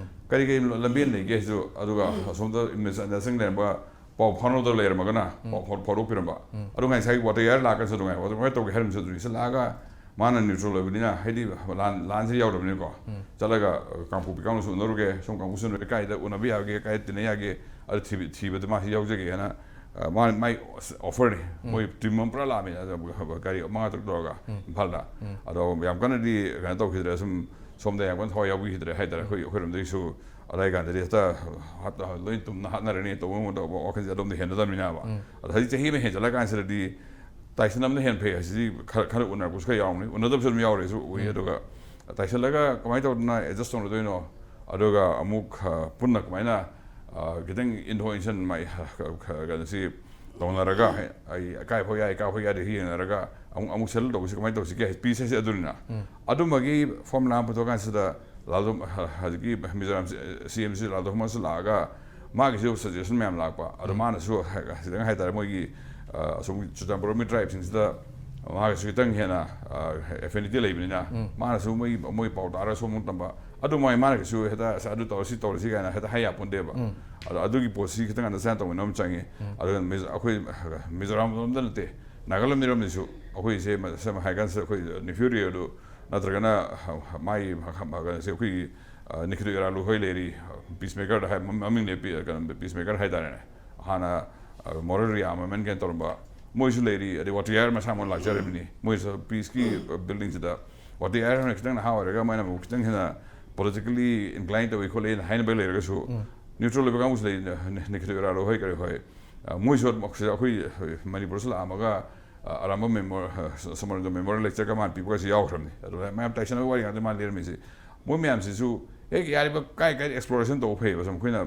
ꯀꯔꯤ ꯀꯔꯤ ꯂꯝꯕꯦꯟ ꯂꯩꯒꯦ ꯍꯥꯏꯁꯨ, ꯑꯗꯨꯒ ꯑꯁꯣꯝꯗ ꯏꯟꯗꯁꯇ꯭ꯔꯤꯡ ꯂꯩꯔꯝꯕ ꯄꯥꯎ ꯐꯥꯎꯅꯗ ꯂꯩꯔꯝꯃꯒꯅ ꯄꯥꯎ ꯐꯥꯎ- ꯐꯥꯎꯗꯣꯛꯄꯤꯔꯝꯕ꯫ ꯑꯗꯨ ꯉꯁꯥꯏꯒꯤ ꯋꯥꯇꯔ ꯌꯥꯔ ꯂꯥꯛꯀꯁꯨ ꯑꯗꯨꯉꯥꯏ ꯋꯥꯇꯔ ꯇꯧꯒꯦ ꯍꯥꯏꯔꯝꯁꯨ ꯑꯗꯨ ꯁꯤ ꯂꯥꯛꯑꯒ ꯃꯥꯅ ꯅ꯭ꯌꯨꯇ꯭ꯔꯦꯜ ꯑꯣꯏꯕꯅꯤꯅ, ꯍꯥꯏꯗꯤ ꯂꯥꯟ ꯂꯥꯟꯁꯤ ꯌꯥꯎꯗꯕꯅꯤꯅꯀꯣ꯫ ꯆꯠꯂꯒ ꯀꯥꯡꯄꯣꯛꯄꯤ ꯀꯥꯡꯕꯨꯁꯨ ꯎꯅꯔꯨꯒꯦ, ꯁꯣꯝ ꯀꯥꯡꯕꯨꯁꯨ ꯎꯅꯔꯨꯒꯦ, ꯀꯥꯏꯗ ꯎꯅꯕ ꯌꯥꯒꯦ, ꯀꯥꯏꯗ ꯇꯤꯟꯅ ꯌꯥꯒꯦ, ꯑꯗꯨ ꯊꯤꯕ- ꯊꯤꯕꯗ ꯃꯥꯁꯤ ꯌꯥꯎꯖꯒꯦ ꯍꯥꯏꯅ, ꯑ, ꯃꯥ- ꯃꯥꯏ ꯑꯣꯐꯔꯅꯤ꯫ ꯃꯣꯏ ꯇꯤꯝ ꯑꯃ ꯄꯨꯔꯥ ꯂꯥꯛꯑꯝꯃꯤ, ꯑꯗ ꯒꯥꯔꯤ ꯃꯉꯥ ꯇꯔꯨꯛ ꯇꯧꯔꯒ ꯏꯝꯐꯥꯜꯗ꯫ ꯑꯗꯣ ꯌꯥꯝ ꯀꯟꯅꯗꯤ ꯀꯩꯅꯣ ꯇꯧꯈꯤꯗ꯭ꯔꯦ, ꯁꯨꯝ ꯁꯣꯝꯗ ꯌꯥꯝ ꯀꯟꯅ ꯊꯋꯥꯏ ꯌꯥꯎꯕꯤꯈꯤꯗ꯭ꯔꯦ ꯍꯥꯏꯇꯥꯔꯦ꯫ ꯑꯩꯈꯣꯏ ꯑꯩꯈꯣꯏꯔꯣꯝꯗꯒꯤꯁꯨ ꯑꯗꯥꯏ ꯀꯥꯟꯗꯗꯤ ꯍꯦꯛꯇ ꯍꯥꯠ- ꯂꯣꯏ ꯇꯨꯝꯅ ꯍꯥꯠꯅꯔꯅꯤ ꯇꯧꯕ ꯇꯧꯕ ꯋꯥꯈꯜꯁꯦ ꯑꯗꯣꯝꯗ ꯍꯦꯟꯅꯗꯕꯅꯤꯅꯕ꯫ ꯑꯗꯣ ꯍꯧꯖꯤꯛ ꯆꯍꯤ ꯑꯃ ꯍꯦꯟꯖꯜꯂꯀꯥꯟꯁꯤꯗꯗꯤ ꯇꯥꯏꯁꯟ ꯑꯃꯅ ꯍꯦꯟꯅ ꯐꯩ ꯍꯥꯏꯁꯤꯗꯤ ꯈꯔ ꯈꯔ ꯎꯅꯔꯛꯄꯁꯨ ꯈꯔ ꯌꯥꯎꯔꯝꯒꯅꯤ, ꯎꯅꯗꯕꯁꯨ ꯑꯗꯨꯝ ꯌꯥꯎꯔꯦꯁꯨ ꯎꯏ꯫ ꯑꯗꯨꯒ ꯇꯥꯏꯁꯜꯂꯒ ꯀꯃꯥꯏꯅ ꯇꯧꯗꯅ ꯑꯦꯗꯖꯁ ꯇꯧꯅꯗꯣꯏꯅꯣ? ꯑꯗꯨꯒ ꯑꯃꯨꯛ, ꯑ, ꯄꯨꯟꯅ ꯀꯃꯥꯏꯅ, ꯑ, ꯈꯤꯇꯪ ꯏꯟꯊꯣꯛ ꯏꯟꯁꯤꯟ ꯃꯥꯏ, ꯑ, ꯀ- ꯀ- ꯀꯩꯅꯣꯁꯤ ꯇꯧꯅꯔꯒ, ꯑꯩ ꯀꯥꯏ ꯐꯥꯎ ꯌꯥꯏ, ꯀꯥꯏ ꯐꯥꯎ ꯌꯥꯗꯦ ꯌꯦꯡꯅꯔꯒ ꯑꯃꯨꯛ ꯑꯃꯨꯛ ꯁꯦꯇꯜ ꯇꯧꯕꯁꯤ ꯀꯃꯥꯏꯅ ꯇꯧꯁꯤꯒꯦ? ꯄꯤꯁ ꯍꯥꯏꯁꯦ ꯑꯗꯨꯅꯤꯅ꯫ ꯑꯗꯨꯝꯕꯒꯤ ꯐꯣꯔꯃꯨꯂꯥ ꯑꯃ ꯄꯨꯊꯣꯛꯀꯥꯟꯁꯤꯗ ꯂꯥꯜꯗꯣ ꯍꯧꯖꯤꯛꯀꯤ ꯃꯤꯖꯣꯔꯥꯝ ꯁꯤ ꯑꯦꯝ ꯁꯤ ꯂꯥꯜꯗꯣ ꯃꯥꯁꯨ ꯂꯥꯛꯑꯒ ꯃꯥꯒꯤꯁꯨ ꯁꯖꯦꯁꯟ ꯃꯌꯥꯝ ꯂꯥꯛꯄ꯫ ꯑꯗꯣ ꯃꯥꯅꯁꯨ ꯍꯥꯏ- ꯈꯤꯇꯪ ꯍꯥꯏꯇꯥꯔꯦ, ꯃꯣꯏꯒꯤ, ꯑ, ꯑꯁꯣꯝꯒꯤ ꯆꯨꯔꯆꯥꯟꯄꯨꯔ ꯃꯤ ꯇ꯭ꯔꯥꯏꯕꯁꯤꯡꯁꯤꯗ ꯃꯥꯒꯤꯁꯨ ꯈꯤꯇꯪ ꯍꯦꯟꯅ, ꯑ, ꯑꯦꯐꯤꯅꯤꯇꯤ ꯂꯩꯕꯅꯤꯅ ꯃꯥꯅꯁꯨ ꯃꯣꯏ ꯃꯣꯏ ꯄꯥꯎ ꯇꯥꯔꯒ ꯁꯣꯝ ꯇꯝꯕ꯫ ꯑꯗꯨ ꯃꯥꯏ ꯃꯥꯅ ꯀꯩꯁꯨ ꯍꯦꯛꯇ "ꯑꯁ, ꯑꯗꯨ ꯇꯧꯔꯁꯤ ꯇꯧꯔꯁꯤ" ꯀꯥꯏꯅ ꯍꯦꯛꯇ ꯍꯥꯏ ꯌꯥꯄꯣꯟꯇꯦꯕ꯫ ꯑꯗꯣ ꯑꯗꯨꯒꯤ ꯄꯣꯠꯁꯤ ꯈꯤꯇꯪ ꯑꯟꯗꯔꯁꯇꯦꯟ ꯇꯧꯕ ꯑꯃ ꯆꯪꯉꯤ꯫ ꯑꯗꯨꯒ ꯃꯤꯖ- ꯑꯩꯈꯣꯏ ꯃꯤꯖꯣꯔꯥꯝ ꯂꯣꯝꯗ ꯅꯠꯇꯦ, ꯅꯥꯒꯥꯂꯦꯟ ꯃꯤꯔꯣꯝꯗꯁꯨ ꯑꯩꯈꯣꯏꯁꯦ ꯃ- ꯁꯝꯅ ꯍꯥꯏ ꯀꯥꯟꯁꯤꯗ ꯑꯩꯈꯣꯏ ꯅꯤꯐ꯭ꯌꯨ ꯔꯤꯑꯣꯗꯨ ꯅꯠꯇ꯭ꯔꯒꯅ ꯃꯥꯒꯤ ꯀꯩꯅꯣꯁꯦ ꯑꯩꯈꯣꯏꯒꯤ, ꯑ, ꯅꯤꯈꯤꯗꯣ ꯏꯔꯥꯂꯨ ꯍꯣꯏ ꯂꯩꯔꯤ, ꯄꯤꯁ ꯃꯦꯀꯔꯗ ꯍꯥꯏ ꯃꯃꯤꯡ ꯂꯦꯞꯄꯤ, ꯀꯩꯅꯣ ꯄꯤꯁ ꯃꯦꯀꯔ ꯍꯥꯏꯇꯥꯔꯦꯅꯦ꯫ ꯍꯥꯟꯅ, ꯑ, ꯃꯣꯔꯦꯜ ꯔꯤꯑꯥꯔꯃꯃꯦꯟ ꯀꯩꯅꯣ ꯇꯧꯔꯝꯕ ꯃꯣꯏꯁꯨ ꯂꯩꯔꯤ꯫ ꯑꯗꯩ ꯋꯥꯇꯤꯌꯥꯔ ꯃꯁꯥ ꯃꯣꯏ ꯂꯥꯛꯆꯔꯤꯕꯅꯤ꯫ ꯃꯣꯏꯁꯨ ꯄꯤꯁꯀꯤ ꯕꯤꯜꯗꯤꯡꯁꯤꯗ ꯋꯥꯇꯤꯌꯥꯔ ꯍꯣꯏꯅ ꯈꯤꯇꯪ ꯅꯍꯥ ꯑꯣꯏꯔꯒ ꯃꯣꯏꯅ ꯑꯃꯨꯛ ꯈꯤꯇꯪ ꯍꯦꯟꯅ ꯄꯣꯂꯤꯇꯤꯀꯦꯜꯂꯤ ꯏꯟꯀ꯭ꯂꯥꯏꯟ ꯇꯧꯏ ꯈꯣꯠꯂꯤ ꯍꯥꯏꯅ ꯍꯥꯏꯅꯕ ꯂꯩꯔꯒꯁꯨ ꯅ꯭ꯌꯨꯇ꯭ꯔꯦꯜ ꯑꯣꯏꯕ ꯀꯥꯡꯕꯨꯁꯨ ꯂꯩ, ꯅꯤꯈꯤꯗꯣ ꯏꯔꯥꯂꯨ ꯍꯣꯏ ꯀꯔꯤ ꯍꯣꯏ꯫ ꯑ, ꯃꯣꯏꯁꯨ ꯑꯗꯨꯝ ꯁꯤꯗ ꯑꯩꯈꯣꯏ ꯃꯅꯤꯄꯨꯔꯁꯨ ꯂꯥꯛꯑꯝꯃꯒ, ꯑ, ꯑꯔꯥꯝꯕꯝ ꯃꯦꯃꯣ-, ꯑ, ꯁ-, ꯁꯃꯔꯟꯗꯣ ꯃꯦꯃꯣꯔꯤꯌꯦꯜ ꯂꯦꯛꯆꯔꯒ ꯃꯥꯅ ꯄꯤꯕꯒꯁꯨ ꯌꯥꯎꯈ꯭ꯔꯕꯅꯤ꯫ ꯑꯗꯨꯗ ꯃꯌꯥꯝ ꯇꯥꯏꯁꯟꯅꯕꯒꯤ ꯋꯥꯔꯤ ꯉꯥꯛꯇ ꯃꯥꯅ ꯂꯤꯔꯝꯃꯤꯁꯤ꯫ ꯃꯣꯏ ꯃꯌꯥꯝꯁꯤꯁꯨ ꯍꯦꯛ ꯌꯥꯔꯤꯕ ꯀꯥꯏ ꯀꯥꯏꯗ ꯑꯦꯛꯁꯄ꯭ꯂꯣꯔꯦꯁꯟ ꯇꯧꯕ ꯐꯩꯌꯦꯕ꯫ ꯁꯨꯝ ꯑꯩꯈꯣꯏꯅ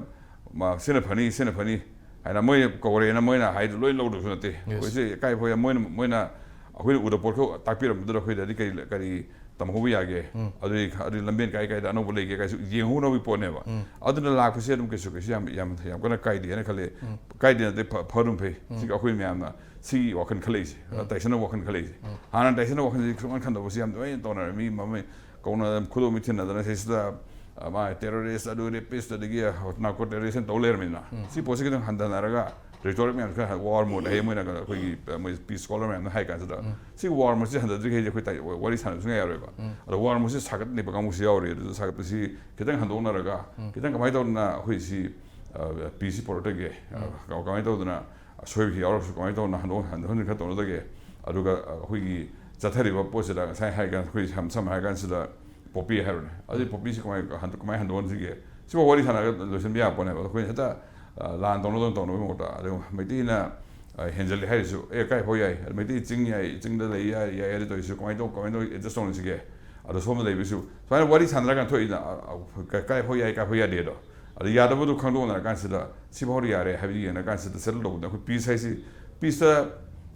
ꯃ-, ꯁꯤꯅ ꯐꯅꯤ, ꯁꯤꯅ ꯐꯅꯤ ꯍꯥꯏꯅ ꯃꯣꯏꯅ ꯀꯧꯔꯦꯅ ꯃꯣꯏꯅ ꯍꯥꯏꯗꯨ ꯂꯣꯏ ꯂꯧꯗꯧꯁꯨ ꯅꯠꯇꯦ꯫ ꯑꯩꯈꯣꯏꯁꯦ ꯀꯥꯏ ꯐꯥꯎ ꯃꯣꯏꯅ, ꯃꯣꯏꯅ ꯑꯩꯈꯣꯏꯅ ꯎꯗ ꯄꯣꯠ ꯈꯛ ꯇꯥꯛꯄꯤꯔꯝꯕꯗꯨꯗ ꯑꯩꯈꯣꯏꯗꯗꯤ ꯀꯔꯤ, ꯀꯔꯤ ꯇꯝꯍꯧꯕ ꯌꯥꯒꯦ, ꯑꯗꯨꯒꯤ ꯑꯗꯨꯒꯤ ꯂꯝꯕꯦꯟ ꯀꯥꯏ ꯀꯥꯏꯗ ꯑꯅꯧꯕ ꯂꯩꯒꯦ ꯀꯥꯏꯁꯨ ꯌꯦꯡꯍꯧꯅꯕꯒꯤ ꯄꯣꯠꯅꯦꯕ꯫ ꯑꯗꯨꯅ ꯂꯥꯛꯄꯁꯦ ꯑꯗꯨꯝ ꯀꯩꯁꯨ ꯀꯩꯁꯨ ꯌꯥꯝ ꯌꯥꯝ ꯌꯥꯝ ꯀꯟꯅ ꯀꯥꯏꯗꯦ ꯍꯥꯏꯅ ꯈꯜꯂꯦ꯫ ꯀꯥꯏꯗꯦ ꯅꯠꯇꯦ, ꯐ- ꯐꯗꯨꯝ ꯐꯩ꯫ ꯁꯤꯒꯤ ꯑꯩꯈꯣꯏ ꯃꯌꯥꯝꯅ ꯁꯤꯒꯤ ꯋꯥꯈꯜ ꯈꯜꯂꯛꯏꯁꯦ, ꯇꯥꯏꯁꯟꯅꯕ ꯋꯥꯈꯜ ꯈꯜꯂꯛꯏꯁꯦ꯫ ꯍꯥꯟꯅ ꯇꯥꯏꯁꯟꯅꯕ ꯋꯥꯈꯜꯁꯦ ꯁꯨꯡꯈꯟ ꯈꯟꯗꯕꯁꯤ ꯌꯥꯝ ꯇꯣꯏꯅ ꯇꯧꯅꯔꯦ꯫ ꯃꯤ ꯃꯃꯩ ꯀꯧꯅ ꯈꯨꯗꯣꯝ ꯃꯤ ꯊꯤꯟꯅꯗꯅ ꯁꯤꯁꯤꯗ, ꯑ, ꯃꯥ terrorist, ꯑꯗꯨ rapist, ꯑꯗꯒꯤ narco terrorist ꯇꯧ ꯂꯩꯔꯕꯅꯤꯅ, ꯁꯤ ꯄꯣꯠꯁꯤ ꯈꯤꯇꯪ ꯍꯟꯊꯅꯔꯒ rhetoric ꯃꯌꯥꯝꯁꯦ ꯈꯔ war mood ꯍꯥꯏꯌꯦ ꯃꯣꯏꯅ, ꯑꯩꯈꯣꯏꯒꯤ, ꯑ, ꯃꯣꯏ peace scholar ꯃꯌꯥꯝꯅ ꯍꯥꯏ ꯀꯥꯟꯁꯤꯗ, ꯁꯤꯒꯤ war mood ꯁꯤ ꯍꯟꯊꯗ꯭ꯔꯤꯈꯩꯗꯤ ꯑꯩꯈꯣꯏ ꯇꯥꯏ-, ꯋꯥꯔꯤ ꯁꯥꯟꯅꯕ ꯁꯨꯡꯌꯥ ꯌꯥꯔꯣꯏꯕ꯫ ꯑꯗꯣ war mood ꯁꯤ ꯁꯥꯒꯠꯂꯤꯕ ꯀꯥꯡꯕꯨꯁꯨ ꯌꯥꯎꯔꯤ꯫ ꯑꯗꯨꯗ ꯁꯥꯒꯠꯄꯁꯤ ꯈꯤꯇꯪ ꯍꯟꯗꯣꯛꯅꯔꯒ, ꯈꯤꯇꯪ ꯀꯃꯥꯏꯅ ꯇꯧꯗꯅ ꯑꯩꯈꯣꯏ ꯁꯤ, ꯑ, peace ꯁꯤ ꯄꯨꯔꯛꯇꯒꯦ, ꯑ, ꯀꯃꯥꯏꯅ ꯇꯧꯗꯅ ꯑꯁꯣꯏꯕꯁꯤ ꯌꯥꯎꯔꯒꯁꯨ ꯀꯃꯥꯏꯅ ꯇꯧꯅ ꯍꯟꯗꯣꯛ ꯍꯟꯗꯣꯛ ꯍꯟꯖꯤꯟ ꯈꯔ ꯇꯧꯅꯗꯒꯦ꯫ ꯑꯗꯨꯒ, ꯑ, ꯑꯩꯈꯣꯏꯒꯤ ꯆꯠꯊꯔꯤꯕ ꯄꯣꯠꯁꯤꯗ ꯉꯁꯥꯏ ꯍꯥꯏ ꯀꯥꯟ ꯑꯩꯈꯣꯏ ꯁꯝ-, ꯁꯝꯅ ꯍꯥꯏꯔ ꯀꯥꯟꯁꯤꯗ poppy ꯍꯥꯏꯔꯣꯅꯦ꯫ ꯑꯗꯨꯗꯤ poppy ꯁꯤ ꯀꯃꯥꯏ-, ꯍꯟꯗꯣꯛ-, ꯀꯃꯥꯏꯅ ꯍꯟꯗꯣꯛꯍꯟꯁꯤꯒꯦ? ꯁꯤꯐꯥꯎ ꯋꯥꯔꯤ ꯁꯥꯟꯅꯔꯒ ꯂꯣꯏꯁꯤꯟꯕ ꯌꯥꯕ ꯄꯣꯠꯅꯦꯕ꯫ ꯑꯩꯈꯣꯏꯅ ꯍꯦꯛꯇ, ꯑ, ꯂꯥꯟ ꯇꯧꯅꯗꯧꯅ ꯇꯧꯅꯕꯒꯤ ꯃꯍꯨꯠꯇ, ꯑꯗꯨꯒ ꯃꯩꯇꯩꯅ, ꯑ, ꯍꯦꯟꯖꯜꯂꯤ ꯍꯥꯏꯔꯤꯁꯨ, "ꯑꯦ, ꯀꯥꯏ ꯐꯥꯎ ꯌꯥꯏ? ꯑꯗꯨ ꯃꯩꯇꯩ ꯆꯤꯡ ꯌꯥꯏ, ꯆꯤꯡꯗ ꯂꯩ ꯌꯥꯏ, ꯌꯥꯏ, ꯑꯗꯨ ꯇꯧꯔꯤꯁꯨ ꯀꯃꯥꯏꯅ ꯇꯧ-, ꯀꯃꯥꯏꯅ ꯇꯧ adjust ꯇꯧꯅꯁꯤꯒꯦ?" ꯑꯗꯣ ꯁꯣꯝꯗ ꯂꯩꯕꯁꯨ ꯁꯨꯃꯥꯏꯅ ꯋꯥꯔꯤ ꯁꯥꯟꯅꯔꯀꯥꯟꯗ ꯊꯣꯛꯏꯅ, ꯑ, ꯑ, ꯀꯥꯏ ꯐꯥꯎ ꯌꯥꯏ, ꯀꯥꯏ ꯐꯥꯎ ꯌꯥꯗꯦ ꯑꯗꯣ꯫ ꯑꯗꯨ ꯌꯥꯗꯕꯗꯨ ꯈꯪꯗꯣꯛꯅꯔ ꯀꯥꯟꯁꯤꯗ, ꯁꯤꯐꯥꯎꯗꯤ ꯌꯥꯔꯦ ꯍꯥꯏꯕꯗꯤ ꯌꯦꯡꯅ ꯀꯥꯟꯁꯤꯗ settle ꯇꯧꯕꯗ ꯑꯩꯈꯣꯏ peace ꯍꯥꯏꯁꯤ, peace ꯇ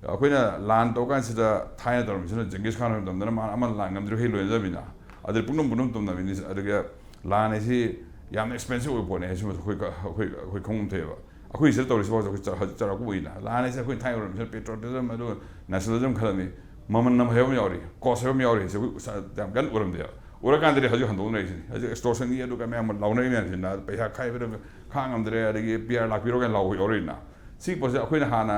ꯑꯩꯈꯣꯏꯅ ꯂꯥꯟ ꯇꯧ ꯀꯥꯟꯁꯤꯗ ꯊꯥꯏꯅ ꯇꯧꯔꯝꯃꯤꯁꯤꯅ ꯖꯦꯡꯒꯤꯁ ꯈꯥꯟ ꯍꯣꯏ ꯃꯇꯝꯗꯅ ꯃꯥꯅ ꯑꯃꯅ ꯂꯥꯟ ꯉꯝꯗ꯭ꯔꯤꯈꯩ ꯂꯣꯏꯅꯗꯕꯅꯤꯅ, ꯑꯗꯨꯗ ꯄꯨꯡꯗꯨꯝ ꯄꯨꯡꯗꯨꯝ ꯇꯨꯝꯅꯕꯅꯤ꯫ ꯑꯗꯨꯒ ꯂꯥꯟ ꯍꯥꯏꯁꯤ ꯌꯥꯝꯅ expensive ꯑꯣꯏꯕ ꯄꯣꯠꯅꯤ ꯍꯥꯏꯁꯤꯃꯁꯨ ꯑꯩꯈꯣꯏ, ꯑꯩꯈꯣꯏ, ꯑꯩꯈꯣꯏ ꯈꯪꯐꯝ ꯊꯣꯛꯑꯦꯕ꯫ ꯑꯩꯈꯣꯏ ꯁꯤꯗ ꯇꯧꯔꯤꯁꯤ ꯐꯥꯎꯁꯦ ꯑꯩꯈꯣꯏ ꯆ-, ꯍꯧꯖꯤꯛ ꯆꯥꯎꯔꯥꯛꯄ ꯑꯣꯏꯅ ꯂꯥꯟ ꯍꯥꯏꯁꯦ ꯑꯩꯈꯣꯏ ꯊꯥꯏꯅ ꯑꯣꯏꯔꯝꯃꯤꯁꯤꯅ patriotism, ꯑꯗꯨꯒ nationalism ꯈꯜꯂꯝꯃꯤ꯫ ꯃꯃꯜ ꯑꯃ ꯍꯥꯏꯕ ꯑꯃ ꯌꯥꯎꯔꯤ, cost ꯍꯥꯏꯕ ꯑꯃ ꯌꯥꯎꯔꯤ꯫ ꯁꯤ ꯑꯩꯈꯣꯏ ꯁ-, ꯌꯥꯝ ꯀꯟꯅ ꯎꯔꯝꯗꯦꯕ꯫ ꯎꯔꯀꯥꯟꯗꯗꯤ ꯍꯧꯖꯤꯛ ꯍꯟꯗꯣꯛꯅꯔꯛꯏꯁꯤꯅꯤ꯫ ꯍꯧꯖꯤꯛ extortion ꯒꯤ ꯑꯗꯨꯒ ꯃꯌꯥꯝ ꯑꯃ ꯂꯥꯎꯅꯔꯤ ꯃꯌꯥꯝꯁꯤꯅ ꯄꯩꯁꯥ ꯈꯥꯏꯕꯗ ꯈꯥꯡ ꯉꯝꯗ꯭ꯔꯦ, ꯑꯗꯒꯤ P R ꯂꯥꯛꯄꯤꯔꯣ ꯀꯥꯏꯅ ꯂꯥꯎꯕ ꯌꯥꯎꯔꯛꯏꯅ꯫ ꯁꯤ ꯄꯣꯠꯁꯦ ꯑꯩꯈꯣꯏꯅ ꯍꯥꯟꯅ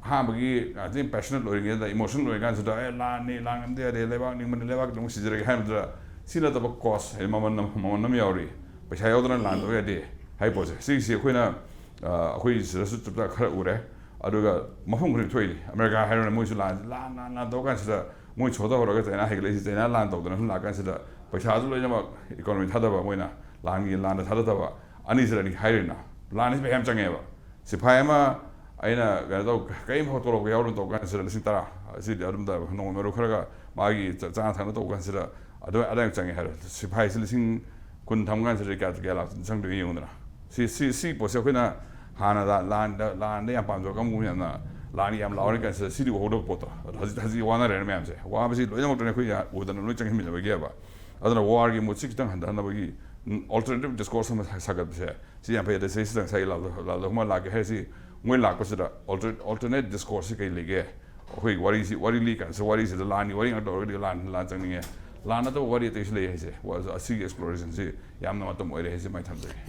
ꯑꯍꯥꯟꯕꯒꯤ ꯉꯥꯛꯇꯪ passionate ꯑꯣꯏꯔꯤꯉꯩꯗ, emotional ꯑꯣꯏꯔꯤꯀꯥꯟꯁꯤꯗ, "ꯑꯦ, ꯂꯥꯟꯅꯤ, ꯂꯥꯟ ꯉꯝꯗ ꯌꯥꯗꯦ, ꯂꯩꯕꯥꯛ ꯅꯤꯡꯕꯅꯤ, ꯂꯩꯕꯥꯛꯀꯤꯗꯃꯛ ꯁꯤꯖꯔꯒꯦ" ꯍꯥꯏꯕꯗꯨꯗ, ꯁꯤ ꯅꯠꯇꯕ cost ꯍꯥꯏꯗꯤ ꯃꯃꯜ ꯑꯃ, ꯃꯃꯜ ꯑꯃ ꯌꯥꯎꯔꯤ꯫ ꯄꯩꯁꯥ ꯌꯥꯎꯗꯅ ꯂꯥꯟ ꯇꯧꯕ ꯌꯥꯗꯦ ꯍꯥꯏꯕ ꯄꯣꯠꯁꯦ꯫ ꯁꯤꯒꯤꯁꯤ ꯑꯩꯈꯣꯏꯅ, ꯑ, ꯑꯩꯈꯣꯏ ꯁꯤꯗꯁꯨ ꯆꯞ ꯆꯥ ꯈꯔ ꯎꯔꯦ꯫ ꯑꯗꯨꯒ ꯃꯐꯝ ꯈꯨꯗꯤꯡ ꯊꯣꯛꯏꯅꯤ꯫ ꯑꯃꯦꯔꯤꯀꯥ ꯍꯥꯏꯔꯣꯅꯦ, ꯃꯣꯏꯁꯨ ꯂꯥꯟ, ꯂꯥꯟ, ꯂꯥꯟ, ꯂꯥꯟ ꯇꯧꯕ ꯀꯥꯟꯁꯤꯗ ꯃꯣꯏ ꯁꯣꯗ ꯍꯧꯔꯒ ꯆꯩꯅꯥ ꯍꯩꯒꯠꯂꯛꯏꯁꯤ, ꯆꯩꯅꯥ ꯂꯥꯟ ꯇꯧꯗꯅ ꯁꯨꯝ ꯂꯥꯛꯀꯥꯟꯁꯤꯗ ꯄꯩꯁꯥꯁꯨ ꯂꯣꯏꯅꯃꯛ economy ꯊꯥꯗꯕ, ꯃꯣꯏꯅ ꯂꯥꯟꯒꯤ, ꯂꯥꯟꯗ ꯊꯥꯗꯗꯕ, ꯑꯅꯤꯁꯤꯗ ꯑꯅꯤ ꯍꯥꯏꯔꯤꯅ꯫ ꯂꯥꯟꯁꯤ ꯄꯩꯁꯥ ꯌꯥꯝ ꯆꯪꯉꯦꯕ꯫ ꯁꯤꯐꯥꯏ ꯑꯃ ꯑꯩꯅ ꯀꯩꯅꯣ ꯇꯧ, ꯀꯔꯤꯝ ꯇꯣꯂꯣꯞꯀ ꯌꯥꯎꯗꯅ ꯇꯧ ꯀꯥꯟꯁꯤꯗ ꯂꯤꯁꯤꯡ ꯇꯔꯥ, ꯑꯁꯤꯗꯤ ꯑꯗꯨꯝ ꯇꯥꯏꯕ, ꯅꯣꯡꯃ ꯃꯔꯨ ꯈꯔꯒ ꯃꯥꯒꯤ ꯆ-, ꯆꯥꯅ ꯊꯛꯅ ꯇꯧ ꯀꯥꯟꯁꯤꯗ ꯑꯗꯨ ꯑꯗꯥꯏ ꯆꯪꯉꯦ ꯍꯥꯏꯔꯣ꯫ ꯁꯤꯐꯥꯏꯁꯤ ꯂꯤꯁꯤꯡ ꯀꯨꯟ ꯊꯝ ꯀꯥꯟꯁꯤꯗ ꯀꯌꯥ, ꯀꯌꯥ ꯂꯥꯛ ꯆꯪꯗꯣꯏꯅꯣ ꯌꯦꯡꯉꯨꯗꯅ꯫ ꯁꯤ, ꯁꯤ, ꯁꯤ ꯄꯣꯠꯁꯦ ꯑꯩꯈꯣꯏꯅ ꯍꯥꯟꯅ ꯂꯥ-, ꯂꯥꯟꯗ, ꯂꯥꯟꯗ ꯌꯥꯝ ꯄꯥꯝꯖꯕ ꯀꯥꯡꯕꯨ ꯃꯌꯥꯝꯅ ꯂꯥꯟꯒꯤ ꯌꯥꯝ ꯂꯥꯎꯔꯤ ꯀꯥꯟꯁꯤꯗ ꯁꯤꯗꯤ ꯎꯍꯧꯗꯕ ꯄꯣꯠꯇꯣ꯫ ꯑꯗꯣ ꯍꯧꯖꯤꯛ ꯍꯧꯖꯤꯛ ꯋꯥꯅꯔꯦꯅ ꯃꯌꯥꯝꯁꯦ꯫ ꯋꯥꯕꯁꯤ ꯂꯣꯏꯅꯃꯛꯇꯅꯦ ꯑꯩꯈꯣꯏ ꯎꯗꯅ ꯂꯣꯏ ꯆꯪꯍꯟꯃꯤꯟꯅꯕꯒꯤꯕ꯫ ꯑꯗꯨꯅ ꯋꯥꯔꯒꯤ ꯃꯨꯠꯁꯤ ꯈꯤꯇꯪ ꯍꯟꯊꯍꯟꯅꯕꯒꯤ ꯑꯜꯇꯔꯅꯦꯇꯤꯞ ꯗꯤꯁꯀꯣꯔꯁ ꯑꯃ ꯁꯥꯒꯠꯄꯁꯦ ꯁꯤ ꯌꯥꯝ ꯐꯩ꯫ ꯑꯗ ꯁꯤꯗꯩꯁꯤꯗ ꯉꯁꯥꯏ ꯂꯥꯜ ꯂꯥꯜ ꯍꯨꯃꯥ ꯂꯥꯛꯀꯦ ꯍꯥꯏꯔꯁꯤ, ꯃꯣꯏ ꯂꯥꯛꯄꯁꯤꯗ ꯑꯜꯇꯔꯅꯦꯠ ꯗꯤꯁꯀꯣꯔꯁꯁꯤ ꯀꯩ ꯂꯩꯒꯦ? ꯑꯩꯈꯣꯏ ꯋꯥꯔꯤꯁꯤ, ꯋꯥꯔꯤ ꯂꯤ ꯀꯥꯟꯁꯤꯗ ꯋꯥꯔꯤꯁꯤꯗ ꯂꯥꯟꯒꯤ ꯋꯥꯔꯤ ꯉꯥꯛꯇ ꯑꯣꯏꯔꯒꯗꯤ ꯂꯥꯟ ꯂꯥꯟ ꯆꯪꯅꯤꯡꯉꯦ꯫ ꯂꯥꯟ ꯅꯠꯇꯕ ꯋꯥꯔꯤ ꯑꯇꯩꯁꯨ ꯂꯩ ꯍꯥꯏꯁꯦ꯫ ꯋꯥ- ꯑꯁꯤꯒꯤ ꯑꯦꯛꯁꯄ꯭ꯂꯣꯔꯦꯁꯟꯁꯤ ꯌꯥꯝꯅ ꯃꯇꯝ ꯑꯣꯏꯔꯦ ꯍꯥꯏꯁꯦ ꯃꯥꯏ ꯊꯝꯖꯒꯦ꯫